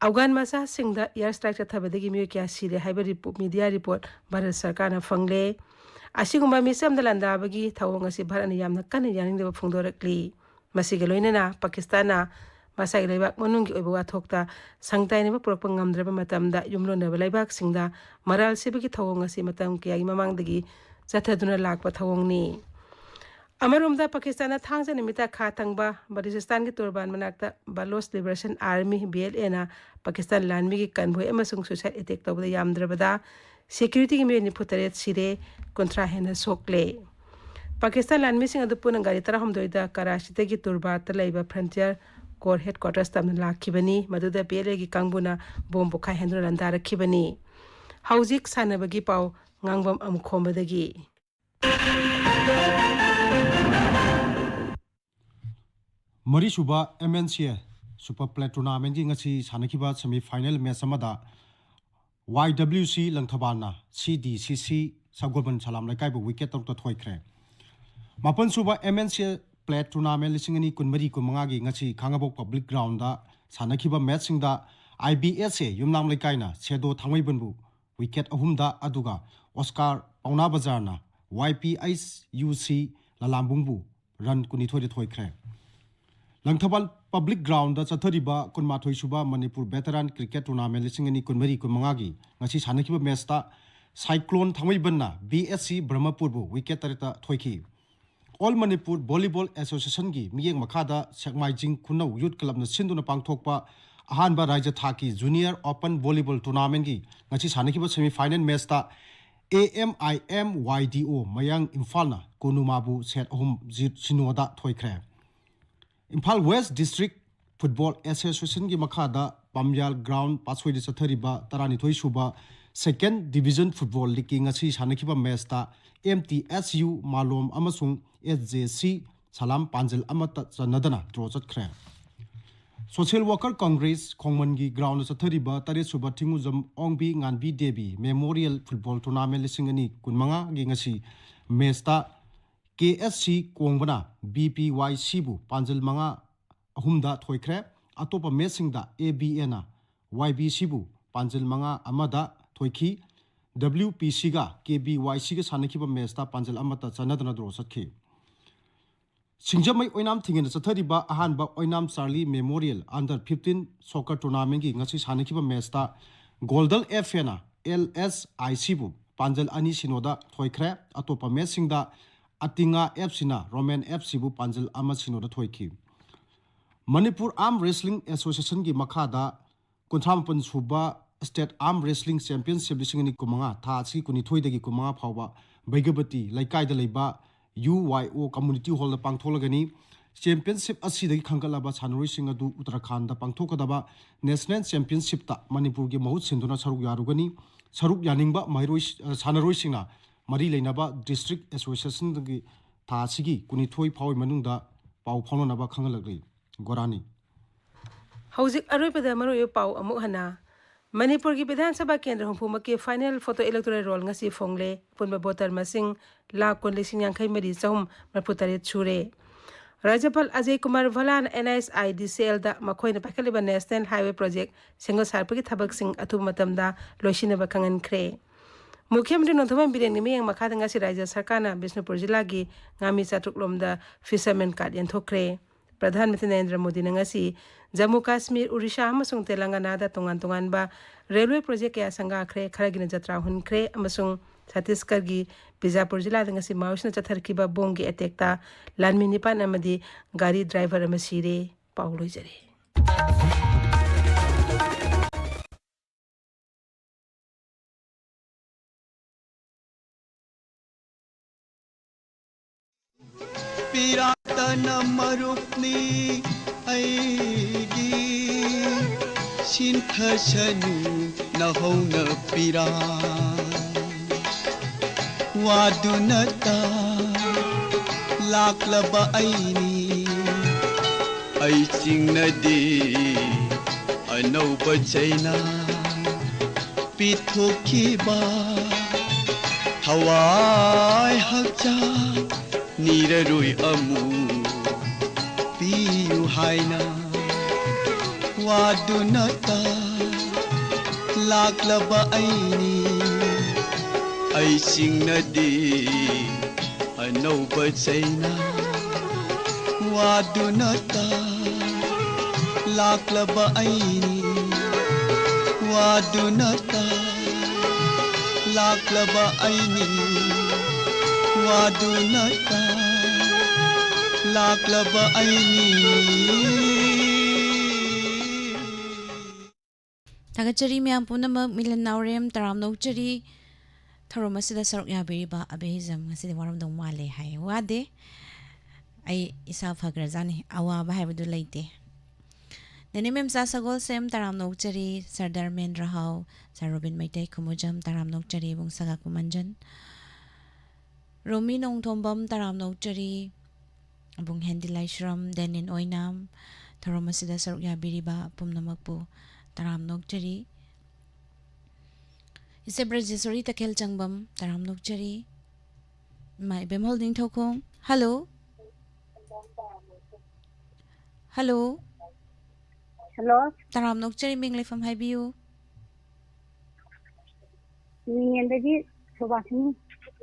ꯑꯐꯒꯥꯟ ꯃꯆꯥꯁꯤꯡꯗ ꯑꯦꯌꯔ ꯁ꯭ꯇ꯭ꯔꯥꯏꯛ ꯆꯠꯊꯕꯗꯒꯤ ꯃꯤꯑꯣꯏ ꯀꯌꯥ ꯁꯤꯔꯦ ꯍꯥꯏꯕ ꯔꯤꯄꯣ-, ꯃꯤꯗꯤꯌꯥ ꯔꯤꯄꯣꯔꯠ ꯚꯥꯔꯠ ꯁꯔꯀꯥꯔꯅ ꯐꯪꯂꯦ꯫ ꯑꯁꯤꯒꯨꯝꯕ ꯃꯤꯆꯝꯗ ꯂꯥꯟꯗꯥꯕꯒꯤ ꯊꯧꯑꯣꯡ ꯑꯁꯤ ꯚꯥꯔꯠꯅ ꯌꯥꯝꯅ ꯀꯟꯅ ꯌꯥꯅꯤꯡꯗꯕ ꯐꯣꯡꯗꯣꯔꯛꯂꯤ꯫ ꯃꯁꯤꯒ ꯂꯣꯏꯅꯅ ꯄꯥꯀꯤꯁꯇꯥꯟꯅ ꯃꯁꯥꯒꯤ ꯂꯩꯕꯥꯛ ꯃꯅꯨꯡꯒꯤ ꯑꯣꯏꯕ ꯋꯥꯊꯣꯛꯇ ꯁꯪꯇꯥꯏꯅꯕ ꯄꯨꯔꯛꯄ ꯉꯝꯗ꯭ꯔꯕ ꯃꯇꯝꯗ ꯌꯨꯝꯂꯣꯟꯅꯕ ꯂꯩꯕꯥꯛꯁꯤꯡꯗ ꯃꯔꯥꯜ ꯁꯤꯕꯒꯤ ꯊꯧꯑꯣꯡ ꯑꯁꯤ ꯃꯇꯝ ꯀꯌꯥꯒꯤ ꯃꯃꯥꯡꯗꯒꯤ ꯆꯠꯊꯗꯨꯅ ꯂꯥꯛꯄ ꯊꯧꯑꯣꯡꯅꯤ꯫ ꯑꯃꯔꯣꯝꯗ ꯄꯥꯀꯤꯁꯇꯥꯟꯅ ꯊꯥꯡꯖ ꯅꯨꯃꯤꯠꯇ ꯈꯥ ꯊꯪꯕ ꯕꯂꯨꯆꯤꯁꯇꯥꯟꯒꯤ ꯇꯨꯔꯕꯥꯟ ꯃꯅꯥꯛꯇ ꯕꯂꯣꯆ ꯂꯤꯕꯔꯦꯁꯟ ꯑꯥꯔꯃꯤ, ꯕꯤ ꯑꯦꯜ ꯑꯦꯅ ꯄꯥꯀꯤꯁꯇꯥꯟ ꯂꯥꯟꯃꯤꯒꯤ ꯀꯟꯚꯣꯏ ꯑꯃꯁꯨꯡ ꯁꯨꯏꯁꯥꯏꯠ ꯑꯦꯇꯦꯛ ꯇꯧꯕꯗ ꯌꯥꯝꯗ꯭ꯔꯕꯗ ꯁꯦꯀ꯭ꯌꯨꯔꯤꯇꯤꯒꯤ ꯃꯤꯑꯣꯏ ꯅꯤꯐꯨ ꯇꯔꯦꯠ ꯁꯤꯔꯦ, ꯀꯨꯟꯊ꯭ꯔꯥ ꯍꯦꯟꯅ ꯁꯣꯛꯂꯦ꯫ ꯄꯥꯀꯤꯁꯇꯥꯟ ꯂꯥꯟꯃꯤꯁꯤꯡ ꯑꯗꯨ ꯄꯨꯟꯅ ꯒꯥꯔꯤ ꯇꯔꯥꯍꯨꯝꯗꯣꯏꯗ ꯀꯔꯥꯆꯤꯗꯒꯤ ꯇꯨꯔꯕꯥꯠꯇ ꯂꯩꯕ ꯐ꯭ꯔꯟꯇꯤꯌꯔ ꯀꯣꯔ ꯍꯦꯗꯀ꯭ꯋꯥꯇꯔꯁ ꯇꯝꯅ ꯂꯥꯛꯈꯤꯕꯅꯤ꯫ ꯃꯗꯨꯗ ꯕꯤ ꯑꯦꯜ ꯑꯦꯒꯤ ꯀꯥꯡꯕꯨꯅ ꯕꯣꯝ ꯄꯣꯈꯥꯏꯍꯟꯗꯨꯅ ꯂꯥꯟꯗꯥꯔꯛꯈꯤꯕꯅꯤ꯫ ꯍꯧꯖꯤꯛ ꯁꯥꯟꯅꯕꯒꯤ ꯄꯥꯎ ꯉꯥꯡꯕꯝ ꯑꯃꯨꯛ ꯈꯣꯝꯕꯗꯒꯤ꯫ ꯃꯔꯤꯁꯨꯕ MNCA Super Plate Tournamentꯀꯤ ꯉꯁꯤ ꯁꯥꯟꯅꯈꯤꯕ semi final match ꯑꯃꯗ YWC ꯂꯪꯊꯕꯥꯜꯅ CDCC ꯁꯒꯣꯜꯕꯟ ꯁꯂꯥꯝ ꯂꯩꯀꯥꯏꯕꯨ wicket ꯇꯔꯨꯛꯇ ꯊꯣꯏꯈ꯭ꯔꯦ꯫ ꯃꯥꯄꯟꯁꯨꯕ MNCA Plate Tournament ꯂꯤꯁꯤꯡ ꯑꯅꯤ ꯀꯨꯟꯃꯔꯤ ꯀꯨꯟꯃꯉꯥꯒꯤ ꯉꯁꯤ ꯈꯥꯉꯕꯣꯛ Public Groundꯗ ꯁꯥꯟꯅꯈꯤꯕ matchꯁꯤꯡꯗ IBSA ꯌꯨꯝꯅꯥꯝ ꯂꯩꯀꯥꯏꯅ ꯁꯦꯗꯣ ꯊꯥꯡꯃꯩꯕꯟꯕꯨ wicket ꯑꯍꯨꯝꯗ, ꯑꯗꯨꯒ Oscar ꯄꯥꯎꯅꯥ ꯕꯖꯥꯔꯅ YPHUC ꯂꯂꯥꯝꯕꯨꯡꯕꯨ run ꯀꯨꯟꯅꯤꯊꯣꯏꯗ ꯊꯣꯏꯈ꯭ꯔꯦ꯫ ꯂꯪꯊꯕꯥꯜ Public Groundꯗ ꯆꯠꯊꯔꯤꯕ ꯀꯨꯟꯃꯥꯊꯣꯏꯁꯨꯕ ꯃꯅꯤꯄꯨꯔ Veteran Cricket Tournament ꯂꯤꯁꯤꯡ ꯑꯅꯤ ꯀꯨꯟꯃꯔꯤ ꯀꯨꯟꯃꯉꯥꯒꯤ ꯉꯁꯤ ꯁꯥꯟꯅꯈꯤꯕ matchꯇ Cyclone ꯊꯥꯡꯃꯩꯕꯟꯅ BSC ꯕ꯭ꯔꯍꯃꯄꯨꯔꯕꯨ wicket ꯇꯔꯦꯠꯇ ꯊꯣꯏꯈꯤ꯫ All Manipur Volleyball Associationꯒꯤ ꯃꯤꯠꯌꯦꯡ ꯃꯈꯥꯗ ꯁꯦꯛꯃꯥꯏꯖꯤꯡ ꯈꯨꯅꯧ Youth Clubꯅ ꯁꯤꯟꯗꯨꯅ ꯄꯥꯡꯊꯣꯛꯄ ꯑꯍꯥꯟꯕ ꯔꯥꯏꯖ꯭ꯌ ꯊꯥꯛꯀꯤ Junior Open Volleyball Tournamentꯀꯤ ꯉꯁꯤ ꯁꯥꯟꯅꯈꯤꯕ semi final matchꯇ AMIMYDO ꯃꯌꯥꯡ ꯏꯝꯐꯥꯜꯅ ꯀꯣꯅꯨꯃꯥꯕꯨ set ꯑꯍꯨꯝ ꯖꯤ-, ꯁꯤꯅꯣꯗ ꯊꯣꯏꯈ꯭ꯔꯦ꯫ ꯏꯝꯐꯥꯜ West District Football Associationꯒꯤ ꯃꯈꯥꯗ ꯄꯥꯝꯌꯥꯜ Ground ꯄꯥꯠꯁꯣꯏꯗ ꯆꯠꯊꯔꯤꯕ ꯇꯔꯥꯅꯤꯊꯣꯏꯁꯨꯕ Second Division Football Leagueꯀꯤ ꯉꯁꯤ ꯁꯥꯟꯅꯈꯤꯕ matchꯇ MTSU ꯃꯥꯂꯣꯝ ꯑꯃꯁꯨꯡ SJC ꯁꯂꯥꯝ ꯄꯥꯟꯖꯜ ꯑꯃꯠꯇ ꯆꯟꯅꯗꯅ draw ꯆꯠꯈ꯭ꯔꯦ꯫ Social Worker Congress ꯈꯣꯡꯃꯟꯒꯤ groundꯗ ꯆꯠꯊꯔꯤꯕ ꯇꯔꯦꯠꯁꯨꯕ ꯊꯤꯡꯉꯨꯖꯝ ꯑꯣꯡꯕꯤ ꯉꯥꯟꯕꯤ ꯗꯦꯕꯤ Memorial Football Tournament ꯂꯤꯁꯤꯡ ꯑꯅꯤ ꯀꯨꯟꯃꯉꯥꯒꯤ ꯉꯁꯤ matchꯇ KSC ꯀꯣꯡꯕꯅ BPYCꯕꯨ ꯄꯥꯟꯖꯜ ꯃꯉꯥ ꯑꯍꯨꯝꯗ ꯊꯣꯏꯈ꯭ꯔꯦ꯫ ꯑꯇꯣꯞꯄ matchꯁꯤꯡꯗ ABAꯅ YBCꯕꯨ ꯄꯥꯟꯖꯜ ꯃꯉꯥ ꯑꯃꯗ ꯊꯣꯏꯈꯤ꯫ WPCꯒ KBYCꯒ ꯁꯥꯟꯅꯈꯤꯕ matchꯇ ꯄꯥꯟꯖꯜ ꯑꯃꯠꯇ ꯆꯟꯅꯗꯅ draw ꯆꯠꯈꯤ꯫ ꯁꯤꯡꯖꯃꯩ ꯑꯣꯏꯅꯥꯝ ꯊꯤꯡꯉꯦꯟꯗ ꯆꯠꯊꯔꯤꯕ ꯑꯍꯥꯟꯕ Oinam Charlie Memorial Under fifteen Soccer Tournamentꯀꯤ ꯉꯁꯤ ꯁꯥꯟꯅꯈꯤꯕ matchꯇ ꯒꯣꯜꯗꯜ FAꯅ LSICꯕꯨ ꯄꯥꯟꯖꯜ ꯑꯅꯤ ꯁꯤꯅꯣꯗ ꯊꯣꯏꯈ꯭ꯔꯦ꯫ ꯑꯇꯣꯞꯄ matchꯁꯤꯡꯗ ꯑꯇꯤꯉꯥ FCꯅ ꯔꯣꯃꯦꯟ FCꯕꯨ ꯄꯥꯟꯖꯜ ꯑꯃ ꯁꯤꯅꯣꯗ ꯊꯣꯏꯈꯤ꯫ ꯃꯅꯤꯄꯨꯔ Arm Wrestling Associationꯒꯤ ꯃꯈꯥꯗ ꯀꯨꯟꯊ꯭ꯔꯥ ꯃꯥꯄꯟ ꯁꯨꯕ State Arm Wrestling Championship ꯂꯤꯁꯤꯡ ꯑꯅꯤ ꯀꯨꯟꯃꯉꯥ ꯊꯥ ꯑꯁꯤꯒꯤ ꯀꯨꯟꯅꯤꯊꯣꯏꯗꯒꯤ ꯀꯨꯟꯃꯉꯥ ꯐꯥꯎꯕ ꯕꯩꯒꯕꯇꯤ ꯂꯩꯀꯥꯏꯗ ꯂꯩꯕ UYO Community Hallꯗ ꯄꯥꯡꯊꯣꯛꯂꯒꯅꯤ꯫ Championship ꯑꯁꯤꯗꯒꯤ ꯈꯟꯒꯠꯂꯕ ꯁꯥꯟꯅꯔꯣꯏꯁꯤꯡ ꯑꯗꯨ ꯎꯠꯇꯔꯥꯈꯥꯟꯗ ꯄꯥꯡꯊꯣꯛꯀꯗꯕ National Championshipꯇ ꯃꯅꯤꯄꯨꯔꯒꯤ ꯃꯍꯨꯠ ꯁꯤꯟꯗꯨꯅ ꯁꯔꯨꯛ ꯌꯥꯔꯨꯒꯅꯤ꯫ ꯁꯔꯨꯛ ꯌꯥꯅꯤꯡꯕ ꯃꯍꯩꯔꯣꯏ-, ꯑ, ꯁꯥꯟꯅꯔꯣꯏꯁꯤꯡꯅ ꯃꯔꯤ ꯂꯩꯅꯕ ꯗꯤꯁꯇ꯭ꯔꯤꯛ ꯑꯦꯁꯣꯁꯤꯌꯦꯁꯟꯗꯒꯤ ꯊꯥ ꯑꯁꯤꯒꯤ ꯀꯨꯟꯅꯤꯊꯣꯏ ꯐꯥꯎꯒꯤ ꯃꯅꯨꯡꯗ ꯄꯥꯎ ꯐꯥꯎꯅꯅꯕ ꯈꯪꯍꯜꯂꯛꯂꯤ꯫ ꯒꯣꯔꯥꯅꯤ꯫ ꯍꯧꯖꯤꯛ ꯑꯔꯣꯏꯕꯗ ꯃꯔꯨꯑꯣꯏꯕ ꯄꯥꯎ ꯑꯃꯨꯛ ꯍꯟꯅ꯫ ꯃꯅꯤꯄꯨꯔꯒꯤ ꯕꯤꯙꯥꯟ ꯁꯚꯥ ꯀꯦꯟꯗ꯭ꯔ ꯍꯨꯝꯐꯨꯃꯛꯀꯤ ꯐꯥꯏꯅꯦꯜ ꯐꯣꯇꯣ ꯏꯂꯦꯛꯇꯣꯔꯦꯜ ꯔꯣꯜ ꯉꯁꯤ ꯐꯣꯡꯂꯦ꯫ ꯑꯄꯨꯟꯕ ꯚꯣꯇꯔ ꯃꯁꯤꯡ ꯂꯥꯈ ꯀꯨꯟ ꯂꯤꯁꯤꯡ ꯌꯥꯡꯈꯩ ꯃꯔꯤ ꯆꯍꯨꯝ ꯃꯔꯤꯐꯨ ꯇꯔꯦꯠ ꯁꯨꯔꯦ꯫ ꯔꯥꯖ꯭ꯌꯄꯥꯜ ꯑꯖꯌ ꯀꯨꯃꯥꯔ ꯚꯂꯥꯅ NHIDCLꯗ ꯃꯈꯣꯏꯅ ꯄꯥꯏꯈꯠꯂꯤꯕ ꯅꯦꯁꯅꯦꯜ ꯍꯥꯏꯋꯦ ꯄ꯭ꯔꯣꯖꯦꯛ ꯁꯦꯝꯒꯠ ꯁꯥꯔꯛꯄꯒꯤ ꯊꯕꯛꯁꯤꯡ ꯑꯊꯨꯕ ꯃꯇꯝꯗ ꯂꯣꯏꯁꯤꯟꯅꯕ ꯈꯪꯍꯟꯈ꯭ꯔꯦ꯫ ꯃꯨꯈ꯭ꯌ ꯃꯟꯇ꯭ꯔꯤ ꯅꯣꯡꯊꯣꯝꯕꯝ ꯕꯤꯔꯦꯟꯒꯤ ꯃꯤꯠꯌꯦꯡ ꯃꯈꯥꯗ ꯉꯁꯤ ꯔꯥꯖ꯭ꯌ ꯁꯔꯀꯥꯔꯅ ꯕꯤꯁꯅꯨꯄꯨꯔ ꯖꯤꯂꯥꯒꯤ ꯉꯥꯃꯤ ꯆꯥꯇ꯭ꯔꯨꯛ ꯂꯣꯝꯗ ꯐꯤꯁꯔꯃꯦꯟ ꯀꯥꯔꯗ ꯌꯦꯟꯊꯣꯛꯈ꯭ꯔꯦ꯫ ꯄ꯭ꯔꯙꯥꯟ ꯃꯟꯇ꯭ꯔꯤ ꯅꯔꯦꯟꯗ꯭ꯔ ꯃꯣꯗꯤꯅ ꯉꯁꯤ ꯖꯝꯃꯨ ꯀꯥꯁꯃꯤꯔ, ꯑꯣꯔꯤꯁꯥ ꯑꯃꯁꯨꯡ ꯇꯦꯂꯪꯒꯅꯥꯗ ꯇꯣꯉꯥꯟ ꯇꯣꯉꯥꯟꯕ ꯔꯦꯜꯋꯦ ꯄ꯭ꯔꯣꯖꯦꯛ ꯀꯌꯥ ꯁꯪꯒꯥꯈ꯭ꯔꯦ, ꯈꯔꯒꯤꯅ ꯖꯇ꯭ꯔꯥ ꯍꯨꯟꯈ꯭ꯔꯦ ꯑꯃꯁꯨꯡ ꯁꯠꯇꯤꯁꯒꯔꯒꯤ ꯕꯤꯖꯥꯄꯨꯔ ꯖꯤꯂꯥꯗ ꯉꯁꯤ ꯃꯥꯑꯣꯏꯁꯤꯡꯅ ꯆꯠꯊꯔꯛꯈꯤꯕ ꯕꯣꯝꯒꯤ ꯑꯦꯇꯦꯛꯇ ꯂꯥꯟꯃꯤ ꯅꯤꯄꯥꯟ ꯑꯃꯗꯤ ꯒꯥꯔꯤ ꯗ꯭ꯔꯥꯏꯚꯔ ꯑꯃ ꯁꯤꯔꯦ꯫ ꯄꯥꯎ ꯂꯣꯏꯖꯔꯦ꯫ ꯄꯤꯔꯥꯇꯅ ꯃꯔꯨꯞꯅꯤ ꯑꯩꯒꯤ ꯁꯤꯟꯊꯁꯅꯨ ꯅꯍꯧꯅ ꯄꯤꯔꯥ ꯋꯥꯗꯨꯅꯇ ꯂꯥꯛꯂꯕ ꯑꯩꯅꯤ ꯑꯩ ꯆꯤꯡꯅꯗꯦ ꯑꯅꯧꯕ ꯆꯩꯅꯥ ꯄꯤꯊꯣꯛꯈꯤꯕ ꯊꯋꯥꯏ ꯍꯛꯆꯥꯡ ꯅꯤꯔꯔꯣꯏ ꯑꯃꯨꯛ ꯄꯤꯌꯨ ꯍꯥꯏꯅ ꯋꯥꯗꯨꯅꯇ ꯂꯥꯛꯂꯕ ꯑꯩꯅꯤ ꯑꯩ ꯆꯤꯡꯅꯗꯦ ꯑꯅꯧꯕ ꯆꯩꯅꯥ ꯋꯥꯗꯨꯅꯇ ꯂꯥꯛꯂꯕ ꯑꯩꯅꯤ ꯋꯥꯗꯨꯅꯇ ꯂꯥꯛꯂꯕ ꯑꯩꯅꯤ ꯋꯥꯗꯨꯅꯇ ꯂꯥꯛꯂꯕ ꯑꯩꯅꯤ꯫ ꯊꯥꯒꯠꯆꯔꯤ ꯃꯌꯥꯝ ꯄꯨꯝꯅꯃꯛ, ꯃꯤꯂꯟ ꯅꯥꯎꯔꯦꯝ ꯇꯔꯥꯝꯅ ꯑꯣꯛꯆꯔꯤ꯫ ꯊꯧꯔꯝ ꯑꯁꯤꯗ ꯁꯔꯨꯛ ꯌꯥꯕꯤꯔꯤꯕ ꯑꯕꯦꯍꯤꯖꯝ ꯉꯁꯤꯗꯤ ꯋꯥꯔꯝꯗꯧ ꯃꯥꯜꯂꯦ ꯍꯥꯏ꯫ ꯋꯥꯗꯦ, ꯑꯩ ꯏꯁꯥ ꯐꯈ꯭ꯔꯖꯥꯠꯅꯤ, ꯑꯋꯥꯕ ꯍꯥꯏꯕꯗꯨ ꯂꯩꯇꯦ꯫ ꯅꯦꯅꯦ ꯃꯦꯝꯆꯥ ꯁꯒꯣꯜꯁꯦꯝ ꯇꯔꯥꯝꯅ ꯑꯣꯛꯆꯔꯤ, ꯁꯔꯗꯥꯔ ꯃꯦꯟꯗ꯭ꯔ ꯍꯥꯎ, ꯁꯥꯔ ꯔꯣꯕꯤꯟ ꯃꯩꯇꯩ ꯈꯨꯃꯨꯖꯝ ꯇꯔꯥꯝꯅ ꯑꯣꯛꯆꯔꯤ, ꯏꯕꯨꯡ ꯁꯒꯥ ꯀꯨꯃꯟꯖꯟ꯫ ꯔꯣꯃꯤ ꯅꯣꯡꯊꯣꯝꯕꯝ, ꯇꯔꯥꯝꯅ ꯑꯣꯛꯆꯔꯤ꯫ ꯑꯕꯨꯡ ꯍꯦꯟꯗꯤ ꯂꯥꯏꯁ꯭ꯔꯝ, ꯗꯦꯅꯤꯟ ꯑꯣꯏꯅꯥꯝ, ꯊꯧꯔꯝ ꯑꯁꯤꯗ ꯁꯔꯨꯛ ꯌꯥꯕꯤꯔꯤꯕ ꯄꯨꯝꯅꯃꯛꯄꯨ ꯇꯔꯥꯝꯅ ꯑꯣꯛꯆꯔꯤ꯫ ꯏꯆꯦ ꯕ꯭ꯔꯖꯦꯁꯣꯔꯤ ꯇꯈꯦꯜ ꯆꯪꯕꯝ, ꯇꯔꯥꯝꯅ ꯑꯣꯛꯆꯔꯤ꯫ ꯏꯃꯥ ꯏꯕꯦꯝꯍꯜ ꯅꯤꯡꯊꯧꯈꯣꯡ, ꯍꯜꯂꯣ꯫ ꯍꯜꯂꯣ꯫ ꯍꯜꯂꯣ꯫ ꯇꯔꯥꯝꯅ ꯑꯣꯛꯆꯔꯤ, ꯃꯤꯡ ꯂꯩꯐꯝ ꯍꯥꯏꯕꯤꯌꯨ꯫ ꯃꯤꯡꯉꯦꯟꯗꯒꯤ ꯁꯣꯕꯥꯁꯤꯅꯤ꯫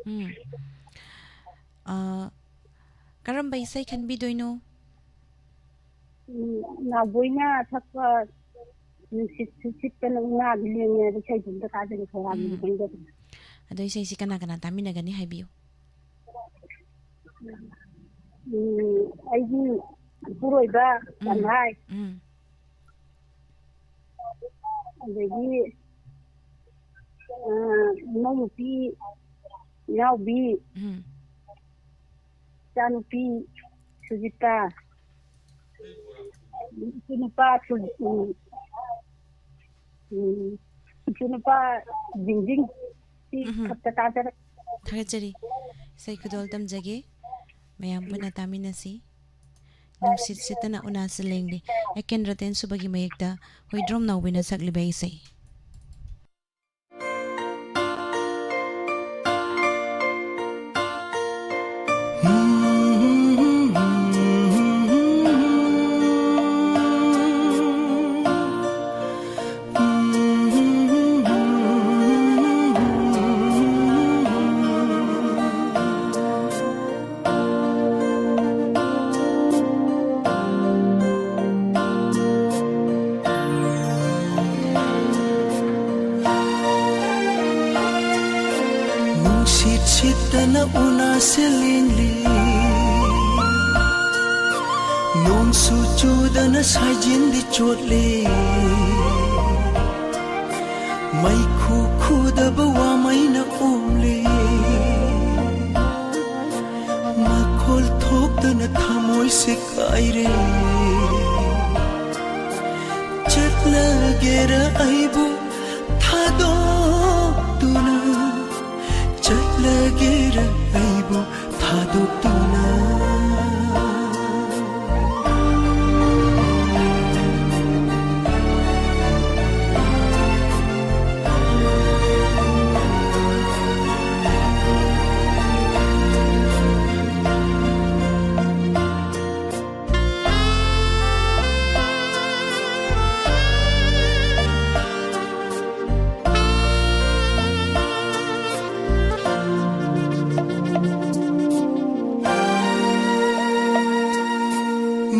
ꯎꯝ꯫ ꯑꯥ, ꯀꯔꯝꯕ ꯏꯁꯩ ꯈꯟꯕꯤꯗꯣꯏꯅꯣ? ꯎꯝ, ꯅꯥꯎꯕꯣꯏꯅ ꯁꯛꯄ ꯅꯨꯡꯁꯤꯠꯁꯨ ꯁꯤꯠꯇꯅ ꯎꯅꯥꯗꯤ ꯂꯦꯡꯉꯦ ꯍꯥꯏꯕ ꯏꯁꯩꯗꯨ ꯑꯝꯇ ꯇꯥꯖꯒꯦ, ꯁꯣꯔꯥꯠꯅꯤ ꯎꯝ꯫ ꯈꯪꯖꯗꯦ꯫ ꯑꯗꯣ ꯏꯁꯩꯁꯤ ꯀꯅꯥ ꯀꯅꯥ ꯇꯥꯃꯤꯟꯅꯒꯅꯤ ꯍꯥꯏꯕꯤꯌꯨ꯫ ꯎꯝ, ꯑꯩꯒꯤ ꯏꯄꯨꯔꯣꯏꯕ ꯎꯝ꯫ ꯀꯟꯍꯥꯏ꯫ ꯎꯝ꯫ ꯑꯗꯒꯤ, ꯑ, ꯏꯅꯥꯎꯅꯨꯄꯤ, ꯏꯅꯥꯎꯕꯤ, ꯎꯝ꯫ ꯏꯆꯥꯅꯨꯄꯤ ꯁꯨꯖꯤꯇꯥ, ꯏꯆꯥꯅꯨꯄꯥ ꯁꯨ-, ꯎꯝ, ꯎꯝ, ꯏꯆꯥꯅꯨꯄꯥ ꯖꯤꯡꯖꯤꯡ, ꯁꯤ ꯎꯝ꯫ ꯈꯛꯇ ꯇꯥꯖꯔꯛ-꯫ ꯊꯥꯒꯠꯆꯔꯤ꯫ ꯏꯁꯩ ꯈꯨꯗꯣꯜ ꯇꯝꯖꯒꯦ꯫ ꯃꯌꯥꯝ ꯄꯨꯟꯅ ꯇꯥꯃꯤꯟꯅꯁꯤ꯫ ꯅꯨꯡꯁꯤꯠ ꯁꯤꯠꯇꯅ ꯎꯅꯥꯁꯨ ꯂꯦꯡꯂꯤ꯫ ꯑꯦ ꯀꯦꯟ ꯔꯇꯦꯟ ꯁꯨꯕꯒꯤ ꯃꯌꯦꯛꯇ ꯍꯨꯏꯗ꯭ꯔꯣꯝ ꯅꯥꯎꯕꯤꯅ ꯁꯛꯂꯤꯕ ꯏꯁꯩ꯫ ꯅꯨꯡꯁꯤꯠ ꯁꯤꯠꯇꯅ ꯎꯅꯥꯁꯦ ꯂꯦꯡꯂꯤ, ꯅꯣꯡꯁꯨ ꯆꯨꯗꯅ ꯁꯥꯏꯖꯤꯟꯗꯤ ꯆꯣꯠꯂꯤ, ꯃꯩꯈꯨ ꯈꯨꯗꯕ ꯋꯥꯃꯩꯅ ꯑꯣꯝꯂꯤ, ꯃꯈꯣꯜ ꯊꯣꯛꯇꯅ ꯊꯃꯣꯏꯁꯦ ꯀꯥꯏꯔꯦ꯫ ꯆꯠꯂꯒꯦꯔ ꯑꯩꯕꯨ ꯊꯥꯗꯣꯛꯇꯨꯅ, ꯆꯠꯂꯒꯦꯔ ꯑꯩꯕꯨ ꯊꯥꯗꯣꯛꯇꯨꯅ꯫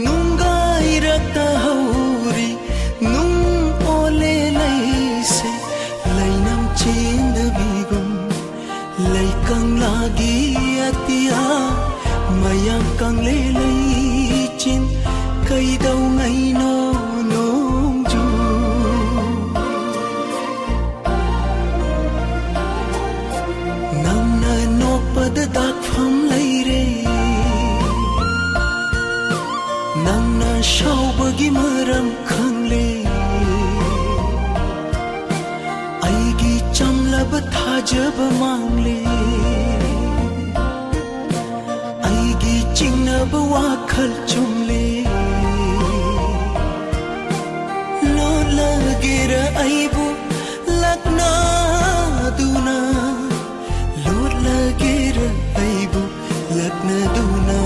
ꯅꯨꯡꯒꯥꯏꯔꯛꯇ ꯍꯧꯔꯤ ꯅꯨꯡ ꯑꯣꯂꯦ ꯂꯩꯁꯦ, ꯂꯩꯅꯝ ꯆꯦꯟꯗꯕꯤꯒꯨꯝ ꯂꯩꯀꯪꯂꯥꯒꯤ ꯑꯇꯤꯌꯥ ꯃꯌꯥꯝ ꯀꯪꯂꯦ ꯂꯩꯆꯤꯟ ꯀꯩꯗꯧꯉꯩꯅꯣ ꯅꯣꯡꯖꯨ꯫ ꯅꯪꯅ ꯅꯣꯛꯄꯗ ꯗꯥꯛꯐꯝ ꯂꯩꯔꯦ, ꯅꯪꯅ ꯁꯥꯎꯕꯒꯤ ꯃꯔꯝ ꯈꯪꯂꯦ꯫ ꯑꯩꯒꯤ ꯆꯝꯂꯕ ꯊꯥꯖꯕ ꯃꯥꯡꯂꯦ, ꯑꯩꯒꯤ ꯆꯤꯡꯅꯕ ꯋꯥꯈꯜ ꯆꯨꯝꯂꯦ꯫ ꯂꯣꯠꯂꯒꯦꯔ ꯑꯩꯕꯨ ꯂꯛꯅꯗꯨꯅ, ꯂꯣꯠꯂꯒꯦꯔ ꯑꯩꯕꯨ ꯂꯛꯅꯗꯨꯅ꯫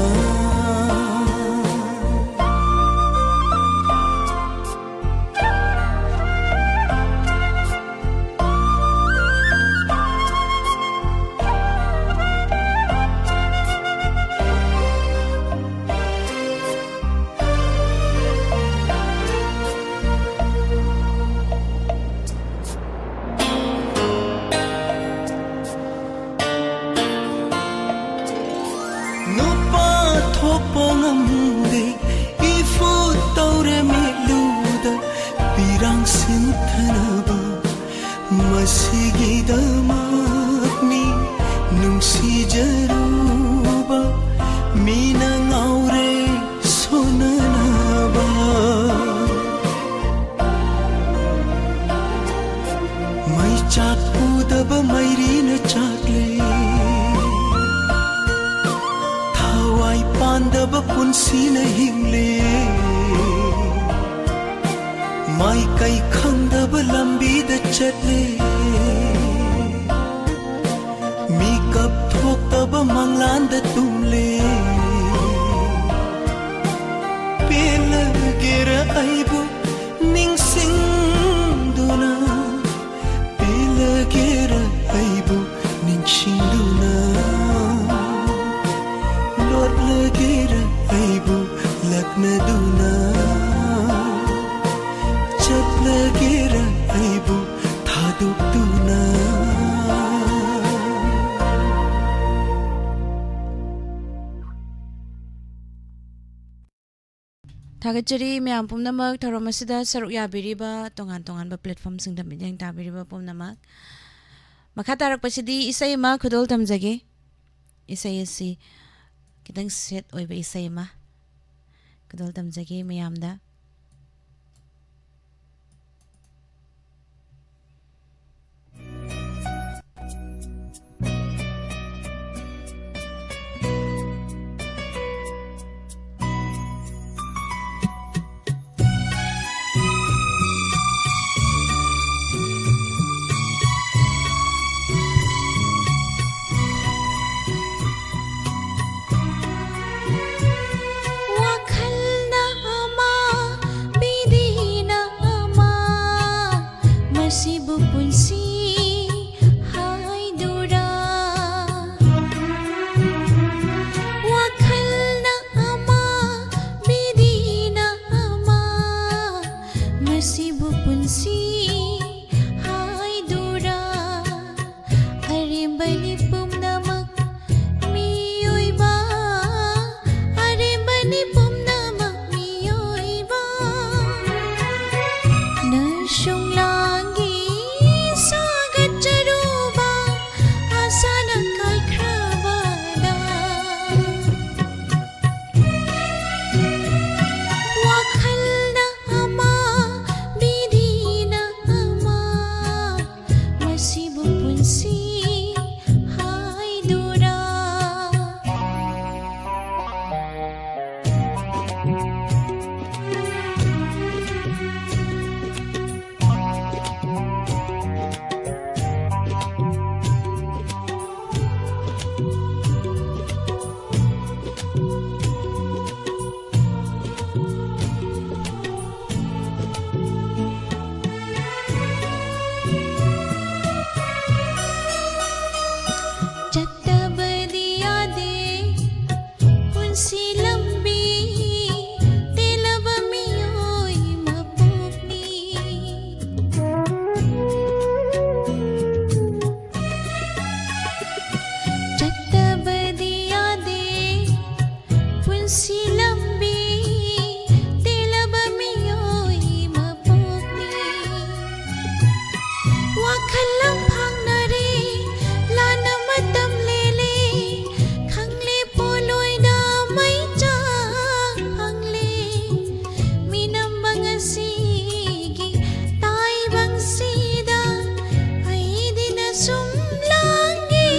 ꯅꯨꯄꯥ ꯊꯣꯛꯄ ꯉꯝꯗꯦ, ꯏꯐꯨꯠ ꯇꯧꯔꯦ ꯃꯤꯠꯂꯨꯗ ꯄꯤꯔꯥꯡ ꯁꯤꯟꯊꯅꯕ꯫ ꯃꯁꯤꯒꯤꯗꯃꯛꯅꯤ ꯅꯨꯡꯁꯤꯖꯔꯨꯕ ꯃꯤꯅ ꯉꯥꯎꯔꯦ ꯁꯣꯟꯅꯅꯕ꯫ ꯃꯩꯆꯥꯛ ꯎꯗꯕ ꯃꯩꯔꯤꯅ ꯆꯥꯛꯂꯦ꯫ ꯄꯥꯟꯗꯕ ꯄꯨꯟꯁꯤꯅ ꯍꯤꯡꯂꯦ, ꯃꯥꯏꯀꯩ ꯈꯪꯗꯕ ꯂꯝꯕꯤꯗ ꯆꯠꯂꯦ, ꯃꯤꯀꯞ ꯊꯣꯛꯇꯕ ꯃꯪꯂꯥꯟꯗ ꯇꯨꯝꯂꯦ꯫ ꯄꯦꯜꯂꯒꯦꯔ ꯑꯩꯕꯨ ꯅꯤꯡꯁꯤꯡꯗꯨꯅ, ꯄꯦꯜꯂꯒꯦꯔ ꯑꯩꯕꯨ ꯅꯤꯡꯁꯤꯡꯗꯨꯅ, ꯂꯣꯠꯂꯒꯦꯔ ꯑꯩꯕꯨ ꯂꯛꯅꯗꯨꯅ, ꯆꯠꯂꯒꯦꯔ ꯑꯩꯕꯨ ꯊꯥꯗꯣꯛꯇꯨꯅ꯫ ꯊꯥꯒꯠꯆꯔꯤ ꯃꯌꯥꯝ ꯄꯨꯝꯅꯃꯛ ꯊꯧꯔꯝ ꯑꯁꯤꯗ ꯁꯔꯨꯛ ꯌꯥꯕꯤꯔꯤꯕ, ꯇꯣꯉꯥꯟ ꯇꯣꯉꯥꯟꯕ platformꯁꯤꯡꯗ ꯃꯤꯠꯌꯦꯡ ꯇꯥꯕꯤꯔꯤꯕ ꯄꯨꯝꯅꯃꯛ꯫ ꯃꯈꯥ ꯇꯥꯔꯛꯄꯁꯤꯗꯤ ꯏꯁꯩ ꯑꯃ ꯈꯨꯗꯣꯜ ꯇꯝꯖꯒꯦ꯫ ꯏꯁꯩ ꯑꯁꯤ ꯈꯤꯇꯪ sad ꯑꯣꯏꯕ ꯏꯁꯩ ꯑꯃ ꯈꯨꯗꯣꯜ ꯇꯝꯖꯒꯦ ꯃꯌꯥꯝꯗ꯫ ꯋꯥꯈꯜꯅ ꯑꯃ ꯁꯤ ꯂꯝꯕꯤ ꯇꯦꯜꯂꯕ ꯃꯤꯑꯣꯏ ꯃꯄꯣꯛꯅꯤ꯫ ꯆꯠꯇꯕꯗꯤ ꯌꯥꯗꯦ ꯄꯨꯟꯁꯤ ꯂꯝꯕꯤ ꯇꯦꯜꯂꯕ ꯃꯤꯑꯣꯏ ꯃꯄꯣꯛꯅꯤ꯫ ꯋꯥꯈꯜ ꯂꯝꯐꯥꯡꯅꯔꯦ, ꯂꯥꯟꯅ ꯃꯇꯝ ꯂꯦꯜꯂꯦ, ꯈꯪꯂꯦ ꯄꯣꯂꯣꯏꯗ ꯃꯩꯆꯥꯛ ꯐꯪꯂꯦ꯫ ꯃꯤꯅꯝꯕ ꯉꯁꯤꯒꯤ ꯇꯥꯏꯕꯪꯁꯤꯗ ꯑꯩꯗꯤꯅ ꯁꯨꯝ ꯂꯥꯡꯉꯦ꯫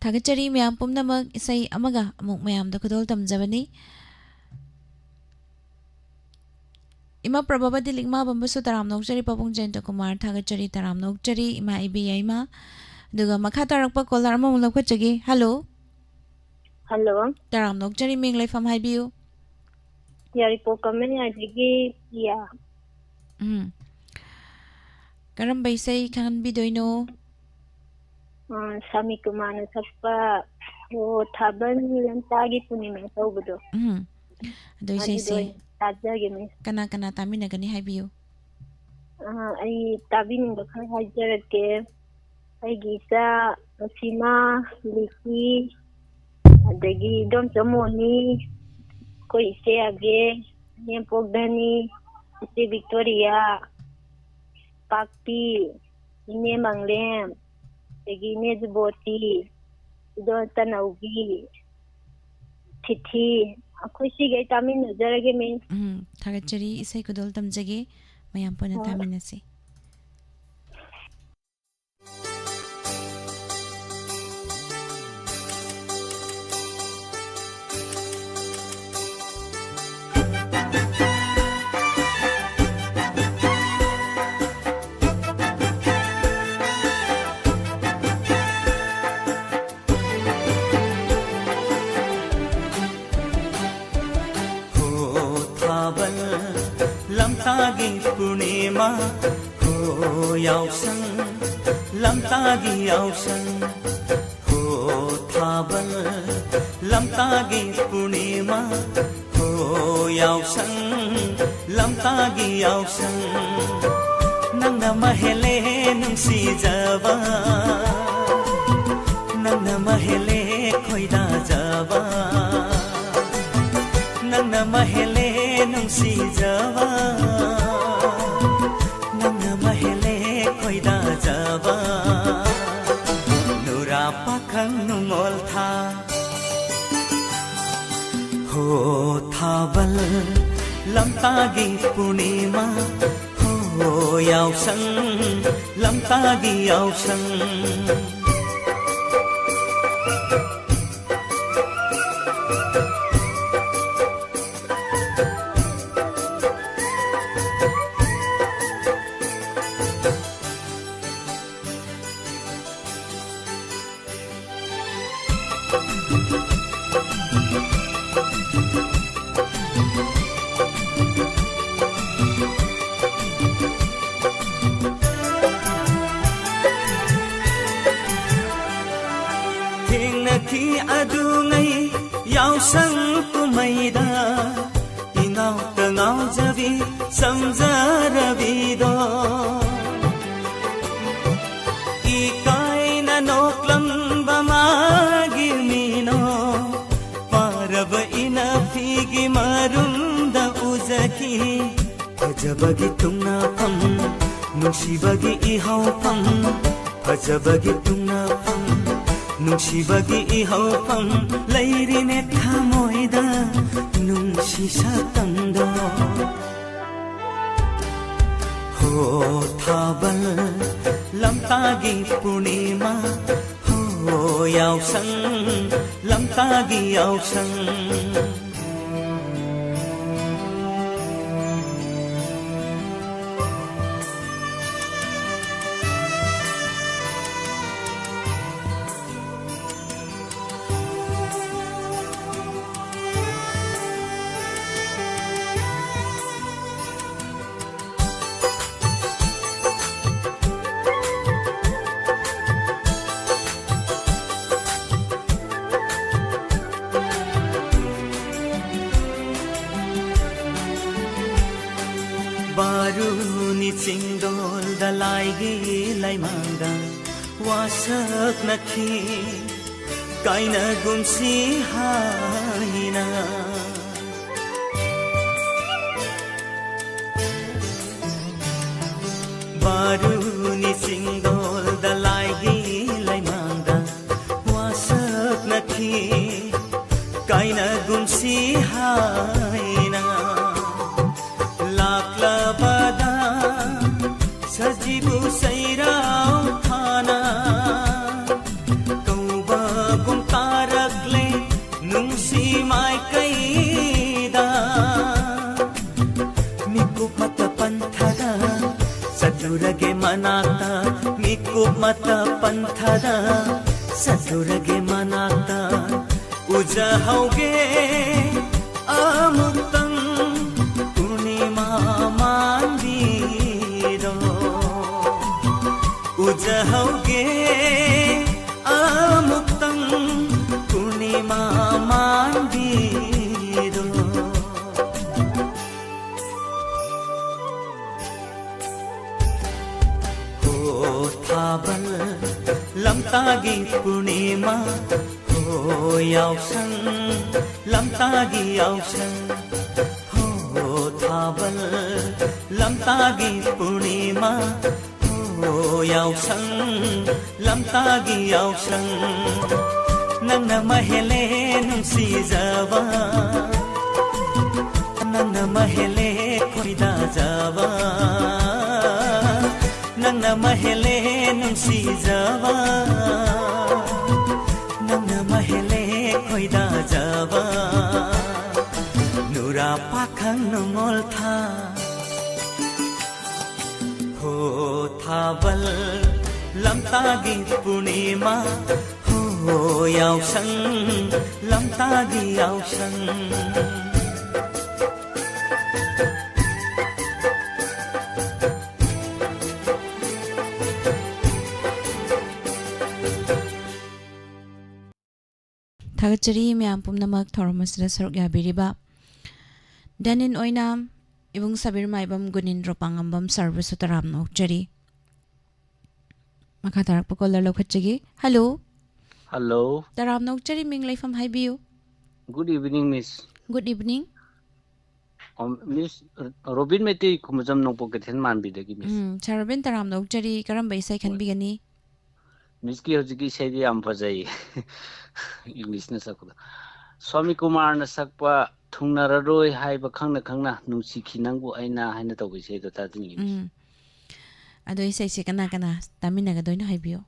ꯊꯥꯒꯠꯆꯔꯤ ꯃꯌꯥꯝ ꯄꯨꯝꯅꯃꯛ꯫ ꯏꯁꯩ ꯑꯃꯒ ꯑꯃꯨꯛ ꯃꯌꯥꯝꯗ ꯈꯨꯗꯣꯜ ꯇꯝꯖꯕꯅꯤ꯫ ꯏꯃꯥ ꯄ꯭ꯔꯚꯥꯕꯇꯤ ꯂꯤꯛꯃꯥꯕꯝꯕꯨꯁꯨ ꯇꯔꯥꯝꯅ ꯑꯣꯛꯆꯔꯤ, ꯄꯥꯕꯨꯡ ꯖꯌꯟꯇ ꯀꯨꯃꯥꯔ ꯊꯥꯒꯠꯆꯔꯤ, ꯇꯔꯥꯝꯅ ꯑꯣꯛꯆꯔꯤ ꯏꯃꯥ ꯏꯕꯤ ꯌꯥꯏꯃ꯫ ꯑꯗꯨꯒ ꯃꯈꯥ ꯇꯥꯔꯛꯄ ꯀꯣꯂꯔ ꯑꯃꯃꯨꯛ ꯂꯧꯈꯠꯆꯒꯦ꯫ ꯍꯜꯂꯣ꯫ ꯍꯜꯂꯣ꯫ ꯇꯔꯥꯝꯅ ꯑꯣꯛꯆꯔꯤ, ꯃꯤꯡ ꯂꯩꯐꯝ ꯍꯥꯏꯕꯤꯌꯨ꯫ ꯌꯥꯏꯔꯤꯄꯣꯛ ꯀꯃꯟ ꯌꯥꯔꯗꯒꯤ ꯄꯤꯌꯥ꯫ ꯎꯝ꯫ ꯀꯔꯝꯕ ꯏꯁꯩ ꯈꯪꯍꯟꯕꯤꯗꯣꯏꯅꯣ? ꯑ, ꯁꯥꯃꯤ ꯀꯨꯃꯥꯔꯅ ꯁꯛꯄ ꯍꯣ ꯊꯥꯕꯜ ꯂꯝꯇꯥꯒꯤ ꯄꯨꯔꯅꯤꯃꯥ ꯇꯧꯕꯗꯣ꯫ ꯎꯝ꯫ ꯑꯗꯣ ꯑꯗꯨꯗꯣ ꯏꯁꯩꯁꯦ ꯑꯣꯏꯅ ꯇꯥꯖꯒꯦ, ꯃꯤꯁ꯫ ꯀꯅꯥ ꯀꯅꯥ ꯇꯥꯃꯤꯟꯅꯒꯅꯤ ꯍꯥꯏꯕꯤꯌꯨ꯫ ꯑ, ꯑꯩ ꯇꯥꯕꯤꯅꯤꯡꯕ ꯈꯔ ꯍꯥꯏꯖꯔꯛꯀꯦ꯫ ꯑꯩꯒꯤ ꯏꯆꯥ ꯔꯣꯁꯤꯃꯥ, ꯂꯤꯁꯤ, ꯑꯗꯒꯤ ꯏꯗꯣꯝꯆꯥ ꯃꯣꯅꯤ, ꯑꯩꯈꯣꯏ ꯏꯆꯦ ꯑꯕꯦ, ꯏꯅꯦꯝꯄꯣꯛ ꯙꯅꯤ, ꯏꯆꯦ ꯚꯤꯛꯇꯣꯔꯤꯌꯥ, ꯄꯥꯛꯄꯤ, ꯏꯅꯦ ꯃꯪꯂꯦꯝ, ꯑꯗꯒꯤ ꯏꯅꯦ ꯖꯨꯕꯣꯇꯤ, ꯏꯗꯣꯝꯆꯥ ꯅꯧꯕꯤ, ꯊꯤꯊꯤ, ꯑꯩꯈꯣꯏ ꯁꯤꯒꯩ ꯇꯥꯃꯤꯟꯅꯖꯔꯒꯦ, ꯃꯤꯁ꯫ ꯎꯝ, ꯊꯥꯒꯠꯆꯔꯤ꯫ ꯏꯁꯩ ꯈꯨꯗꯣꯜ ꯇꯝꯖꯒꯦ꯫ ꯃꯌꯥꯝ ꯄꯨꯟꯅ ꯍꯣꯏ꯫ ꯇꯥꯃꯤꯟꯅꯁꯤ꯫ ꯍꯣ ꯊꯥꯕꯜ ꯂꯝꯇꯥꯒꯤ ꯄꯨꯔꯅꯤꯃꯥ, ꯍꯣ ꯌꯥꯎꯁꯪ ꯂꯝꯇꯥꯒꯤ ꯌꯥꯎꯁꯪ, ꯍꯣ ꯊꯥꯕꯜ ꯂꯝꯇꯥꯒꯤ ꯄꯨꯔꯅꯤꯃꯥ, ꯍꯣ ꯌꯥꯎꯁꯪ ꯂꯝꯇꯥꯒꯤ ꯌꯥꯎꯁꯪ, ꯅꯪꯅ ꯃꯍꯦꯜꯂꯦ ꯅꯨꯡꯁꯤꯖꯕ, ꯅꯪꯅ ꯃꯍꯦꯜꯂꯦ ꯈꯣꯏꯗꯥꯖꯕ, ꯅꯪꯅ ꯃꯍꯦꯜꯂꯦ ꯅꯨꯡꯁꯤꯖꯕ, ꯅꯪꯅ ꯃꯍꯦꯜꯂꯦ ꯈꯣꯏꯗꯥꯖꯕ, ꯅꯨꯔꯥ ꯄꯥꯈꯪ ꯅꯨꯡꯉꯣꯜ ꯊꯥ꯫ ꯍꯣ ꯊꯥꯕꯜ ꯂꯝꯇꯥꯒꯤ ꯄꯨꯔꯅꯤꯃꯥ, ꯍꯣ ꯌꯥꯎꯁꯪ ꯂꯝꯇꯥꯒꯤ ꯌꯥꯎꯁꯪ꯫ ꯊꯦꯡꯅꯈꯤ ꯑꯗꯨꯉꯩ ꯌꯥꯎꯁꯪ ꯀꯨꯝꯍꯩꯗ, ꯏꯉꯥꯎꯇ ꯉꯥꯎꯖꯕꯤ ꯁꯝꯖꯔꯕꯤꯗꯣ꯫ ꯏꯀꯥꯏꯅ ꯅꯣꯛꯂꯝꯕ ꯃꯥꯒꯤ ꯃꯤꯅꯣ, ꯄꯥꯔꯕ ꯏꯅꯐꯤꯒꯤ ꯃꯔꯨꯝꯗ ꯎꯖꯈꯤ꯫ ꯐꯖꯕꯒꯤ ꯇꯨꯡꯅꯐꯝ, ꯅꯨꯡꯁꯤꯕꯒꯤ ꯏꯍꯧꯐꯝ, ꯐꯖꯕꯒꯤ ꯇꯨꯡꯅꯐꯝ, ꯅꯨꯡꯁꯤꯕꯒꯤ ꯏꯍꯧꯐꯝ ꯂꯩꯔꯤꯅꯦ ꯊꯃꯣꯏꯗ ꯅꯨꯡꯁꯤ ꯁꯛꯇꯝꯗꯣ꯫ ꯍꯣ ꯊꯥꯕꯜ ꯂꯝꯇꯥꯒꯤ ꯄꯨꯔꯅꯤꯃꯥ, ꯍꯣ ꯌꯥꯎꯁꯪ ꯂꯝꯇꯥꯒꯤ ꯌꯥꯎꯁꯪ꯫ ꯕꯥꯔꯨꯅꯤ ꯆꯤꯡꯗꯣꯜꯗ ꯂꯥꯏꯒꯤ ꯂꯩꯃꯥꯡꯗ ꯋꯥꯁꯛꯅꯈꯤ ꯀꯥꯏꯅꯒꯨꯝꯁꯤ ꯍꯥꯏꯅ꯫ ꯕꯥꯔꯨꯅꯤ ꯆꯤꯡꯗꯣꯜꯗ ꯂꯥꯏꯒꯤ ꯂꯩꯃꯥꯡꯗ ꯋꯥꯁꯛꯅꯈꯤ ꯀꯥꯏꯅꯒꯨꯝꯁꯤ ꯍꯥꯏꯅ꯫ ꯂꯥꯛꯂꯕꯗ ꯁꯖꯤꯕꯨ ꯆꯩꯔꯥꯎ ꯊꯥꯅ ꯀꯧꯕꯒꯨꯝ ꯃꯇ ꯄꯟꯊꯗ ꯆꯠꯂꯨꯔꯒꯦ ꯃꯅꯥꯛꯇ ꯎꯖꯍꯧꯒꯦ ꯑꯃꯨꯛꯇꯪ ꯄꯨꯔꯅꯤꯃꯥ ꯃꯥꯟꯕꯤꯗꯣ ꯎꯖꯍꯧꯒꯦ ꯑꯃꯨꯛꯇꯪ ꯄꯨꯔꯅꯤꯃꯥ ꯃꯥꯟꯕꯤꯗꯣ ꯍꯣ ꯊꯥꯕꯜ ꯂꯝꯇꯥꯒꯤ ꯄꯨꯔꯅꯤꯃꯥ ꯍꯣ ꯌꯥꯎꯁꯪ ꯂꯝꯇꯥꯒꯤ ꯌꯥꯎꯁꯪ ꯍꯣ ꯊꯥꯕꯜ ꯂꯝꯇꯥꯒꯤ ꯄꯨꯔꯅꯤꯃꯥ ꯍꯣ ꯌꯥꯎꯁꯪ ꯂꯝꯇꯥꯒꯤ ꯌꯥꯎꯁꯪ ꯅꯪꯅ ꯃꯍꯦꯜꯂꯦ ꯅꯨꯡꯁꯤꯖꯕ ꯅꯪꯅ ꯃꯍꯦꯜꯂꯦ ꯈꯣꯏꯗꯥꯖꯕ ꯅꯪꯅ ꯃꯍꯦꯜꯂꯦ ꯅꯨꯡꯁꯤꯖꯕ ꯅꯪꯅ ꯃꯍꯦꯜꯂꯦ ꯈꯣꯏꯗꯥꯖꯕ ꯅꯨꯔꯥ ꯄꯥꯈꯪ ꯅꯨꯡꯉꯣꯜ ꯊꯥ ꯍꯣ ꯊꯥꯕꯜ ꯂꯝꯇꯥꯒꯤ ꯄꯨꯔꯅꯤꯃꯥ ꯍꯣ ꯌꯥꯎꯁꯪ ꯂꯝꯇꯥꯒꯤ ꯌꯥꯎꯁꯪ ꯊꯥꯒꯠꯆꯔꯤ ꯃꯌꯥꯝ ꯄꯨꯝꯅꯃꯛ ꯊꯧꯔꯝ ꯑꯁꯤꯗ ꯁꯔꯨꯛ ꯌꯥꯕꯤꯔꯤꯕ꯫ ꯗꯦꯟ ꯏꯟ ꯑꯣꯏꯅ ꯏꯕꯨꯡ ꯁꯕꯤꯔ ꯃꯥꯏꯕꯝ ꯒꯨꯅꯤꯟꯗ꯭ꯔꯣ ꯄꯥꯉꯝꯕꯝ ꯁꯔꯕꯁꯨ ꯇꯔꯥꯝꯅ ꯑꯣꯛꯆꯔꯤ꯫ ꯃꯈꯥ ꯇꯥꯔꯛꯄ ꯀꯣꯂꯔ ꯂꯧꯈꯠꯆꯒꯦ꯫ ꯍꯜꯂꯣ꯫ ꯍꯜꯂꯣ꯫ ꯇꯔꯥꯝꯅ ꯑꯣꯛꯆꯔꯤ, ꯃꯤꯡ ꯂꯩꯐꯝ ꯍꯥꯏꯕꯤꯌꯨ꯫ Good evening miss. Good evening. Oh, miss robin Meitei ꯈꯨꯃꯖꯝ ꯅꯣꯡꯄꯣꯛ ꯀꯩꯊꯦꯜ ꯃꯥꯟꯕꯤꯗꯒꯤ ꯃꯤꯁ꯫ ꯎꯝ, ꯁꯥꯔ ꯔꯣꯕꯤꯟ ꯇꯔꯥꯝꯅ ꯑꯣꯛꯆꯔꯤ, ꯀꯔꯝꯕ ꯏꯁꯩ ꯍꯣꯏ꯫ ꯈꯟꯕꯤꯒꯅꯤ? ꯃꯤꯁꯀꯤ ꯍꯧꯖꯤꯛꯀꯤ ꯏꯁꯩꯗꯤ ꯌꯥꯝ ꯐꯖꯩ꯫ ꯏꯪꯂꯤꯁꯅ ꯁꯛꯄꯗꯣ꯫ ꯁ꯭ꯋꯥꯃꯤ ꯀꯨꯃꯥꯔꯅ ꯁꯛꯄ ꯊꯨꯡꯅꯔꯔꯣꯏ ꯍꯥꯏꯕ ꯈꯪꯅ ꯈꯪꯅ ꯅꯨꯡꯁꯤꯈꯤ ꯅꯪꯕꯨ ꯑꯩꯅ ꯍꯥꯏꯅ ꯇꯧꯕ ꯏꯁꯩꯗꯣ ꯇꯥꯖꯅꯤꯡꯉꯤ ꯃꯤꯁ꯫ ꯎꯝ꯫ ꯑꯗꯣ ꯏꯁꯩꯁꯦ ꯀꯅꯥ ꯀꯅꯥ ꯇꯥꯃꯤꯟꯅꯒꯗꯣꯏꯅꯣ ꯍꯥꯏꯕꯤꯌꯨ꯫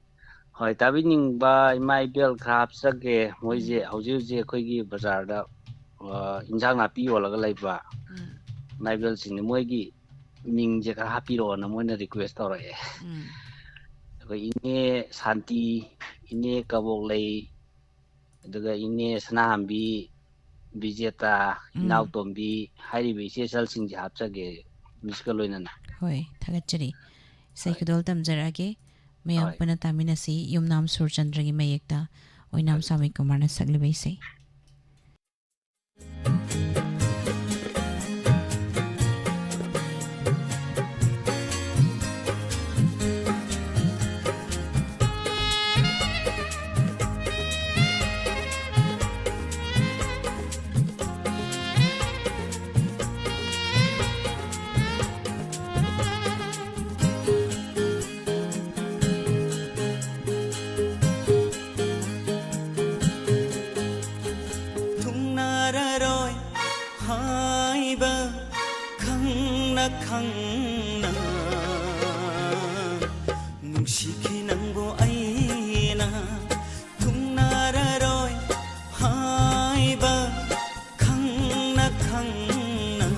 ꯍꯣꯏ, ꯇꯥꯕꯤꯅꯤꯡꯕ ꯏꯃꯥ ꯏꯕꯦꯜ ꯈꯔ ꯍꯥꯞꯆꯒꯦ꯫ ꯃꯣꯏꯁꯦ ꯎꯝ꯫ ꯍꯧꯖꯤꯛ ꯍꯧꯖꯤꯛ ꯑꯩꯈꯣꯏꯒꯤ ꯕꯖꯥꯔꯗ, ꯑ, ꯏꯟꯖꯥꯡ ꯅꯥꯄꯤ ꯌꯣꯜꯂꯒ ꯂꯩꯕ ꯎꯝ꯫ ꯏꯃꯥ ꯏꯕꯦꯜꯁꯤꯡꯅꯤ꯫ ꯃꯣꯏꯒꯤ ꯃꯤꯡꯁꯦ ꯈꯔ ꯍꯥꯞꯄꯤꯔꯛꯑꯣꯅ ꯃꯣꯏꯅ ꯔꯤꯀ꯭ꯋꯦꯁ ꯇꯧꯔꯛꯑꯦ꯫ ꯎꯝ꯫ ꯑꯩꯈꯣꯏ ꯏꯅꯦ ꯁꯥꯟꯇꯤ, ꯏꯅꯦ ꯀꯕꯣꯛꯂꯩ, ꯑꯗꯨꯒ ꯏꯅꯦ ꯁꯅꯥꯍꯟꯕꯤ, ꯕꯤꯖꯦꯇꯥ, ꯎꯝ꯫ ꯏꯅꯥꯎꯇꯣꯝꯕꯤ ꯍꯥꯏꯔꯤꯕ ꯏꯆꯦ ꯏꯆꯜꯁꯤꯡꯁꯦ ꯍꯥꯞꯆꯒꯦ, ꯃꯤꯁꯀ ꯂꯣꯏꯅꯅ꯫ ꯍꯣꯏ, ꯊꯥꯒꯠꯆꯔꯤ꯫ ꯏꯁꯩ ꯍꯣꯏ꯫ ꯈꯨꯗꯣꯜ ꯇꯝꯖꯔꯛꯑꯒꯦ꯫ ꯃꯌꯥꯝ ꯍꯣꯏ꯫ ꯄꯨꯟꯅ ꯇꯥꯃꯤꯟꯅꯁꯤ, ꯌꯨꯝꯅꯥꯝ ꯁꯨꯔꯆꯟꯗ꯭ꯔꯒꯤ ꯃꯌꯦꯛꯇ ꯑꯣꯏꯅꯥꯝ ꯍꯣꯏ꯫ ꯁ꯭ꯋꯥꯃꯤ ꯀꯨꯃꯥꯔꯅ ꯁꯛꯂꯤꯕ ꯏꯁꯩ꯫ ꯊꯨꯡꯅꯔꯔꯣꯏ ꯍꯥꯏꯕ ꯈꯪꯅ ꯈꯪꯅ ꯅꯨꯡꯁꯤꯈꯤ ꯅꯪꯕꯨ ꯑꯩꯅ꯫ ꯊꯨꯡꯅꯔꯔꯣꯏ ꯍꯥꯏꯕ ꯈꯪꯅ ꯈꯪꯅ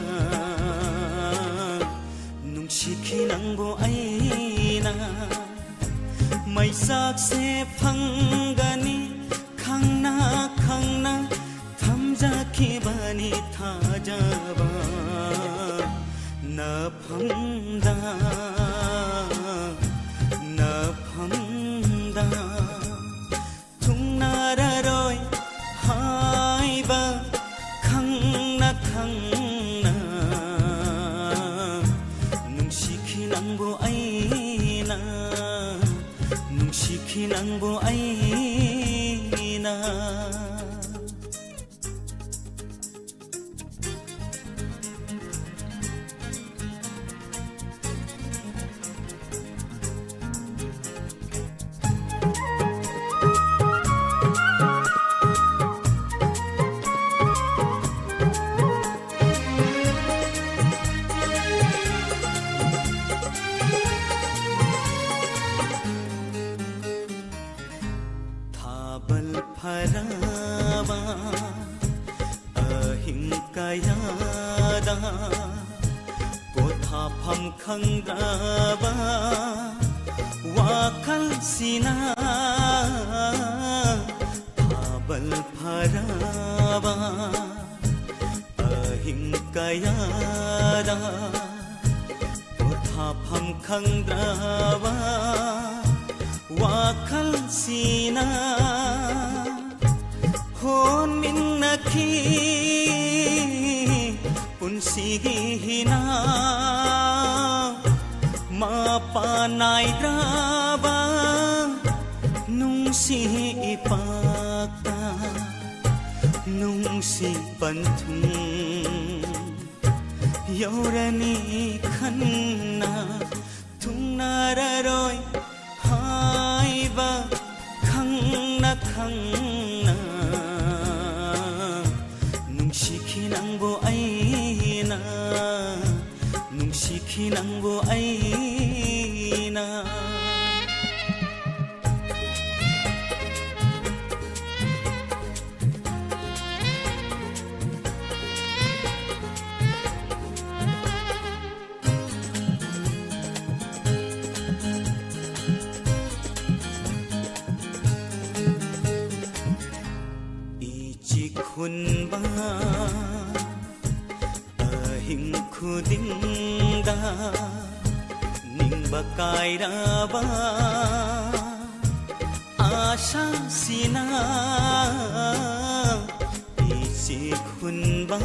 ꯅꯨꯡꯁꯤꯈꯤ ꯅꯪꯕꯨ ꯑꯩꯅ꯫ ꯃꯩꯆꯥꯛꯁꯦ ꯐꯪꯒꯅꯤ ꯈꯪꯅ ꯈꯪꯅ ꯊꯝꯖꯈꯤꯕꯅꯤ ꯊꯥꯖꯕ ꯅꯐꯝꯗ, ꯅꯐꯝꯗ꯫ ꯊꯨꯡꯅꯔꯔꯣꯏ ꯍꯥꯏꯕ ꯈꯪꯅ ꯈꯪꯅ ꯅꯨꯡꯁꯤꯈꯤ ꯅꯪꯕꯨ ꯑꯩꯅ, ꯅꯨꯡꯁꯤꯈꯤ ꯅꯪꯕꯨ ꯑꯩꯅ꯫ ꯊꯥꯕꯜ ꯐꯔꯕ ꯑꯍꯤꯡ ꯀꯌꯥꯗ ꯄꯣꯊꯥꯐꯝ ꯈꯪꯗ꯭ꯔꯕ ꯋꯥꯈꯜꯁꯤꯅ ꯊꯥꯕꯜ ꯐꯔꯕ ꯑꯍꯤꯡ ꯀꯌꯥꯗ ꯄꯣꯊꯥꯐꯝ ꯈꯪꯗ꯭ꯔꯕ ꯋꯥꯈꯜꯁꯤꯅ ꯍꯣꯟꯃꯤꯟꯅꯈꯤ ꯄꯨꯟꯁꯤꯒꯤ ꯍꯤꯅꯥꯎ ꯃꯄꯥ ꯅꯥꯏꯗ꯭ꯔꯕ ꯅꯨꯡꯁꯤ ꯏꯄꯥꯛꯇ ꯅꯨꯡꯁꯤ ꯄꯟꯊꯨꯡ ꯌꯧꯔꯅꯤ ꯈꯟꯅ ꯊꯨꯡꯅꯔꯔꯣꯏ ꯍꯥꯏꯕ ꯈꯪꯅ ꯈꯪꯅ ꯅꯨꯡꯁꯤꯈꯤ ꯅꯪꯕꯨ ꯑꯩꯅ ꯅꯨꯡꯁꯤꯈꯤ ꯅꯪꯕꯨ ꯑꯩꯅ ꯏꯆꯤꯛ ꯍꯨꯟꯕ ꯑꯍꯤꯡ ꯈꯨꯗꯤꯡꯗ ꯅꯤꯡꯕ ꯀꯥꯏꯔꯕ ꯑꯥꯁꯥꯁꯤꯅ ꯏꯆꯤꯛ ꯍꯨꯟꯕ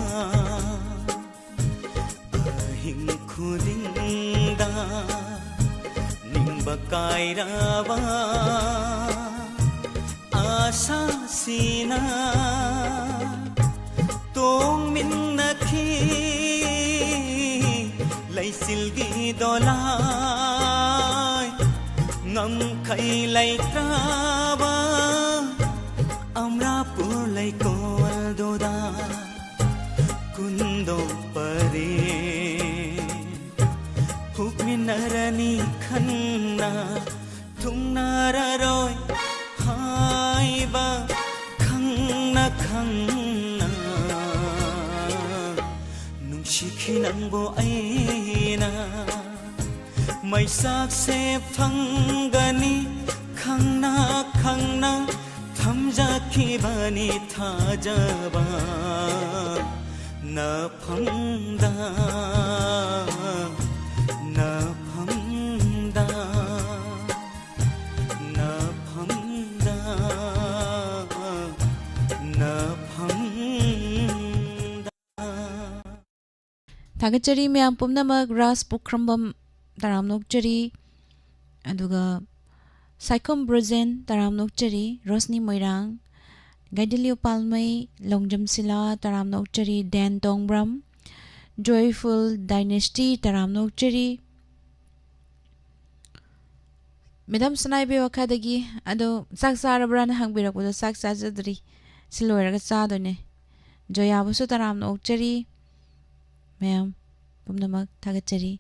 ꯑꯍꯤꯡ ꯈꯨꯗꯤꯡꯗ ꯅꯤꯡꯕ ꯀꯥꯏꯔꯕ ꯑꯥꯁꯥꯁꯤꯅ ꯇꯣꯡꯃꯤꯟꯅꯈꯤ ꯂꯩꯆꯤꯜꯒꯤ ꯗꯣꯂꯥꯏ ꯉꯝꯈꯩ ꯂꯩꯇ꯭ꯔꯕ ꯑꯃꯔꯥꯄꯨꯔ ꯂꯩꯀꯣꯜꯗꯨꯗ ꯀꯨꯟꯗꯣ ꯄꯔꯦꯡ ꯍꯨꯞꯃꯤꯟꯅꯔꯅꯤ ꯈꯟꯅ ꯊꯨꯡꯅꯔꯔꯣꯏ ꯍꯥꯏꯕ ꯈꯪꯅ ꯈꯪꯅ ꯅꯨꯡꯁꯤꯈꯤ ꯅꯪꯕꯨ ꯑꯩꯅ ꯃꯩꯁꯥꯛꯁꯦ ꯐꯪꯒꯅꯤ ꯈꯪꯅ ꯈꯪꯅ ꯊꯝꯖꯈꯤꯕꯅꯤ ꯊꯥꯖꯕ ꯅꯐꯝꯗ, ꯅꯐꯝꯗ, ꯅꯐꯝꯗ, ꯅꯐꯝꯗ꯫ ꯊꯥꯒꯠꯆꯔꯤ ꯃꯌꯥꯝ ꯄꯨꯝꯅꯃꯛ꯫ ꯔꯥꯖ ꯄꯨꯈ꯭ꯔꯝꯕꯝ ꯇꯔꯥꯝꯅ ꯑꯣꯛꯆꯔꯤ, ꯑꯗꯨꯒ ꯁꯥꯏꯈꯣꯝ ꯕ꯭ꯔꯣꯖꯦꯟ ꯇꯔꯥꯝꯅ ꯑꯣꯛꯆꯔꯤ, ꯔꯣꯁꯅꯤ ꯃꯣꯏꯔꯥꯡ, ꯒꯥꯏꯗꯤꯂꯤꯌꯨ ꯄꯥꯜꯃꯩ, ꯂꯣꯡꯖꯝ ꯁꯤꯂꯥ ꯇꯔꯥꯝꯅ ꯑꯣꯛꯆꯔꯤ, ꯗꯦꯟ ꯇꯣꯡꯕ꯭ꯔꯝ, ꯖꯣꯏꯐꯨꯜ ꯗꯥꯏꯅꯦꯁꯇꯤ ꯇꯔꯥꯝꯅ ꯑꯣꯛꯆꯔꯤ꯫ ꯃꯦꯗꯥꯝ ꯁꯅꯥꯏꯕꯤ ꯋꯥꯈꯥꯗꯒꯤ, ꯑꯗꯣ ꯆꯥꯛ ꯆꯥꯔꯕ꯭ꯔꯥꯅ ꯍꯪꯕꯤꯔꯛꯄꯗꯣ, ꯆꯥꯛ ꯆꯥꯖꯗ꯭ꯔꯤ, ꯁꯤ ꯂꯣꯏꯔꯒ ꯆꯥꯗꯣꯏꯅꯦ꯫ ꯖꯣꯌꯥꯕꯨꯁꯨ ꯇꯔꯥꯝꯅ ꯑꯣꯛꯆꯔꯤ꯫ ꯃꯌꯥꯝ ꯄꯨꯝꯅꯃꯛ ꯊꯥꯒꯠꯆꯔꯤ꯫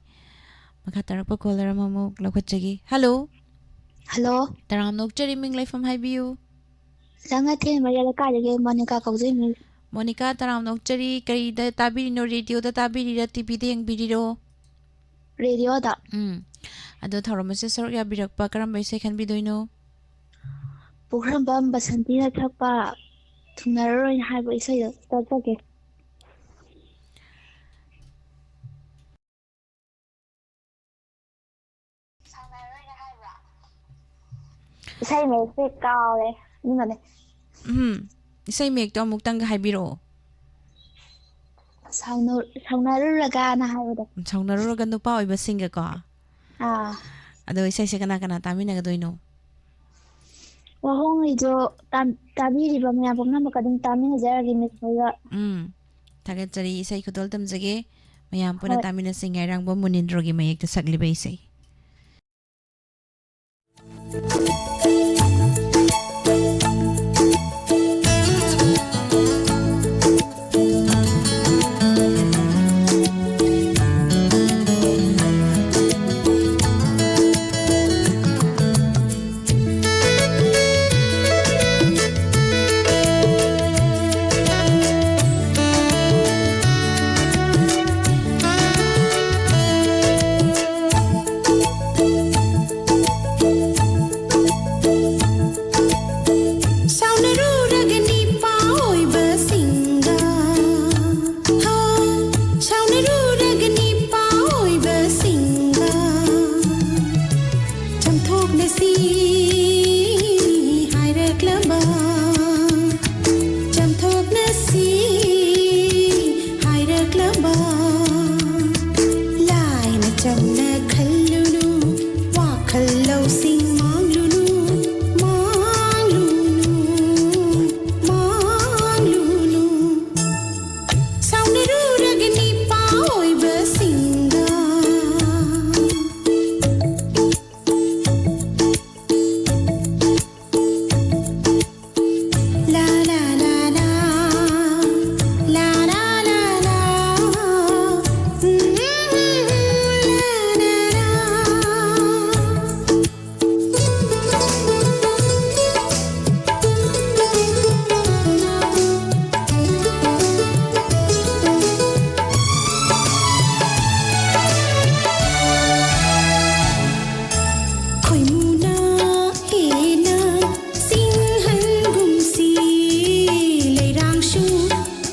ꯃꯈꯥ ꯇꯥꯔꯛꯄ ꯀꯣꯂꯔ ꯑꯃꯃꯨꯛ ꯂꯧꯈꯠꯆꯒꯦ꯫ ꯍꯜꯂꯣ꯫ ꯍꯜꯂꯣ꯫ ꯇꯔꯥꯝꯅ ꯑꯣꯛꯆꯔꯤ, ꯃꯤꯡ ꯂꯩꯐꯝ ꯍꯥꯏꯕꯤꯌꯨ꯫ ꯆꯪꯉꯊꯦꯜ ꯃꯔꯤꯌꯥ ꯂꯩꯀꯥꯏꯗꯒꯤ ꯃꯣꯅꯤꯀꯥ ꯀꯧꯖꯩ, ꯃꯤꯁ꯫ ꯃꯣꯅꯤꯀꯥ, ꯇꯔꯥꯝꯅ ꯑꯣꯛꯆꯔꯤ꯫ ꯀꯔꯤꯗ ꯇꯥꯕꯤꯔꯤꯅꯣ? ꯔꯦꯗꯤꯑꯣꯗ ꯇꯥꯕꯤꯔꯤꯔꯥ, ꯇꯤꯚꯤꯗ ꯌꯦꯡꯕꯤꯔꯤꯔꯣ? ꯔꯦꯗꯤꯑꯣꯗ꯫ ꯎꯝ꯫ ꯑꯗꯣ ꯊꯧꯔꯝ ꯑꯁꯤꯗ ꯁꯔꯨꯛ ꯌꯥꯕꯤꯔꯛꯄ ꯀꯔꯝꯕ ꯏꯁꯩ ꯈꯟꯕꯤꯗꯣꯏꯅꯣ? ꯄꯨꯈ꯭ꯔꯝꯕꯝ ꯕꯁꯟꯇꯤꯅ ꯁꯛꯄ ꯊꯨꯡꯅꯔꯔꯣꯏꯅ ꯍꯥꯏꯕ ꯏꯁꯩꯗꯣ ꯇꯥꯖꯒꯦ꯫ ꯏꯁꯩ ꯃꯌꯦꯛꯁꯦ ꯀꯥꯎꯔꯦ, ꯑꯗꯨꯅꯅꯦ꯫ ꯎꯝ, ꯏꯁꯩ ꯃꯌꯦꯛꯇꯣ ꯑꯃꯨꯛꯇꯪꯒ ꯍꯥꯏꯕꯤꯔꯛꯑꯣ꯫ ꯁꯥꯎꯅ-, ꯁꯥꯎꯅꯔꯨꯔꯒꯅ ꯍꯥꯏꯕꯗꯣ꯫ ꯁꯥꯎꯅꯔꯨꯔꯒ ꯅꯨꯄꯥ ꯑꯣꯏꯕꯁꯤꯡꯒꯀꯣ꯫ ꯑꯥ꯫ ꯑꯗꯣ ꯏꯁꯩꯁꯦ ꯀꯅꯥ ꯀꯅꯥ ꯇꯥꯃꯤꯟꯅꯒꯗꯣꯏꯅꯣ? ꯋꯥꯍꯣꯡꯉꯩꯗꯣ ꯇꯥ-, ꯇꯥꯕꯤꯔꯤꯕ ꯃꯌꯥꯝ ꯄꯨꯝꯅꯃꯛꯀ ꯑꯗꯨꯝ ꯇꯥꯃꯤꯟꯅꯖꯔꯒꯦ, ꯃꯤꯁ ꯍꯣꯏꯒ꯫ ꯎꯝ꯫ ꯊꯥꯒꯠꯆꯔꯤ꯫ ꯏꯁꯩ ꯈꯨꯗꯣꯜ ꯇꯝꯖꯒꯦ꯫ ꯃꯌꯥꯝ ꯄꯨꯟꯅ ꯍꯣꯏ꯫ ꯇꯥꯃꯤꯟꯅꯁꯤ ꯉꯥꯏꯔꯥꯡꯕꯝ ꯃꯨꯅꯤꯟꯗ꯭ꯔꯣꯒꯤ ꯃꯌꯦꯛꯇ ꯁꯛꯂꯤꯕ ꯏꯁꯩ꯫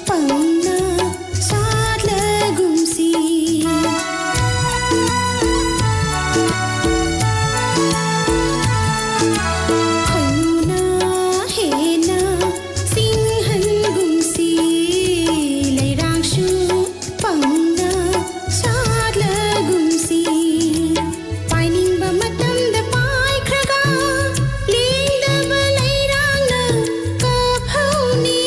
ꯄꯪꯅ ꯁꯥꯠꯂꯒꯨꯝꯁꯤ꯫ ꯈꯣꯏꯃꯨꯅ ꯍꯦꯟꯅ ꯁꯤꯡꯍꯟꯒꯨꯝꯁꯤ꯫ ꯂꯩꯔꯥꯡꯁꯨ ꯄꯪꯅ ꯁꯥꯠꯂꯒꯨꯝꯁꯤ꯫ ꯄꯥꯏꯅꯤꯡꯕ ꯃꯇꯝꯗ ꯄꯥꯏꯈ꯭ꯔꯒ ꯂꯦꯡꯗꯕ ꯂꯩꯔꯥꯡꯅ ꯀꯥꯞꯍꯧꯅꯤ꯫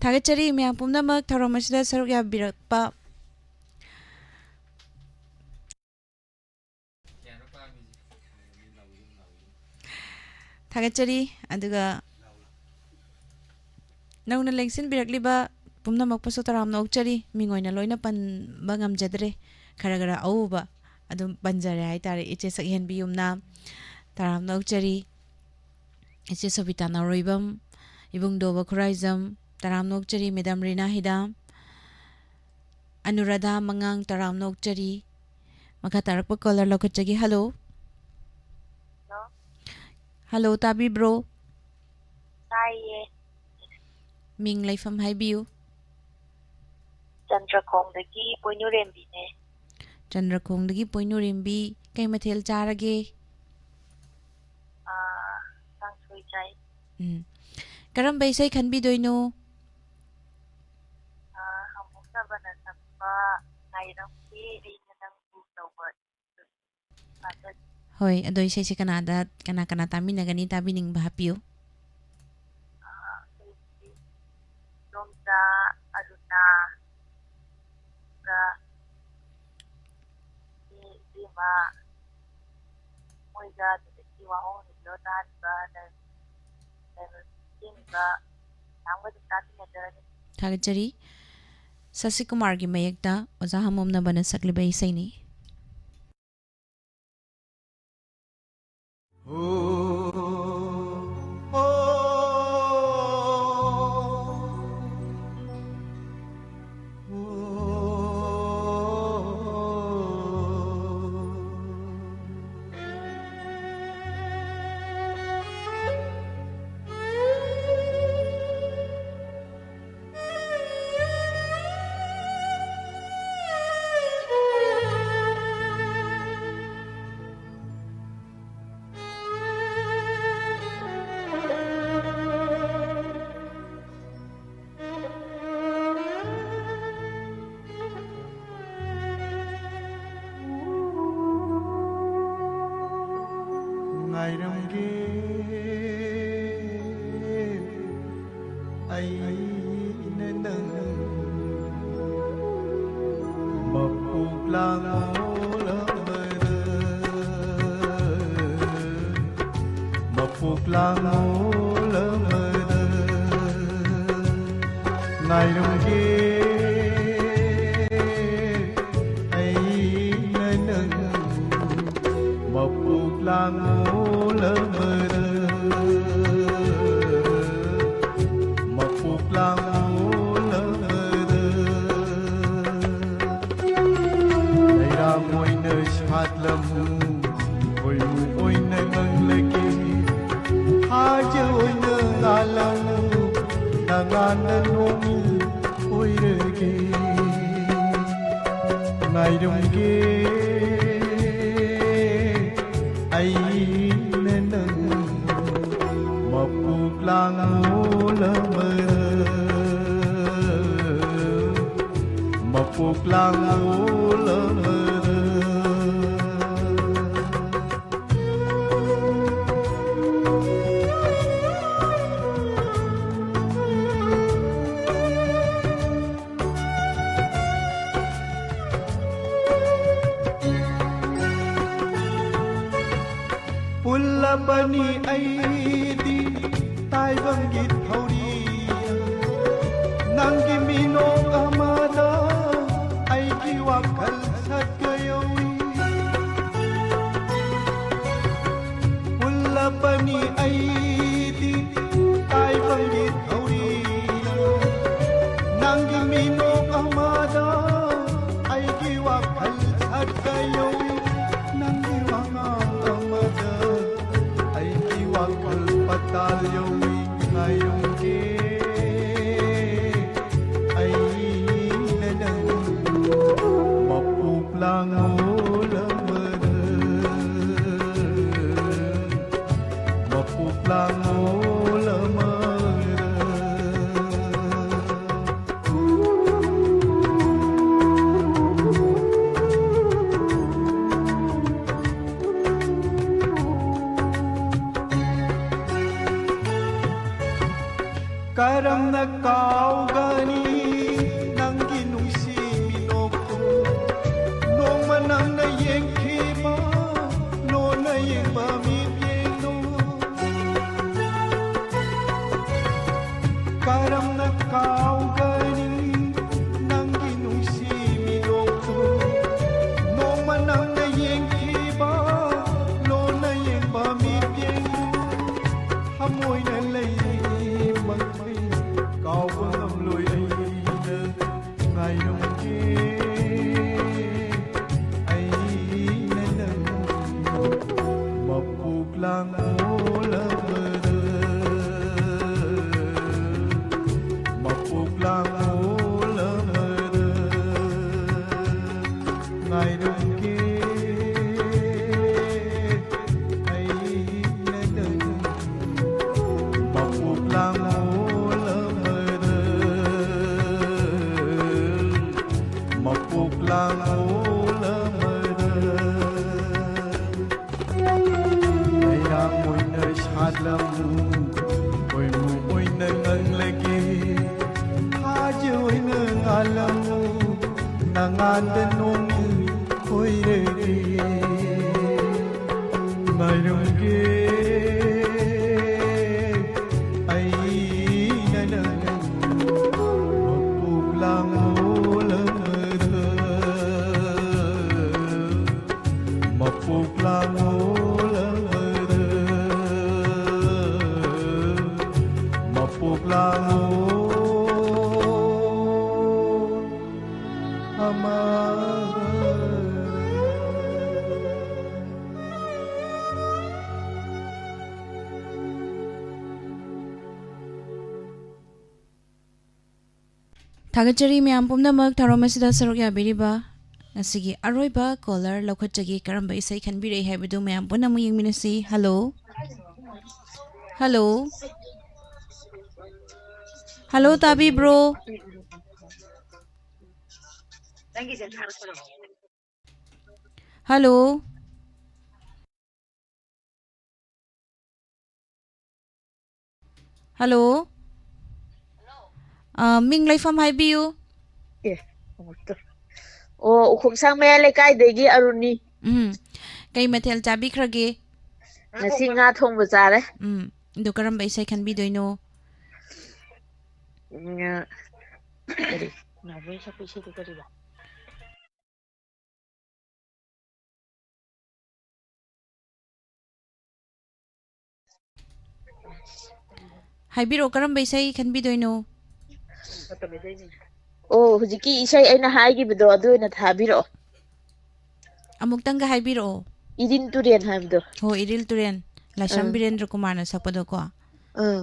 ꯊꯥꯒꯠꯆꯔꯤ ꯃꯌꯥꯝ ꯄꯨꯝꯅꯃꯛ ꯊꯧꯔꯝ ꯑꯁꯤꯗ ꯁꯔꯨꯛ ꯌꯥꯕꯤꯔꯛꯄ꯫ ꯊꯥꯒꯠꯆꯔꯤ꯫ ꯑꯗꯨꯒ ꯅꯧꯅ ꯂꯦꯡꯁꯤꯟꯕꯤꯔꯛꯂꯤꯕ ꯄꯨꯝꯅꯃꯛꯄꯨꯁꯨ ꯇꯔꯥꯝꯅ ꯑꯣꯛꯆꯔꯤ꯫ ꯃꯤꯡ ꯑꯣꯏꯅ ꯂꯣꯏꯅ ꯄꯟꯕ ꯉꯝꯖꯗ꯭ꯔꯦ, ꯈꯔ ꯈꯔ ꯑꯎꯕ ꯑꯗꯨꯝ ꯄꯟꯖꯔꯦ ꯍꯥꯏꯇꯥꯔꯦ꯫ ꯏꯆꯦ ꯁꯛꯍꯦꯟꯕꯤ ꯌꯨꯝꯅꯥꯝ, ꯇꯔꯥꯝꯅ ꯑꯣꯛꯆꯔꯤ꯫ ꯏꯆꯦ ꯁꯣꯕꯤꯇꯥ ꯅꯥꯎꯔꯣꯏꯕꯝ, ꯏꯕꯨꯡꯗꯣꯕ ꯈꯨꯔꯥꯏꯖꯝ, ꯇꯔꯥꯝꯅ ꯑꯣꯛꯆꯔꯤ꯫ ꯃꯦꯗꯥꯝ ꯔꯤꯅꯥ ꯍꯤꯗꯥꯝ, ꯑꯅꯨꯔꯥꯙꯥ ꯃꯉꯥꯡ, ꯇꯔꯥꯝꯅ ꯑꯣꯛꯆꯔꯤ꯫ ꯃꯈꯥ ꯇꯥꯔꯛꯄ ꯀꯣꯂꯔ ꯂꯧꯈꯠꯆꯒꯦ꯫ ꯍꯜꯂꯣ꯫ ꯍꯜꯂꯣ꯫ ꯍꯜꯂꯣ, ꯇꯥꯕꯤꯕ꯭ꯔꯣ? ꯇꯥꯏꯌꯦ꯫ ꯃꯤꯡ ꯂꯩꯐꯝ ꯍꯥꯏꯕꯤꯌꯨ꯫ ꯆꯟꯗ꯭ꯔꯈꯣꯡꯗꯒꯤ ꯄꯣꯏꯅꯨꯔꯦꯝꯕꯤꯅꯦ꯫ ꯆꯟꯗ꯭ꯔꯈꯣꯡꯗꯒꯤ ꯄꯣꯏꯅꯨꯔꯦꯝꯕꯤ, ꯀꯩ ꯃꯊꯦꯜ ꯆꯥꯔꯒꯦ? ꯑꯥ, ꯀꯥꯡꯁꯣꯏ ꯆꯥꯏ꯫ ꯎꯝ꯫ ꯀꯔꯝꯕ ꯏꯁꯩ ꯈꯟꯕꯤꯗꯣꯏꯅꯣ? ꯑꯥ, ꯍꯥꯃꯨ ꯁꯕꯥꯅ ꯁꯛꯄ ꯉꯥꯏꯔꯝꯒꯦ ꯑꯩꯅ ꯅꯪꯕꯨ ꯇꯧꯕ ꯍꯣꯏ, ꯑꯗꯣ ꯏꯁꯩꯁꯦ ꯀꯅꯥꯗ, ꯀꯅꯥ ꯀꯅꯥ ꯇꯥꯃꯤꯟꯅꯒꯅꯤ, ꯇꯥꯕꯤꯅꯤꯡꯕ ꯍꯥꯞꯄꯤꯌꯨ꯫ ꯑꯥ, ꯑꯩꯈꯣꯏꯒꯤ ꯏꯗꯣꯝꯆꯥ ꯑꯔꯨꯅꯥꯒ ꯏꯆꯦ ꯏꯕꯦꯝꯃ ꯃꯣꯏꯒ, ꯑꯗꯨꯗꯒꯤ ꯋꯥꯍꯣꯡ ꯔꯦꯗꯤꯑꯣ ꯇꯥꯔꯤꯕ ꯂꯩ-, ꯂꯩꯕꯁꯤꯡꯒ ꯃꯌꯥꯝꯒ ꯑꯗꯨꯝ ꯇꯥꯃꯤꯟꯅꯖꯔꯅꯤ꯫ ꯊꯥꯒꯠꯆꯔꯤ꯫ ꯁꯁꯤꯀꯨꯃꯥꯔꯒꯤ ꯃꯌꯦꯛꯇ ꯑꯣꯖꯥ ꯍꯥꯃꯣꯝꯅꯕꯅ ꯁꯛꯂꯤꯕ ꯏꯁꯩꯅꯤ꯫ ꯂꯥꯡꯂꯣꯂꯃꯔ, ꯃꯄꯣꯛ ꯂꯥꯡꯂꯣꯂꯃꯔ, ꯉꯥꯏꯔꯝꯒꯦ ꯑꯩꯅ ꯅꯪ, ꯃꯄꯣꯛ ꯂꯥꯡꯂꯣꯂꯃꯔ, ꯃꯄꯣꯛ ꯂꯥꯡꯂꯣꯂꯃꯔ꯫ ꯂꯩꯔꯥꯡ ꯑꯣꯏꯅ ꯁꯥꯠꯂꯝꯃꯨ, ꯈꯣꯏꯃꯨ ꯑꯣꯏꯅ ꯉꯪꯂꯒꯦ, ꯊꯥꯖ ꯑꯣꯏꯅ ꯉꯥꯜꯂꯝꯃꯨ, ꯅꯉꯥꯟꯅ ꯅꯣꯡ ꯑꯣꯏꯔꯒꯦ꯫ ꯉꯥꯏꯔꯝꯒꯦ ꯑꯩꯅ ꯅꯪ, ꯃꯄꯣꯛ ꯂꯥꯡꯂꯣꯂꯃꯔ, ꯃꯄꯣꯛ ꯂꯥꯡꯂꯣꯂꯃꯔ꯫ ꯄꯨꯜꯂꯕꯅꯤ ꯑꯩꯗꯤ ꯇꯥꯏꯕꯪꯒꯤ ꯊꯧꯔꯤ, ꯅꯪꯒꯤ ꯃꯤꯅꯣꯛ ꯑꯃꯗ ꯑꯩꯒꯤ ꯋꯥꯈꯜ ꯁꯛꯀ ꯌꯧꯏ꯫ ꯄꯨꯜꯂꯕꯅꯤ ꯑꯩꯗꯤ ꯇꯥꯏꯕꯪꯒꯤ ꯊꯧꯔꯤ, ꯅꯪꯒꯤ ꯃꯤꯅꯣꯛ ꯑꯃꯗ ꯑꯩꯒꯤ ꯋꯥꯈꯜ ꯁꯛꯀ ꯌꯧꯏ, ꯅꯪꯒꯤ ꯋꯥꯉꯥꯡ ꯑꯃꯗ ꯑꯩꯒꯤ ꯋꯥꯈꯜ ꯄꯇꯥꯜ ꯌꯧꯏ꯫ ꯉꯥꯏꯔꯝꯒꯦ ꯑꯩ ꯉꯥꯏꯔꯝꯒꯦ ꯑꯩꯅ ꯅꯪ ꯃꯄꯣꯛ ꯂꯥꯡꯉꯣꯜ ꯑꯃꯗ, ꯃꯄꯣꯛ ꯂꯥꯡꯉꯣꯜ ꯑꯃꯗ꯫ ꯂꯩꯔꯥꯡ ꯑꯣꯏꯅ ꯁꯥꯠꯂꯝꯃꯨ, ꯈꯣꯏꯃꯨ ꯑꯣꯏꯅ ꯉꯪꯂꯒꯦ꯫ ꯊꯥꯖ ꯑꯣꯏꯅ ꯉꯥꯜꯂꯝꯃꯨ, ꯅꯉꯥꯟꯗ ꯅꯣꯡꯃ ꯈꯣꯏꯔꯒꯦ꯫ ꯉꯥꯏꯔꯝꯒꯦ ꯑꯩꯅ ꯅꯪ ꯃꯄꯣꯛ ꯂꯥꯡꯉꯣꯜ ꯑꯃꯗ꯫ ꯃꯄꯣꯛ ꯂꯥꯡꯉꯣꯜ ꯑꯃꯗ, ꯃꯄꯣꯛ ꯂꯥꯡꯉꯣꯜ ꯑꯃꯗ꯫ ꯊꯥꯒꯠꯆꯔꯤ ꯃꯌꯥꯝ ꯄꯨꯝꯅꯃꯛ ꯊꯧꯔꯝ ꯑꯁꯤꯗ ꯁꯔꯨꯛ ꯌꯥꯕꯤꯔꯤꯕ꯫ ꯉꯁꯤꯒꯤ ꯑꯔꯣꯏꯕ caller ꯂꯧꯈꯠꯆꯒꯦ꯫ ꯀꯔꯝꯕ ꯏꯁꯩ ꯈꯟꯕꯤꯔꯛꯏ ꯍꯥꯏꯕꯗꯨ ꯃꯌꯥꯝ ꯄꯨꯟꯅ ꯑꯃꯨꯛ ꯌꯦꯡꯃꯤꯟꯅꯁꯤ꯫ Hello꯫ Hello꯫ Hello, ꯇꯥꯕꯤꯕ꯭ꯔꯣ? Hello꯫ Hello꯫ ꯑ, ꯃꯤꯡ ꯂꯩꯐꯝ ꯍꯥꯏꯕꯤꯌꯨ꯫ ꯑꯦ, ꯑꯃꯨꯛꯇ꯫ ꯑꯣ, ꯎꯈꯣꯡꯁꯥꯡ ꯃꯌꯥꯏ ꯂꯩꯀꯥꯏꯗꯒꯤ ꯑꯔꯨꯟꯅꯤ꯫ ꯎꯝ꯫ ꯀꯩ ꯃꯊꯦꯜ ꯆꯥꯕꯤꯈ꯭ꯔꯒꯦ? ꯉꯁꯤ ꯉꯥ ꯊꯣꯡꯕ ꯆꯥꯔꯦ꯫ ꯎꯝ꯫ ꯑꯗꯨ ꯀꯔꯝꯕ ꯏꯁꯩ ꯈꯟꯕꯤꯗꯣꯏꯅꯣ? ꯎꯝ, ꯀꯔꯤ? ꯅꯥꯎꯕꯣꯏ ꯁꯛꯄ ꯏꯁꯩꯗꯣ ꯀꯔꯤꯕ? ꯍꯥꯏꯕꯤꯔꯛꯑꯣ, ꯀꯔꯝꯕ ꯏꯁꯩ ꯈꯟꯕꯤꯗꯣꯏꯅꯣ? ꯑꯣ, ꯍꯧꯖꯤꯛꯀꯤ ꯏꯁꯩ ꯑꯩꯅ ꯍꯥꯏꯈꯤꯕꯗꯣ ꯑꯗꯨ ꯑꯣꯏꯅ ꯊꯥꯕꯤꯔꯛꯑꯣ꯫ ꯑꯃꯨꯛꯇꯪꯒ ꯍꯥꯏꯕꯤꯔꯛꯑꯣ꯫ ꯏꯔꯤꯜ ꯇꯨꯔꯦꯜ ꯍꯥꯏꯕꯗꯣ꯫ ꯍꯣ, ꯏꯔꯤꯜ ꯇꯨꯔꯦꯜ꯫ ꯂꯥꯏꯁ꯭ꯔꯝ ꯑꯥ꯫ ꯕꯤꯔꯦꯟꯗ꯭ꯔ ꯀꯨꯃꯥꯔꯅ ꯁꯛꯄꯗꯣꯀꯣ꯫ ꯑꯥ꯫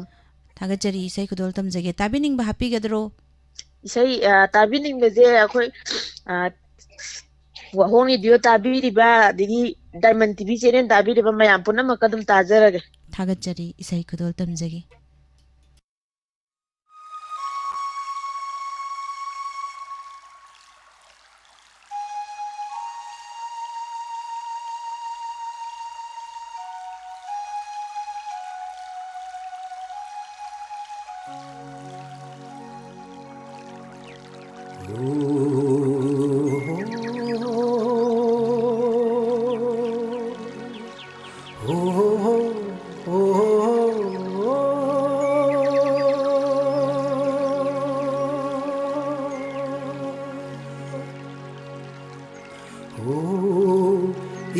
ꯊꯥꯒꯠꯆꯔꯤ, ꯏꯁꯩ ꯈꯨꯗꯣꯜ ꯇꯝꯖꯒꯦ꯫ ꯇꯥꯕꯤꯅꯤꯡꯕ ꯍꯥꯞꯄꯤꯒꯗ꯭ꯔꯣ? ꯏꯁꯩ, ꯑ, ꯇꯥꯕꯤꯅꯤꯡꯕꯁꯦ ꯑꯩꯈꯣꯏ, ꯑ, ꯋꯥꯍꯣꯡ ꯔꯦꯗꯤꯑꯣ ꯇꯥꯕꯤꯔꯤꯕ, ꯑꯗꯒꯤ ꯗꯥꯏꯃꯟ ꯇꯤꯚꯤ ꯆꯦꯅꯦꯜ ꯇꯥꯕꯤꯔꯤꯕ ꯃꯌꯥꯝ ꯄꯨꯝꯅꯃꯛꯀ ꯑꯗꯨꯝ ꯇꯥꯖꯔꯒꯦ꯫ ꯊꯥꯒꯠꯆꯔꯤ, ꯏꯁꯩ ꯈꯨꯗꯣꯜ ꯇꯝꯖꯒꯦ꯫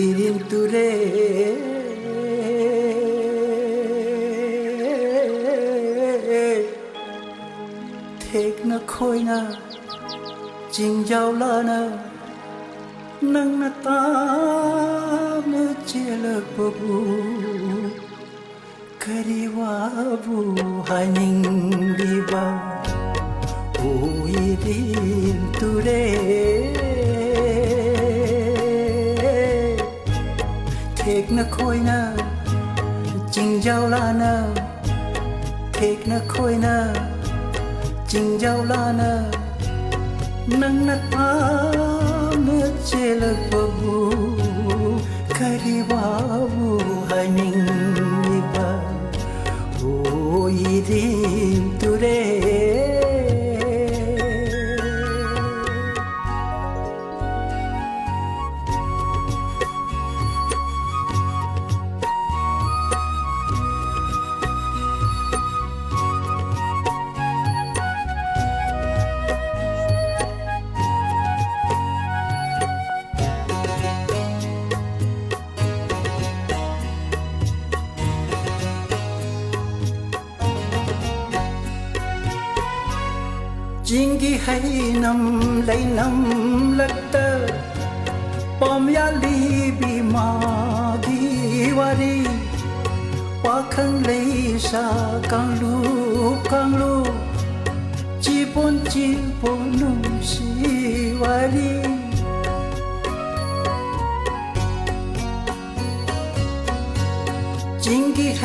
ꯏꯔꯤꯟ ꯇꯨꯔꯦꯜ ꯊꯦꯛꯅ ꯈꯣꯏꯅ ꯆꯤꯡꯖꯥꯎ ꯂꯥꯅ ꯅꯪꯅ ꯇꯥꯞꯅ ꯆꯦꯜꯂꯛꯄꯕꯨ ꯀꯔꯤ ꯋꯥꯕꯨ ꯍꯥꯏꯅꯤꯡꯂꯤꯕ? ꯎꯏꯔꯤꯟ ꯇꯨꯔꯦꯜ ꯊꯦꯛꯅ ꯈꯣꯏꯅ ꯆꯤꯡꯖꯥꯎ ꯂꯥꯅ ꯊꯦꯛꯅ ꯈꯣꯏꯅ ꯆꯤꯡꯖꯥꯎ ꯂꯥꯅ ꯅꯪꯅ ꯇꯥꯞꯅ ꯆꯦꯜꯂꯛꯄꯕꯨ ꯀꯔꯤ ꯋꯥꯕꯨ ꯍꯥꯏꯅꯤꯡꯂꯤꯕ? ꯎꯏꯔꯤꯟ ꯇꯨꯔꯦꯜ꯫ ꯆꯤꯡꯒꯤ ꯍꯩꯅꯝ ꯂꯩꯅꯝ ꯂꯛꯇ ꯄꯥꯝꯌꯥ ꯂꯤꯕꯤ ꯃꯥꯒꯤ ꯋꯥꯔꯤ꯫ ꯄꯥꯈꯪ ꯂꯩꯁꯥ ꯀꯥꯡꯂꯨꯞ ꯀꯥꯡꯂꯨꯞ ꯆꯤꯕꯣꯟ ꯆꯤꯕꯣꯟ ꯅꯨꯡꯁꯤ ꯋꯥꯔꯤ꯫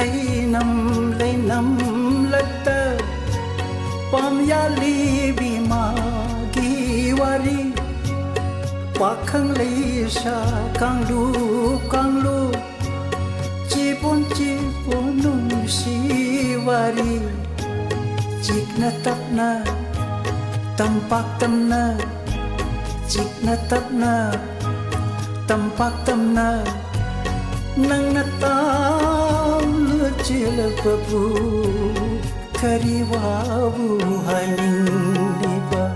Leinam leinam latta pamyali bimagi wari, pakhang leisha kanglup kanglup, chipon chipon nungsi wari, chikna tapna, tampak tamna, chikna tapna, tampak tamna, nang na tam na chilpapu, kariwabu haning diba,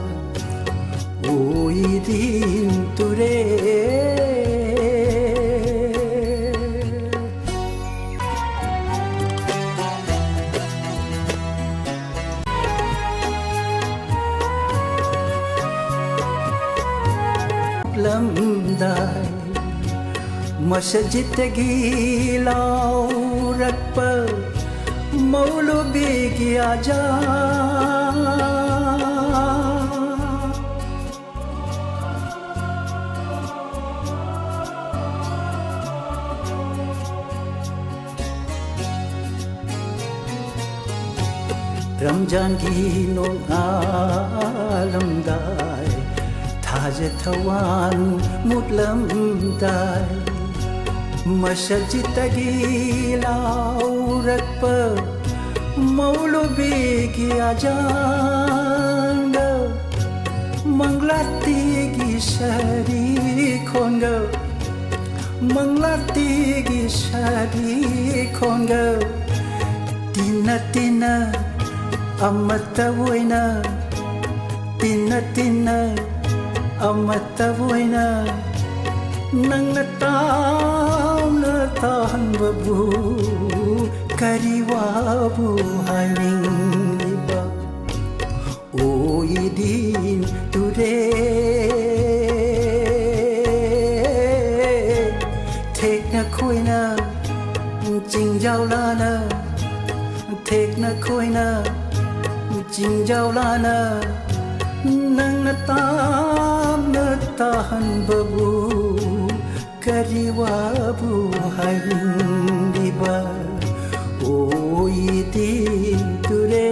uidin ture. Lamdai masajitagi laurakpa maulubigi aja. Ramjan ginong alamdai, thaje thawan mutlamdai, masajitagi laurakpa maulubigi ajanga, manglati gi sari khonga, manglati gi sari khonga, tina tina amata voina, tina tina amata voina, nang na tam na tahan babu, kariwabu haning diba, uidin ture. Thekna khoina, chingjau lana, thekna khoina, chingjau lana, nang na tam na tahan babu, kariwabu haning diba, ꯑꯣꯏꯗꯦ ꯇꯨꯔꯦ꯫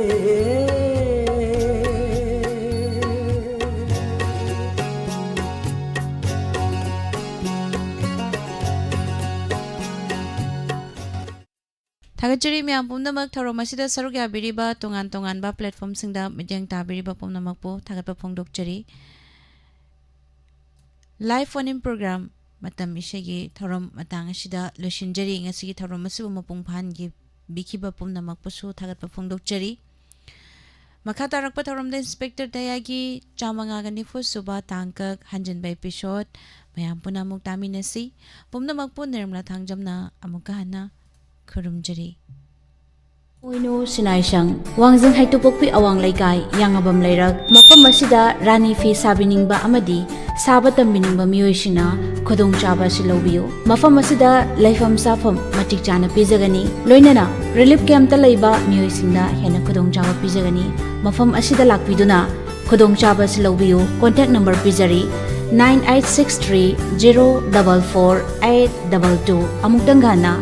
ꯊꯥꯒꯠꯆꯔꯤ ꯃꯌꯥꯝ ꯄꯨꯝꯅꯃꯛ ꯊꯧꯔꯝ ꯑꯁꯤꯗ ꯁꯔꯨꯛ ꯌꯥꯕꯤꯔꯤꯕ ꯇꯣꯉꯥꯟ ꯇꯣꯉꯥꯟꯕ platformꯁꯤꯡꯗ ꯃꯤꯠꯌꯦꯡ ꯇꯥꯕꯤꯔꯤꯕ ꯄꯨꯝꯅꯃꯛꯄꯨ ꯊꯥꯒꯠꯄ ꯐꯣꯡꯗꯣꯛꯆꯔꯤ꯫ Live phone-in program ꯃꯇꯝ ꯏꯁꯩꯒꯤ ꯊꯧꯔꯝ ꯃꯇꯥꯡ ꯑꯁꯤꯗ ꯂꯣꯏꯁꯤꯟꯖꯔꯤ꯫ ꯉꯁꯤꯒꯤ ꯊꯧꯔꯝ ꯑꯁꯤꯕꯨ ꯃꯄꯨꯡ ꯐꯥꯍꯟꯕꯤꯈꯤꯕ ꯄꯨꯝꯅꯃꯛꯄꯨꯁꯨ ꯊꯥꯒꯠꯄ ꯐꯣꯡꯗꯣꯛꯆꯔꯤ꯫ ꯃꯈꯥ ꯇꯥꯔꯛꯄ ꯊꯧꯔꯝꯗ Inspector ꯗꯌꯥꯒꯤ ꯆꯥꯃꯉꯥꯒ ꯅꯤꯐꯨ ꯁꯨꯕ ꯇꯥꯡꯀꯛ ꯍꯟꯖꯤꯟꯕ episode ꯃꯌꯥꯝ ꯄꯨꯟꯅ ꯑꯃꯨꯛ ꯇꯥꯃꯤꯟꯅꯁꯤ꯫ ꯄꯨꯝꯅꯃꯛꯄꯨ ꯅꯤꯔꯃꯂꯥ ꯊꯥꯡꯖꯝꯅ ꯑꯃꯨꯛꯀ ꯍꯟꯅ ꯈꯨꯔꯨꯝꯖꯔꯤ꯫ ꯃꯣꯏꯅꯨ ꯁꯤꯅꯥꯏꯁꯪ, ꯋꯥꯡꯖꯤꯡ ꯍꯩꯇꯨꯄꯣꯛꯄꯤ ꯑꯋꯥꯡ ꯂꯩꯀꯥꯏ, ꯌꯥꯉꯕꯝ ꯂꯩꯔꯛ꯫ ꯃꯐꯝ ꯑꯁꯤꯗ ꯔꯥꯅꯤ ꯐꯤ ꯁꯥꯕꯤꯅꯤꯡꯕ ꯑꯃꯗꯤ ꯁꯥꯕ ꯇꯝꯕꯤꯅꯤꯡꯕ ꯃꯤꯑꯣꯏꯁꯤꯡꯅ ꯈꯨꯗꯣꯡꯆꯥꯕ ꯑꯁꯤ ꯂꯧꯕꯤꯌꯨ꯫ ꯃꯐꯝ ꯑꯁꯤꯗ ꯂꯩꯐꯝ ꯆꯥꯐꯝ ꯃꯇꯤꯛ ꯆꯥꯅ ꯄꯤꯖꯒꯅꯤ, ꯂꯣꯏꯅꯅ relief campꯇ ꯂꯩꯕ ꯃꯤꯑꯣꯏꯁꯤꯡꯗ ꯍꯦꯟꯅ ꯈꯨꯗꯣꯡꯆꯥꯕ ꯄꯤꯖꯒꯅꯤ꯫ ꯃꯐꯝ ꯑꯁꯤꯗ ꯂꯥꯛꯄꯤꯗꯨꯅ ꯈꯨꯗꯣꯡꯆꯥꯕ ꯑꯁꯤ ꯂꯧꯕꯤꯌꯨ꯫ Contact number ꯄꯤꯖꯔꯤ, nine eight six three zero double four eight double two꯫ ꯑꯃꯨꯛꯇꯪꯒ ꯍꯟꯅ